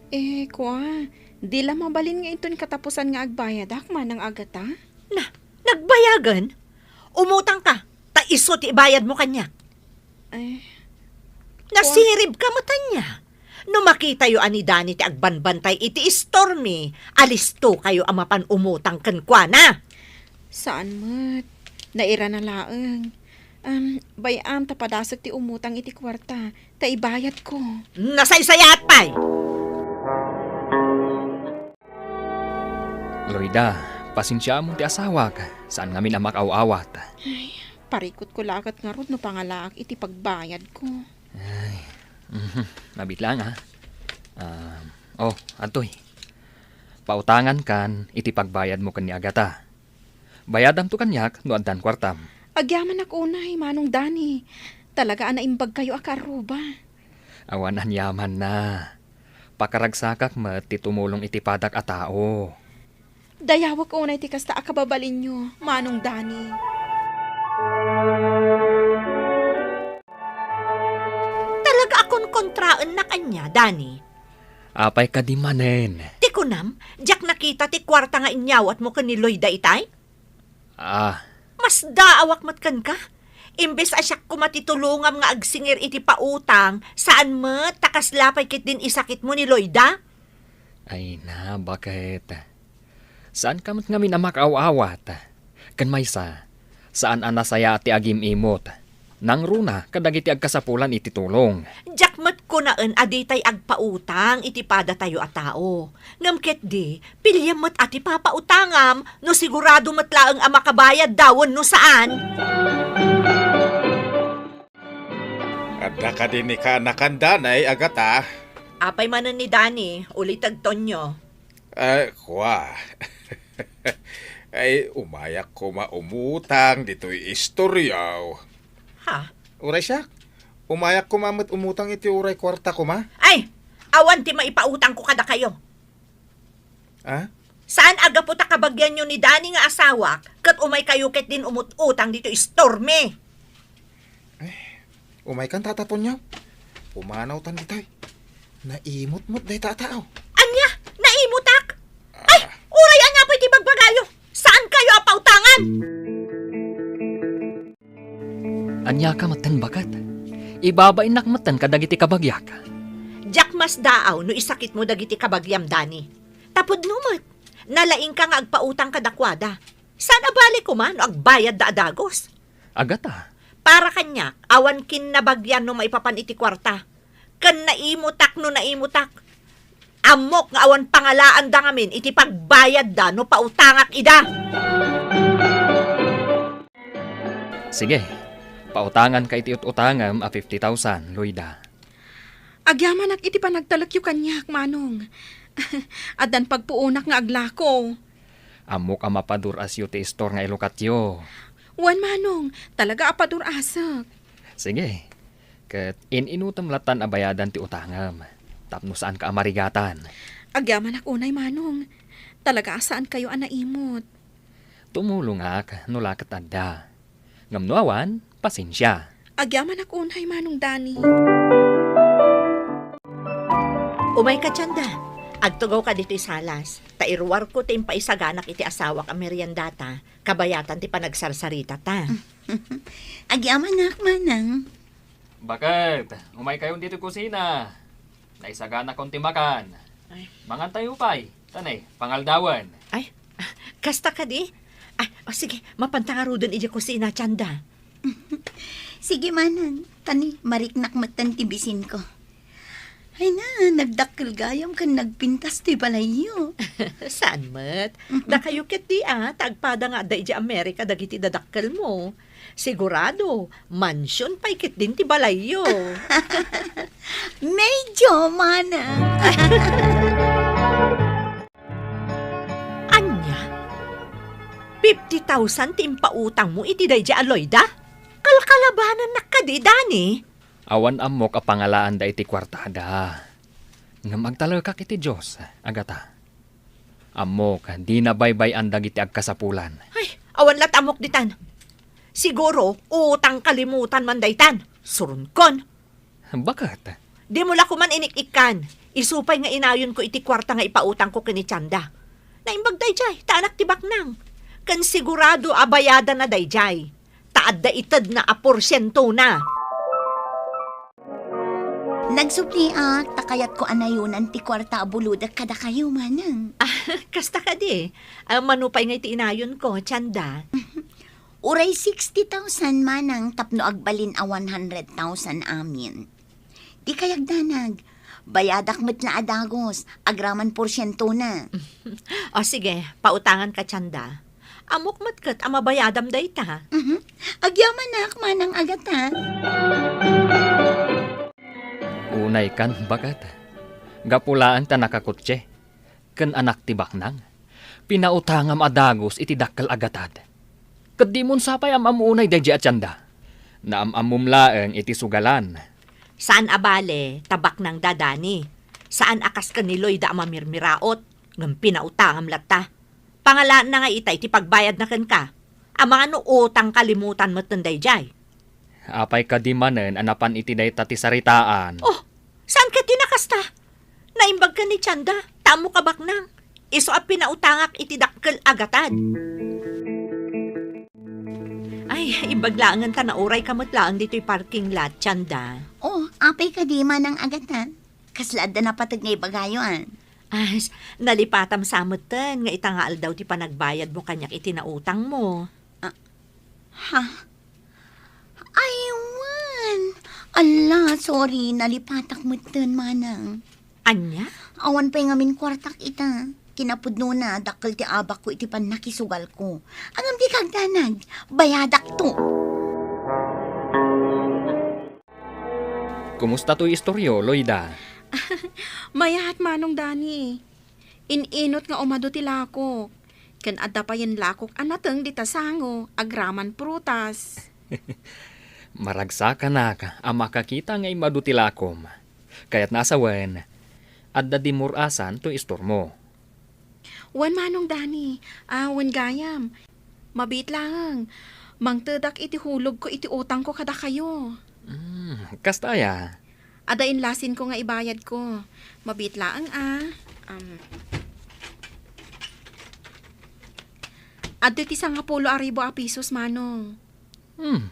Eh, kua, di la mabalin nga inton katapusan nga agbayadak, Manang Agata? Na, nagbayagen? Umutangka, ta isu ti ibayadmo kaniak. Ay. Nasiribka met ania? No makitayo a ni Dani ti agbanbantay iti istormi, alistokayo a mapan umutang kenkuana. Saan met. Nairana laeng. Am, bay-am ta padasek ti umutang iti kuarta, ta ibayadko. Nasaysayaat pay! Loida, pasensiaam ti asawak. Saan ngamin a makaaw-awat. Ay, parikutko la ket ngarud no pangalaak iti pagbayadko. Ay, mhm, mabit laeng, ah. Ah, oh, adtoy. Pautangankan iti pagbayadmo ken ni Agata. Bayadamto kaniak no addan kuartam. Agyamanak unay, Manong Dani. Talaga a naimbagkayo a kaarruba. Awan aniamanna. Pakaragsakak met ti tumulong iti padak a tao. Dayawek unay ti kasta a kababalinyo, Manong Dani. Talaga a konkontraennak ania, Dani? Apay kadi manen? Ti kunam, diak nakita ti kuarta nga inyawatmo ken ni Loida itay? Ah. Masdaawak met kenka. Imbes a siak koma ti tulongam nga agsingir iti pautang, saan met ta kasla pay ketdin isakitmo ni Loida? Ay na, baket? Saanka met ngamin a makaaw-awat. Ken maysa, saan a nasayaat ti agim-imot. Nangruna kadagiti agkasapulan iti tulong. Diak met kunaen a ditay agpautang iti padatayo a tao. Ngem ketdi, piliem met a ti papautangam no sigurado met laeng a makabayadda wenno saan. Adda kadi ni kaanakan danay, Agata? Apay manen ni Dani, ulitegtonyo. Ay, kua. Ay, umayak koma umutang ditoy istoryaw. Ha? Uray siak, umayak koma met umutang iti uray kuarta koma. Ay, awan ti maipautangko kadakayo. Ah? Saan a gapu ta kabagianyo ni Dani nga asawak, ket umaykayo ketdin umut-utang ditoy istormi. Eh, umaykan, Tata Tonyo. Pumanawtan ditoy. Naimot met dayta a tao. Ania? Naimutak? Ay, Ah. uray ania pay ti bagbagayo? Saankayo a pautangan? Ania ka metten, baket? Ibabainnak metten kadagiti kabagiak. Diak masdaaw no isakitmo dagiti kabagiam, Dani. Ta pudno met, nalaingka nga agpautang kadakuada. Saan a bale koma no agbayadda a dagus? Agata. Para kaniak, awan kinnabagian no maipapan iti kuarta. Ken naimutak no naimutak. Ammok nga awan pangalaanda ngamin iti pagbayadda no pautangak ida. Sige, pautanganka iti ut-utangem a fifty thousand, Loida. Agyamanak iti panagtalekyo kaniak, Manong. Addan pagpuonak nga aglako. Ammok a mapadur-asyo ti istor nga ilukatyo. Wen, Manong, talaga a padur-asek. Sige, ket in-inutem lattan a bayadan ti utangem, tapno saanka a marigatan. Agyamanak unay, Manong. Talaga a saankayo a naimot. Tumulongak no la ket adda. Ngem no awan, pasensia. Agyamanak unay, Manong Dani. Umayka, Tienda. Agtugawka ditoy salas, ta iruarko ti impaisaganak iti asawak a meriendata, kabayatan ti panagsarsaritata. Agyamanak, Manang. Baket, umaykayon ditoy kusina. Naisaganakon ti makan. Ay. Mangantayo pay. Tanay, pangaldawen. Ay, kasta kadi? Ay, o sige, mapanta ngaruden idiay kusina, Tienda. Sige, Manang. Tani, mariknak metten ti bisinko. Ay na, nagdakkel gayam ken nagpintas ti balayyo. Saan met? Dakayo ketdi a, ta agpada nga adda idiay Amerika dagiti dadakkelmo. Sigurado, mansion pay ketdin ti balayyo. Medyo, manang. Ania? Fifty thousand ti impautangmo iti daydiay a Loida? Kalkalabanannak kadi, Dani? Awan ammok a pangalaanda iti kuartada. Ngem agtalekak iti Dios, Agata. Ammok, dina baybay-an dagiti agkasapulan. Ay, awan la't ammok ditan. Siguro, utang kalimutan man daytan. Suronkon. Baket? Dimo la koman inik-ikkan. Isu pay nga inayonko iti kuarta nga ipautangko ken ni Tianda. Naimbag daydiay, ta anak ti baknang. Ken sigurado a bayadanna daydiay. Ta adda itedna a porsientona. Nagsubliak, ta kayatko a nayonan ti kuarta a bulodek kadakayo, manang. Ah, kasta kadi. Ah, mano pay nga iti inayonko, Tianda? Uray sixty thousand, manang, tapno agbalin a one hundred thousand amin. Di kay agdanag. Bayadak met la a dagus, agraman porsientona. O sige, pautanganka, Tianda. Ammok met ket a mabayadam dayta. Mhm. Agyamanak, manang Agata. Unaykan, baket. Gapu laeng ta nakakotse ken anak ti baknang, pinautangam a dagus iti dakkel a gatad. Ket dimon sa pay am-ammo unay daydiay a Tianda. Naam-ammom laeng iti sugalan. Saan a bale, ta baknangda, Dani. Saan a kas ken ni Loida a mamirmiraot, ngem pinautangam latta. Pangalaanna nga ita iti pagbayadna kenka. Amangan no utang kalimutan metten daydiay. Apay kadi manen a napan iti dayta ti saritaan? Oh, saan ket ti nakasta? Naimbag ken ni Tianda, ta ammok a baknang. Isu a pinautangak iti dakkel a gatad. Ay, imbag laengen ta naurayka met laeng ditoy parking lot, Tianda. Oh, apay kadi, manang Agata? Kasla adda napateg nga ibagayo, a? As, nalipatam sa metten nga ita nga aldaw ti panagbayadmo kaniak iti nautangmo. Ah, ha? Ay, wen. Ala, sorry, nalipatak metten, manang. Ania? Awan pay ngamin kuartak ita. Kinapudnona, dakkel ti abakko iti pannakisugalko. Ngem dika agdanag, bayadakto. Kumusta toy istoryo, Loida? Mayat, Manong Dani. In-inut nga umadu ti lakok. Ken adda payen lakok a nateng dita sango, agraman prutas. Maragsakanak a makakita nga immadu ti lakom. Kayatna a sawen, adda dimur-asan toy istormo. Wen, Manong Dani, a, wen gayam. Mabiit laeng. Mangtedak iti hulogko iti utangko kadakayo. Hmm, kasta aya? Adda inlasinko nga ibayadko. Mabiit laeng, a. Am, adda ti sangapulo a ribu a pisos, Manong. Hmm.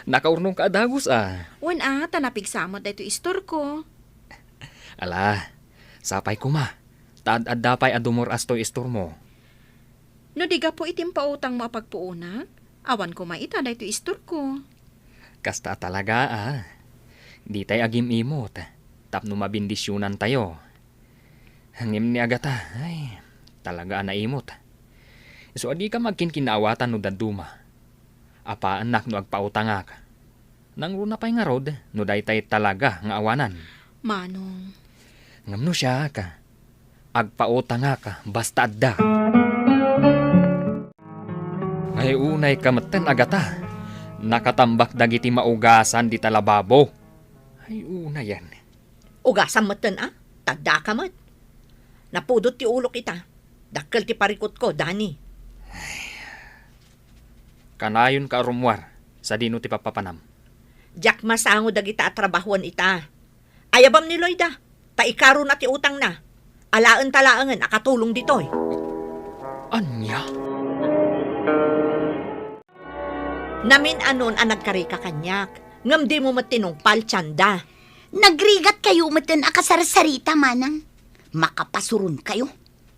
Nakaurnongka a dagus, a. Wen, a, ta napigsa met daytoy istorko. Ala, sapay koma. Ta ad-adda pay a dumur-as toy istormo. No di gapu iti impautangmo a pagpuonak, awan koma ita daytoy istorko. Kasta a talaga, a. Ditay agim-imot tapno mabendisionantayo. Ngem ni Agata, ay, talaga a naimot. Isu a dika agkinkinnaawatan no dadduma. Apaannak no agpautangak. Nangruna pay ngarud no daytay talaga nga awanan. Manong. Ngem no siak, agpautangak basta adda. Ay, unayka metten, Agata. Nakatambak dagiti maugasan dita lababo. Ay, unayen. Ugasam metten, a? Taddaka met. Napudot ti ulok ita. Dakkel ti parikutko, Dani. Kanayonka a rummuar, sadino ti pappapanam? Diak masango dagita a trabahoen ita. Ayabam ni Loida, ta ikarona ti utangna. Alaenta laengen a katulong ditoy. Ania? Namin-anon a nagkarika kaniak, ngem dimo met tinungpal, Tianda. Nagrigatkayo metten a kasarsarita, manang. Makapasuronkayo.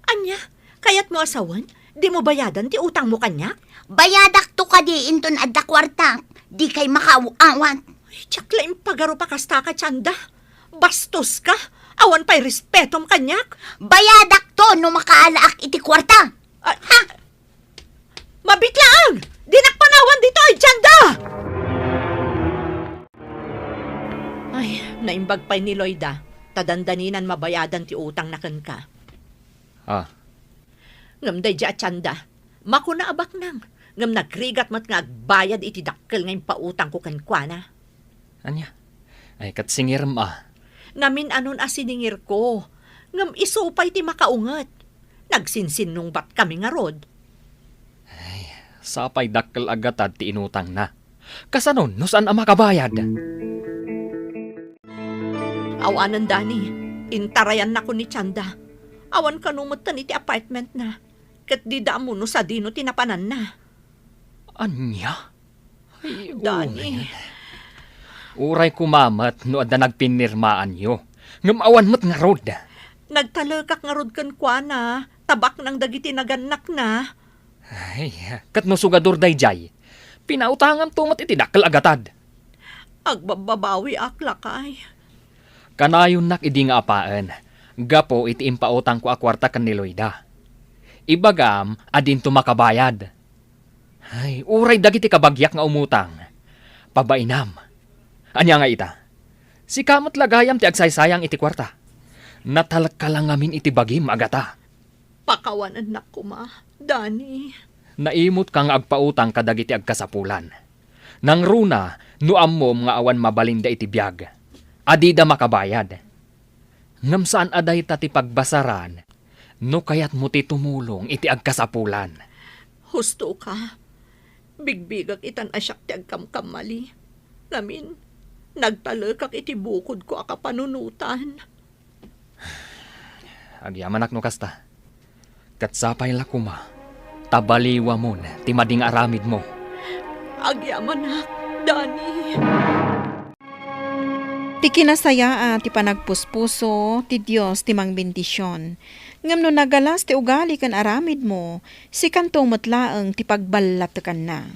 Ania? Kayatmo a sawen? Dimo bayadan ti utangmo kaniak? Bayadakto kadi inton adda kuartak. Dikay makaaw-awat. Ay, diak la impagarup a kastaka, Tianda. Bastos ka? Awan pay respetom kaniak? Bayadakto no makaalaak iti kuarta. Ah, ha? Mabitlaang! Dinak panawan ditoy, Chanda! Ay, naimbag pay ni Loida, ta dandaninan mabayadan ti utangna kenka. Ah. Ngem daydi a Chanda, makuna a baknang, ngem nagrigat met nga agbayad iti dakkel nga impautangko kenkuana. Ania? Ay, ket singirem a. Ngamin-anon a siningirko, ngem isu pay ti makaunget. Nagsinsinnungbat kami ngarud. Ay, sapay dakkel a gatad ti inutangna. Kasano no saan a makabayad? Awanen, Dani, intarayannakon ni Chanda. Awan kano metten iti apartmentna. Ket dida ammo no sadino ti napananna. Ania? Ay, Dani. Uray. Uray koma met no adda nagpinnirmaanyo. Ngem awan met ngarud. Nagtalekak ngarud kenkuana, ta baknang dagiti nagannakna. Ay, ket no sugador daydiay, pinautanganto met iti dakkel a gatad. Agbabbabawiak, lakay. Kanayonnak idi nga apaen, gapu iti impautangko a kuarta ken ni Loida. Ibagam a dinto makabayad. Ay, uray dagiti kabagiak nga umutang. Pabainam. Ania nga ita? Sika met la gayam ti agsaysayang iti kuarta. Natalekka la ngamin iti bagim a gata. Pakawanennak koma, Dani. Naimutka nga agpautang kadagiti agkasapulan. Nangruna no ammom nga awan mabalinda iti biag, a dida makabayad. Ngem saan a dayta ti pagbasaran no kayatmo ti tumulong iti agkasapulan. Husto ka. Bigbigak itan a siak ti agkamkamali. Ngamin, nagtalekak iti bukodko a kapanunotan. Agyamanak no kasta. Ket sapay la koma ta baliwamon ti madi nga aramidmo. Agyamanak, Dani. Ti kinasayaat ti panagpuspuso, ti Dios ti mangbendision. Ngem no nagalas ti ugali ken aramidmo, sikanto met laeng ti pagballatekanna.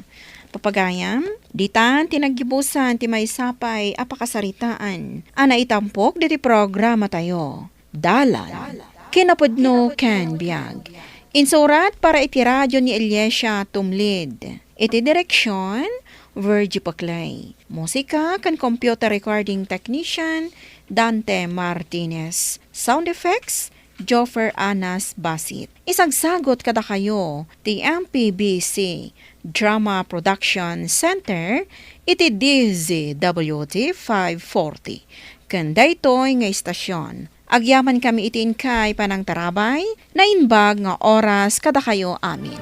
Papagayam, ditan ti naggibusan ti maysa pay a pakasaritaan a naitampok ditoy programatayo, Dalan, Kinapudno ken Biag. Insurat para iti radio ni Eliasia Tumlid. Iti direksion, Virgie Paclay. Musika ken computer recording technician, Dante Martinez. Sound effects, Joffer Anas Basit. Isagsagut kadakayo ti M P B C Drama Production Center iti D Z W T five forty. Ken daytoy nga istasyon, agyamankami iti inkay panangtarabay, naimbag nga oras kadakayo amin.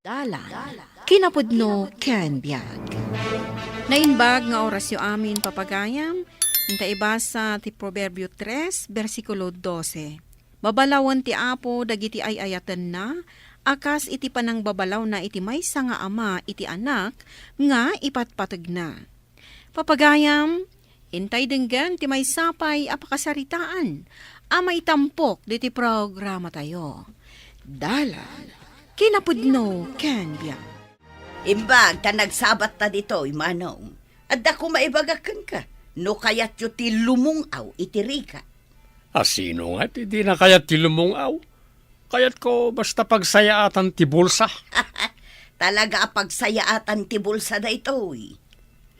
Dalan, kinapudno ken biag. Naimbag nga orasyo amin, papagayam, inta ibasa ti Proverbio tres, bersikulo dose. Babalawen ti Apo dagiti ay-ayatenna, a kas iti panangbabalawna iti maysa nga ama iti anak nga ipatpategna. Papagayam, intay denggen ti maysa pay a pakasaritaan a maitampok ditoy programatayo. Dalan, kinapudno ken biag. Imbag ta nagsabatta ditoy, manong. Adda koma ibagak kenka, no kayatyo ti lumung-aw iti rigat. A sino nga ti dina kayat ti lumung-aw? Kayatko basta pagsayaatan ti bulsa. Talaga a pagsayaatan ti bulsa daytoy.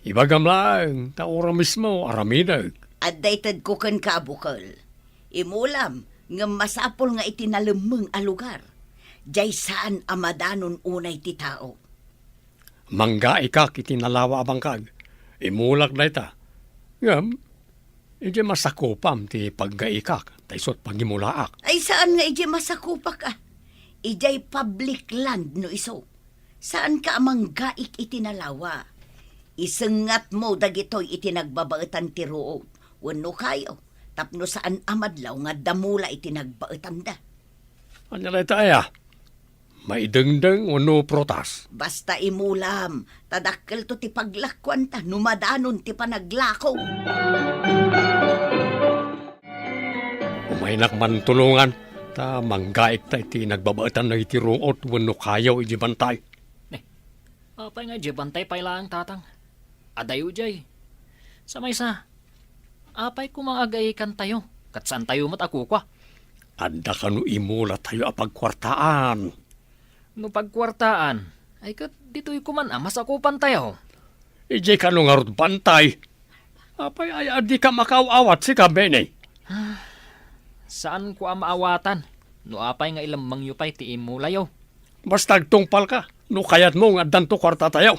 Ibagam laeng, ta uray mismo aramidek. Adda itedko kenka a bukel. Imulam, ngem masapul nga iti nalemmeng a lugar. Diay saan a madanon unay ti tao. Manggaikak iti nalawa a bangkag. Imulak dayta. Ngem, idiay masakupam ti paggaikak, ta isut' pagimulaak. Ay, saan nga idiay masakupak, a. Idiay public land no isu. Saanka a manggaik iti nalawa. Isengatmo dagitoy iti nagbabaetan ti ruot wenno kayo, tapno saan a madlaw nga adda mula iti nagbaetanda. Ania dayta aya? Maidengdeng wenno prutas? Basta imulam, ta dakkelto ti paglakuanta no madanon ti panaglako. Umaynak man tulongan, ta manggaikta iti nagbabaetan dagiti ruot wenno kayo idiay bantay. Ne, apay nga idiay bantay pay laeng, tatang? Adayo diay. Sa maysa, Apay koma nga agaikantayo, ket saantayo met a kukua? Adda kano imulatayo a pagkuartaan. No pagkuartaan, ay ket ditoy koman a masakupantayo. Idiay kano ngarud bantay? Apay aya a dika makaaw-awat, sika, Benny? Saanko a maawatan no apay nga ilemmengyo pay ti imulayo. Basta agtungpalka no kayatmo nga addanto kuartatayo.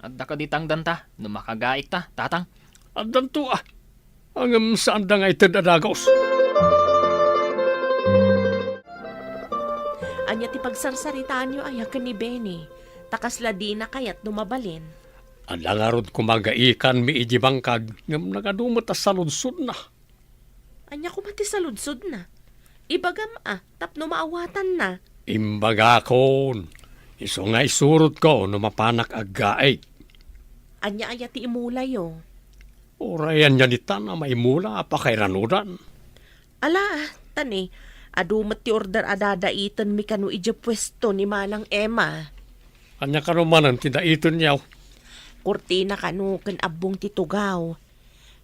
Adda kadi tangdanta no makagaikta, Tatang? Addanto a. Ngem saanda nga ited a dagus. Ania ti pagsarsaritaanyo aya ken ni Benny? Ta kasla dina kayat no mabalin. Adda ngarud koma agaikanmi idiay bangkag, ngem nagadu met a saludsodna. Ania koma ti saludsodna? Ibagam a, tapno maawatanna. Imbagakon, isu nga isurotko no mapanak aggaik. Ania aya ti imulayo? Uray ania ditan a maimula a pakairanudan? Ala, ta ni, adu met ti order a dadaitenmi kano idiay puesto ni Manang Emma. Ania kano manen ti daitenyo? Kurtina kano ken abbong ti tugaw.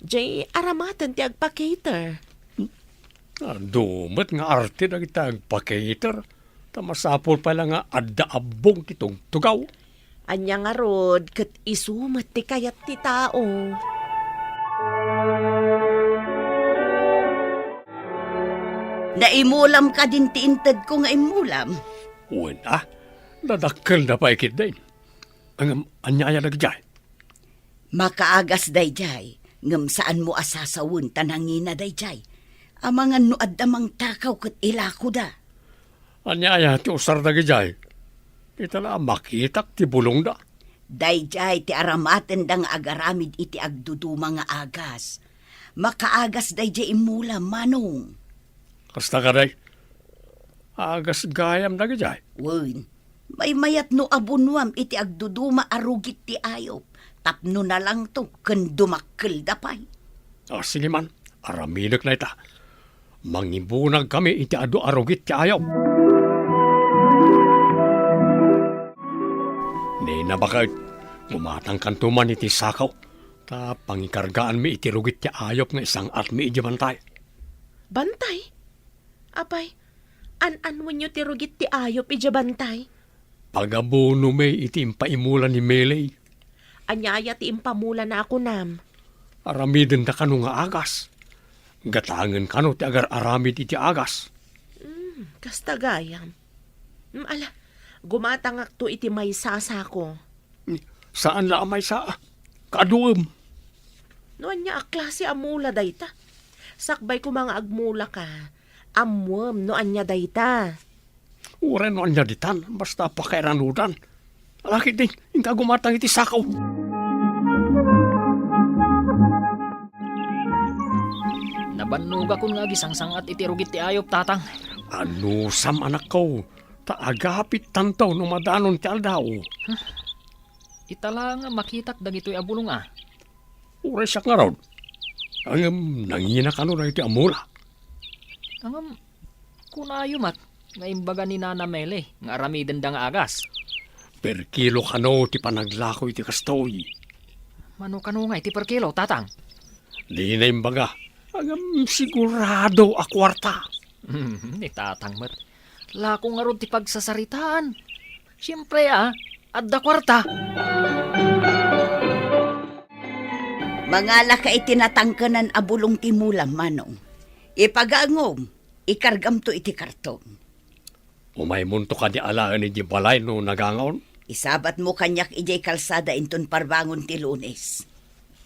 Jay aramaten ti agpa-cater. Adu met nga arte dagiti agpa-cater, ta masapul pay la nga adda abbong ti tugtugaw. Ania ngarud ket isu met ti kayat ti tao. Naimulam kadin ti intedko nga immulam? Wen a, nadakkelna pay ketdin. Ngem ania aya dagijay? Makaagas dayjay, ngem saanmo a sasawen ta nangina dayjay. Amangan no adda mangtakaw ket ilakoda. Ania aya ti usar dagijay? Ita la a makitak ti bulongda. Dayjay ti aramatenda nga agaramid iti agduduma nga agas. Makaagas dayjay immulam, Manong. Kasta kadi? Agas gayam dagijay? Wen, maymayat no abunuam iti agduduma a rugit ti ayop tapno nalangto ken dumakkelda pay. A, sige man, aramidek dayta. Mangibunagkami iti adu a rugit ti ayop. Ni nabaket, gumatangkanto man iti sako, ta pangikargaanmi iti rugit ti ayop nga isang-atmi idiay bantay. Bantay? Apay, an-anwenyo ti rugit ti ayop idiay bantay? Pagabunomi iti impaimula ni Mele. Ania aya ti impamulana a kunam? Aramidenda kano nga agas. Gatangen kano ti agar-aramid iti agas. Hmm, kasta gayam. Hmm, ala, gumatangakto iti maysa a sako. Saan la a maysa a. Kaaduem. No ania a klase a mula dayta? Sakbay koma nga agmulaka, ammuem no ania dayta. Uray no ania ditan, basta pakairanudan. Ala ketdin, inka gumatang iti sako. Nabannogakon nga agisangsang-at iti rugit ti ayop, Tatang. Anusam, anakko, ta agapittanto no madanon ti aldaw. Ita la nga makitak dagitoy a bulong a. Uray siak ngarud. Ngem nangina kano dagiti a mula. Ngem kunayo met nga imbaga ni Nana Mele nga aramidenda nga agas. Per kilo kano ti panaglako iti kastoy. Mano kano nga iti per kilo, Tatang? Dina imbaga. Ngem sigurado a kuarta. Ni Tatang met. Lako ngarud ti pagsasaritaan. Siempre, a, adda kuarta. Mangalaka iti natangkenan a bulong ti mulam, Manong. Ipagangom, ikargamto iti karton. Umaymonto kadi alaen idiay balay no nagangaon? Isabatmo kaniak idiay kalsada inton parbangon ti Lunes.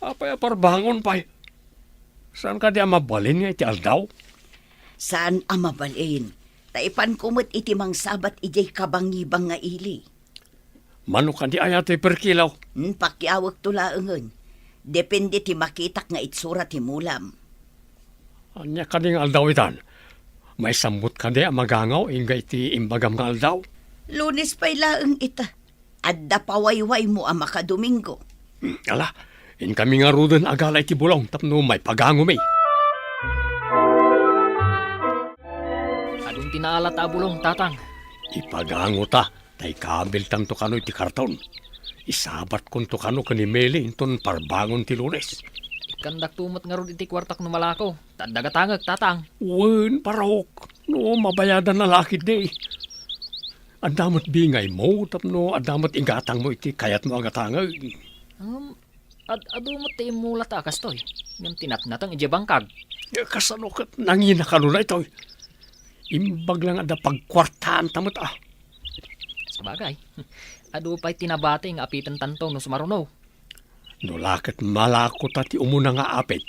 Apay a parbangon pay? Saan kadi a mabalin nga iti aldaw? Saan a mabalin, ta ipanko met iti mangsabat idiay kabangibang nga ili. Mano kadi aya ti per kilo? Hmm, pakiawekto laengen. Depende ti makitak nga itsura ti mulam. Ania kadi nga aldaw itan? Maisammot kadi a magangaw ingga iti imbagam nga aldaw? Lunes pay laeng ita. Adda pawaywaymo a makadomingo. Hmm, ala, inkami ngaruden a gala iti bulong tapno maipagangomi. Adun ti naalat a bulong, Tatang. Ipagangota, ta ikabiltanto kano iti karton. Isabatkonto kano ken ni Meli inton parbangon ti Lunes. Ikkandakto met ngarud iti kuartak no malako, ta adda gatangek, Tatang. Wen, Barok, no mabayadan a la ketdi. Adda met bingaymo tapno adda met igatangmo iti kayatmo a gatangek. Um, ad-, adu met ti immula ta a kastoy, ngem ti natnateng idiay bangkag. Eh, kasano ket nanginakano daytoy? Imbag la nga adda pagkuartaanta met, a. Sabagay, adu pay ti nabati nga apitentanto no sumaruno. No la ket malako ta ti umuna nga apit,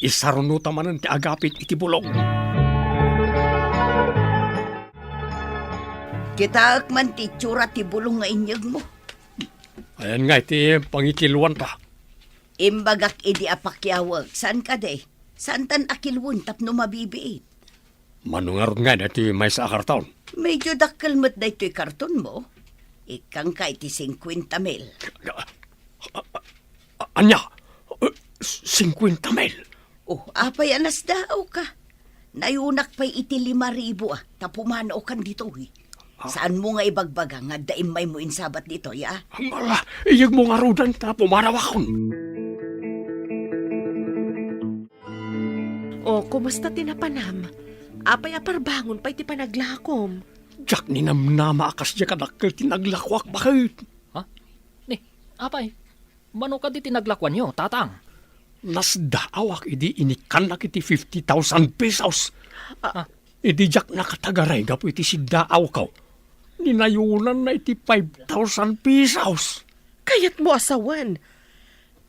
isarunota manen ti agapit iti bulong. Kitaek man ti itsura ti bulong nga inyegmo. Ayan nga iti pangikiluanta. Imbagak idi a pakiawek, saan kadi? Saantan a kiluen tapno mabibiit? Mano ngarud ngay daytoy maysa a karton? Medyo dakkel met daytoy kartonmo. Ikkangka iti singkuenta mil. A-, a-, a-, ania? Eh, singkuenta mil? Oh, apay a nasdaawka? Nayunak pay iti lima ribu a, ta pumanaokan ditoy. Ah. Saanmo nga ibagbaga nga adda immaymo insabat ditoy, a? Ala, iyegmo ngaruden ta pumanawakon. O, kumusta ti napanam? Apay a parbangon pay ti panaglakom? Diak ninamnama a kasdiay a dakkel ti naglakoak, baket. Ha? Ni, apay, mano kadi ti naglakoanyo, Tatang? Nasdaawak idi inikkannak iti fifty thousand pesos. Ah. Idi diak nakatagaray gapu iti siddaawko, ninayonanna iti five thousand pesos. Kayatmo a sawen,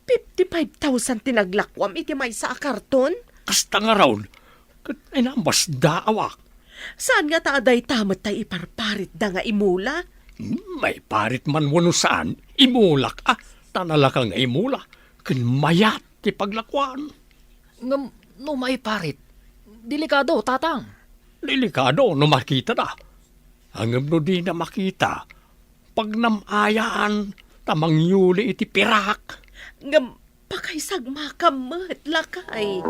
fifty-five thousand ti naglakuam iti maysa a karton? Kasta ngarud, ket ay, nasdaawak. Saan ngata a dayta met tay iparparitda nga imula? Hmm, maiparit man wenno saan, imulak a, ta nalaka nga imula, ken mayat ti paglakuan. Ngem no maiparit, delikado, Tatang. Delikado no makitada. Ngem no dina makita, pagnam-ayaan ta mangyuli iti pirak. Ngem pakaisagmakam met, lakay.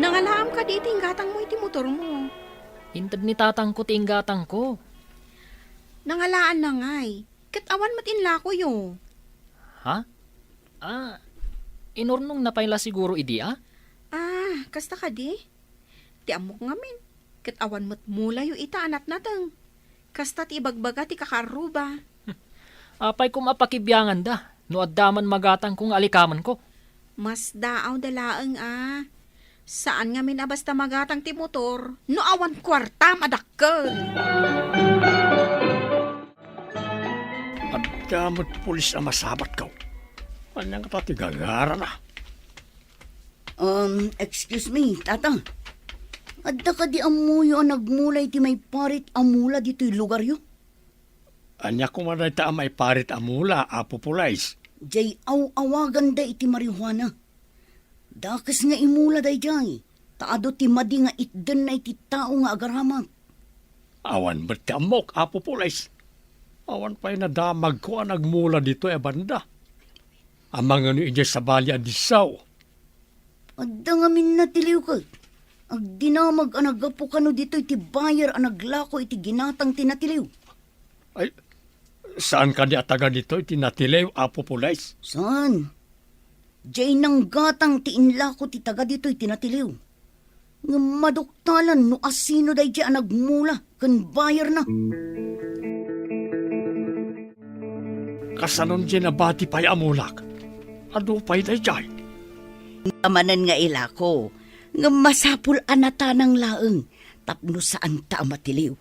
Nangalaam kadi iti inggatangmo iti motormo? Inted ni tatangko ti inggatangko. Nangalaanna ngay, ket awan met inlakoyo. Ha? Ah, inurnongna pay la siguro idi, a? Ah, kasta kadi? Ti ammok ngamin, ket awan met mulayo ita a natnateng. Kasta ti ibagbaga ti kakaarruba. Apay koma a pakibianganda no adda man magatangko nga alikamenko? Masdaawda laeng a. Saan ngamin a basta magatang ti motor no awan kuartam a dakkel. Adda met pulis a masabatko. Ania ngata ti gagarana? Um, excuse me, Tata. Adda kadi ammoyo a nagmula iti maiparit a mula ditoy lugaryo? Ania koma dayta a maiparit a mula, Apo Pulis? Jay aw-awaganda iti marijuana. Dakes nga imula dayjay, ta adu ti madi nga itdenna iti tao nga agaramat. Awan met ti ammok, Apo Pulis. Awan pay nadamagko a nagmula ditoy a banda. Amangan idiay sabali a disso. Adda ngamin natiliw ket agdinamag a naggapu kano ditoy ti buyer a naglako iti ginatang ti natiliw. Ay, saan kadi a taga ditoy ti natiliw, Apo Pulis? Saan? Jay nanggatang ti inlako ti taga ditoy ti natiliw. Ngem maduktalan no asino dayjay a nagmula ken bayerna. Kasanon jay nabati pay a mulak? Adu pay dayjay. Manen nga ilako, ngem masapul a natanang laeng tapno saanta a matiliw.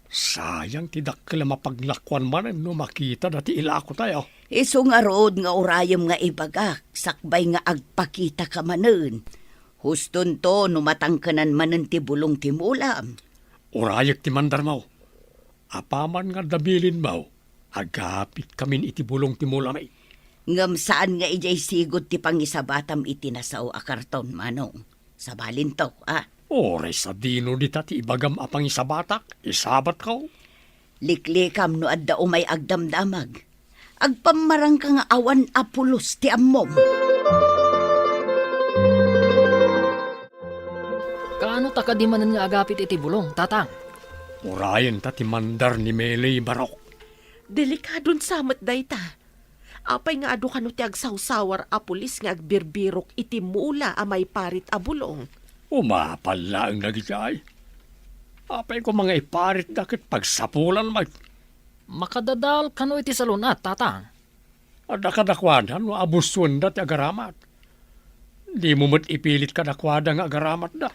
Sayang ti dakkel a mapaglakuan manen no makitada ti ilakotayo. Isu ngarud nga urayem nga ibagak sakbay nga agpakitaka manen. Hustonto no matangkenan manen ti bulong ti mulam. Urayek ti mandarmo. Apaman nga adda bilinmo, agapitkamin iti bulong ti mulami. Ngem saan nga idiay sigud ti pangisabatam iti nasao a karton, Manong. Sabalinto, a. Uray sadino dita ti ibagam a pangisabatak, isabatko? Liklikam no adda umay agdamdamag. Agpammarangka nga awan a pulos ti ammom. Kaano ta kadi manen nga agapit iti bulong, Tatang? Urayenta ti mandar ni Meli, Barok. Delikadon sa met dayta. Apay nga adu kano ti agsawsawar a pulis nga agbirbirok iti mula a maiparit a bulong? Umapal laeng dagiti ay. Apay koma nga iparitda ket pagsapulan met. Makadadael kano iti salun-at, Tatang? Adda kadakuada no abusuenda ti agaramat. Dimo met ipilit kadakuada nga agaramatda.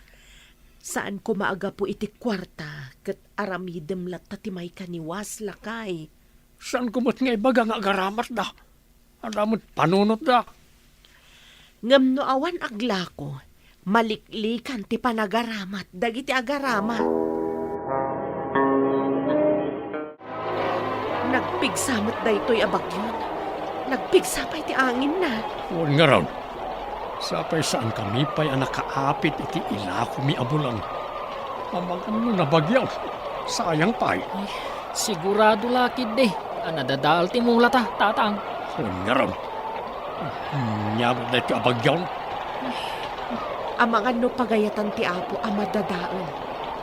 Saan koma a gapu iti kuarta ket aramidem latta ti maikaniwas, lakay. Saanko met nga ibaga nga agaramatda? Adda met panunotda. Ngem no awan aglako, maliklikan ti panagaramat dagiti agaramat. Nagpigsa met daytoy a bagyon. Nagpigsa pay ti anginna. Wen ngarud, sapay saankami pay a nakaapit iti ilakomi a bulan. Amangan no nabagyo, sayang pay. Ay, sigurado la ketdi a nadadael ti mulata, Tatang. Wen ngarud, ania met daytoy a bagyo? Amangan no pagayatan ti Apo a madadael,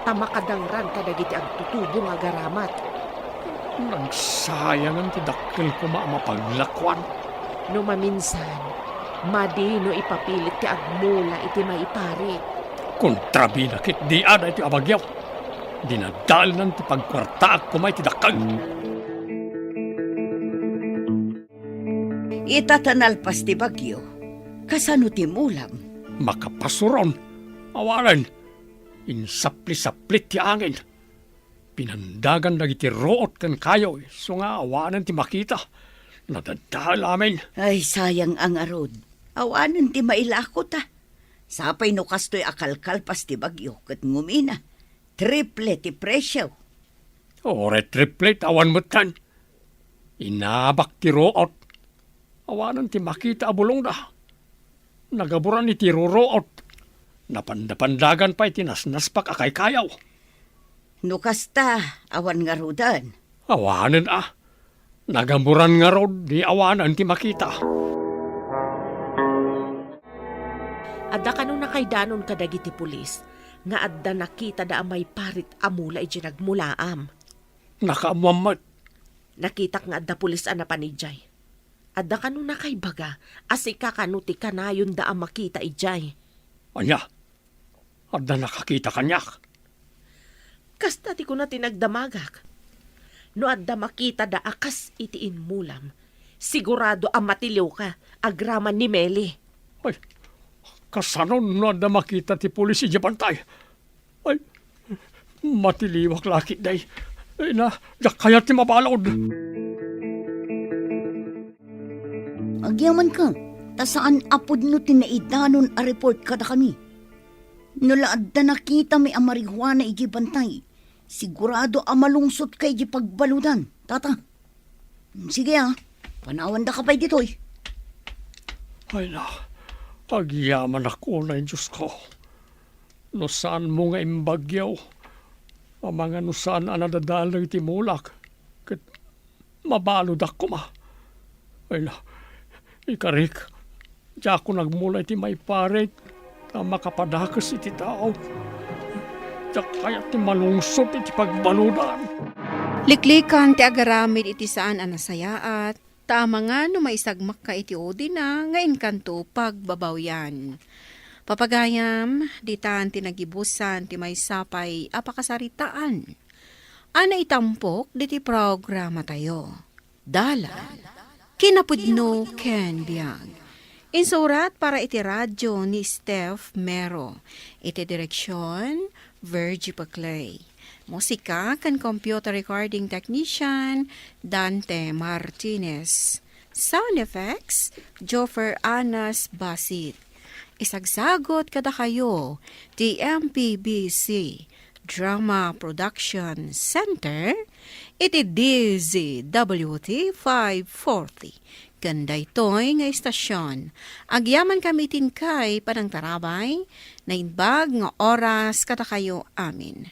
ta makadangran kadagiti agtutubo nga agaramat. Nagsayangan ti dakkel koma a mapaglakuan. No maminsan, madi no ipapilit ti agmula iti maiparit. Kontrabida ketdi a daytoy a bagyo. Dinadaelnan ti pagkuartaak koma iti dakkel. Ita ta nalpas ti bagyo, kasano ti mulam? Makapasuron. Awanen, insaplisaplit ti angin. Pinandagan dagiti ruot ken kayoy, isu nga awanen ti makita. Nadadael amin. Ay, sayang a ngarud. Awanen ti mailako ta. Sapay no kastoy a kalkalpas ti bagyo ket ngumina. Triple ti presio. Uray triple, awan metten. Inabak ti ruot. Awanen ti makita a bulongda. Nagaburan iti ruruot. Napandapandagan pay ti nasnaspak a kaykayaw. No kasta, awan ngaruden. Awanen a. Nagaburan ngarud ni awanen ti makita. Adda kano nakaidanon kadagiti pulis nga adda nakitada a maiparit a mula idiay nagmulaam? Nakaammoan met. Nakitak nga adda pulis a napan idiay. Adda kano nakaibaga a sika kano ti kanayonda a makita idiay? Ania? Adda nakakita kaniak? Kasta ti kuna ti nagdamagak. No adda makitada a kas iti inmulam, sigurado a matiliwka agraman ni Meli. Ay, kasano no adda makita ti pulis idiay bantay? Ay, matiliwak la ketdi. Ay na, diak kayat ti mabalud. Agyamankami, ta saan a pudno ti naidanon a report kadakami. No la adda nakitami a marijuana idiay bantay, sigurado a malungsotka idiay pagbaludan, Tata. Sige, a, panawandaka pay ditoy. Ay na, agyamanak unay, Diosko. No saanmo nga imbagyo, amangan no saan a nadadael dagiti mulak, ket mabaludak koma. Ay na, ikarik, diakon agmula iti maiparit ta makapadakes iti tao. Diak kayat ti malungsot iti pagbaludan. Liklikan ti agaramid iti saan a nasayaat, ta amangan no maisagmakka iti udina nga inkanto pagbabawian. Papagayam, ditan ti nagibusan ti maysa pay a pakasaritaan a naitampok diti programatayo. Dalan, kinapudno ken biag. Insurat para iti radyo ni Steph Mero. Iti direksion, Virgie Paclay. Musika ken computer recording technician, Dante Martinez. Sound effects, Joffer Anas Basit. Isagsagot kadakayo ti M P B C Drama Production Center iti D Z W T five forty. Ken daytoy nga istasion, agyamankami iti inkay panangtarabay, naimbag nga oras kadakayo amin.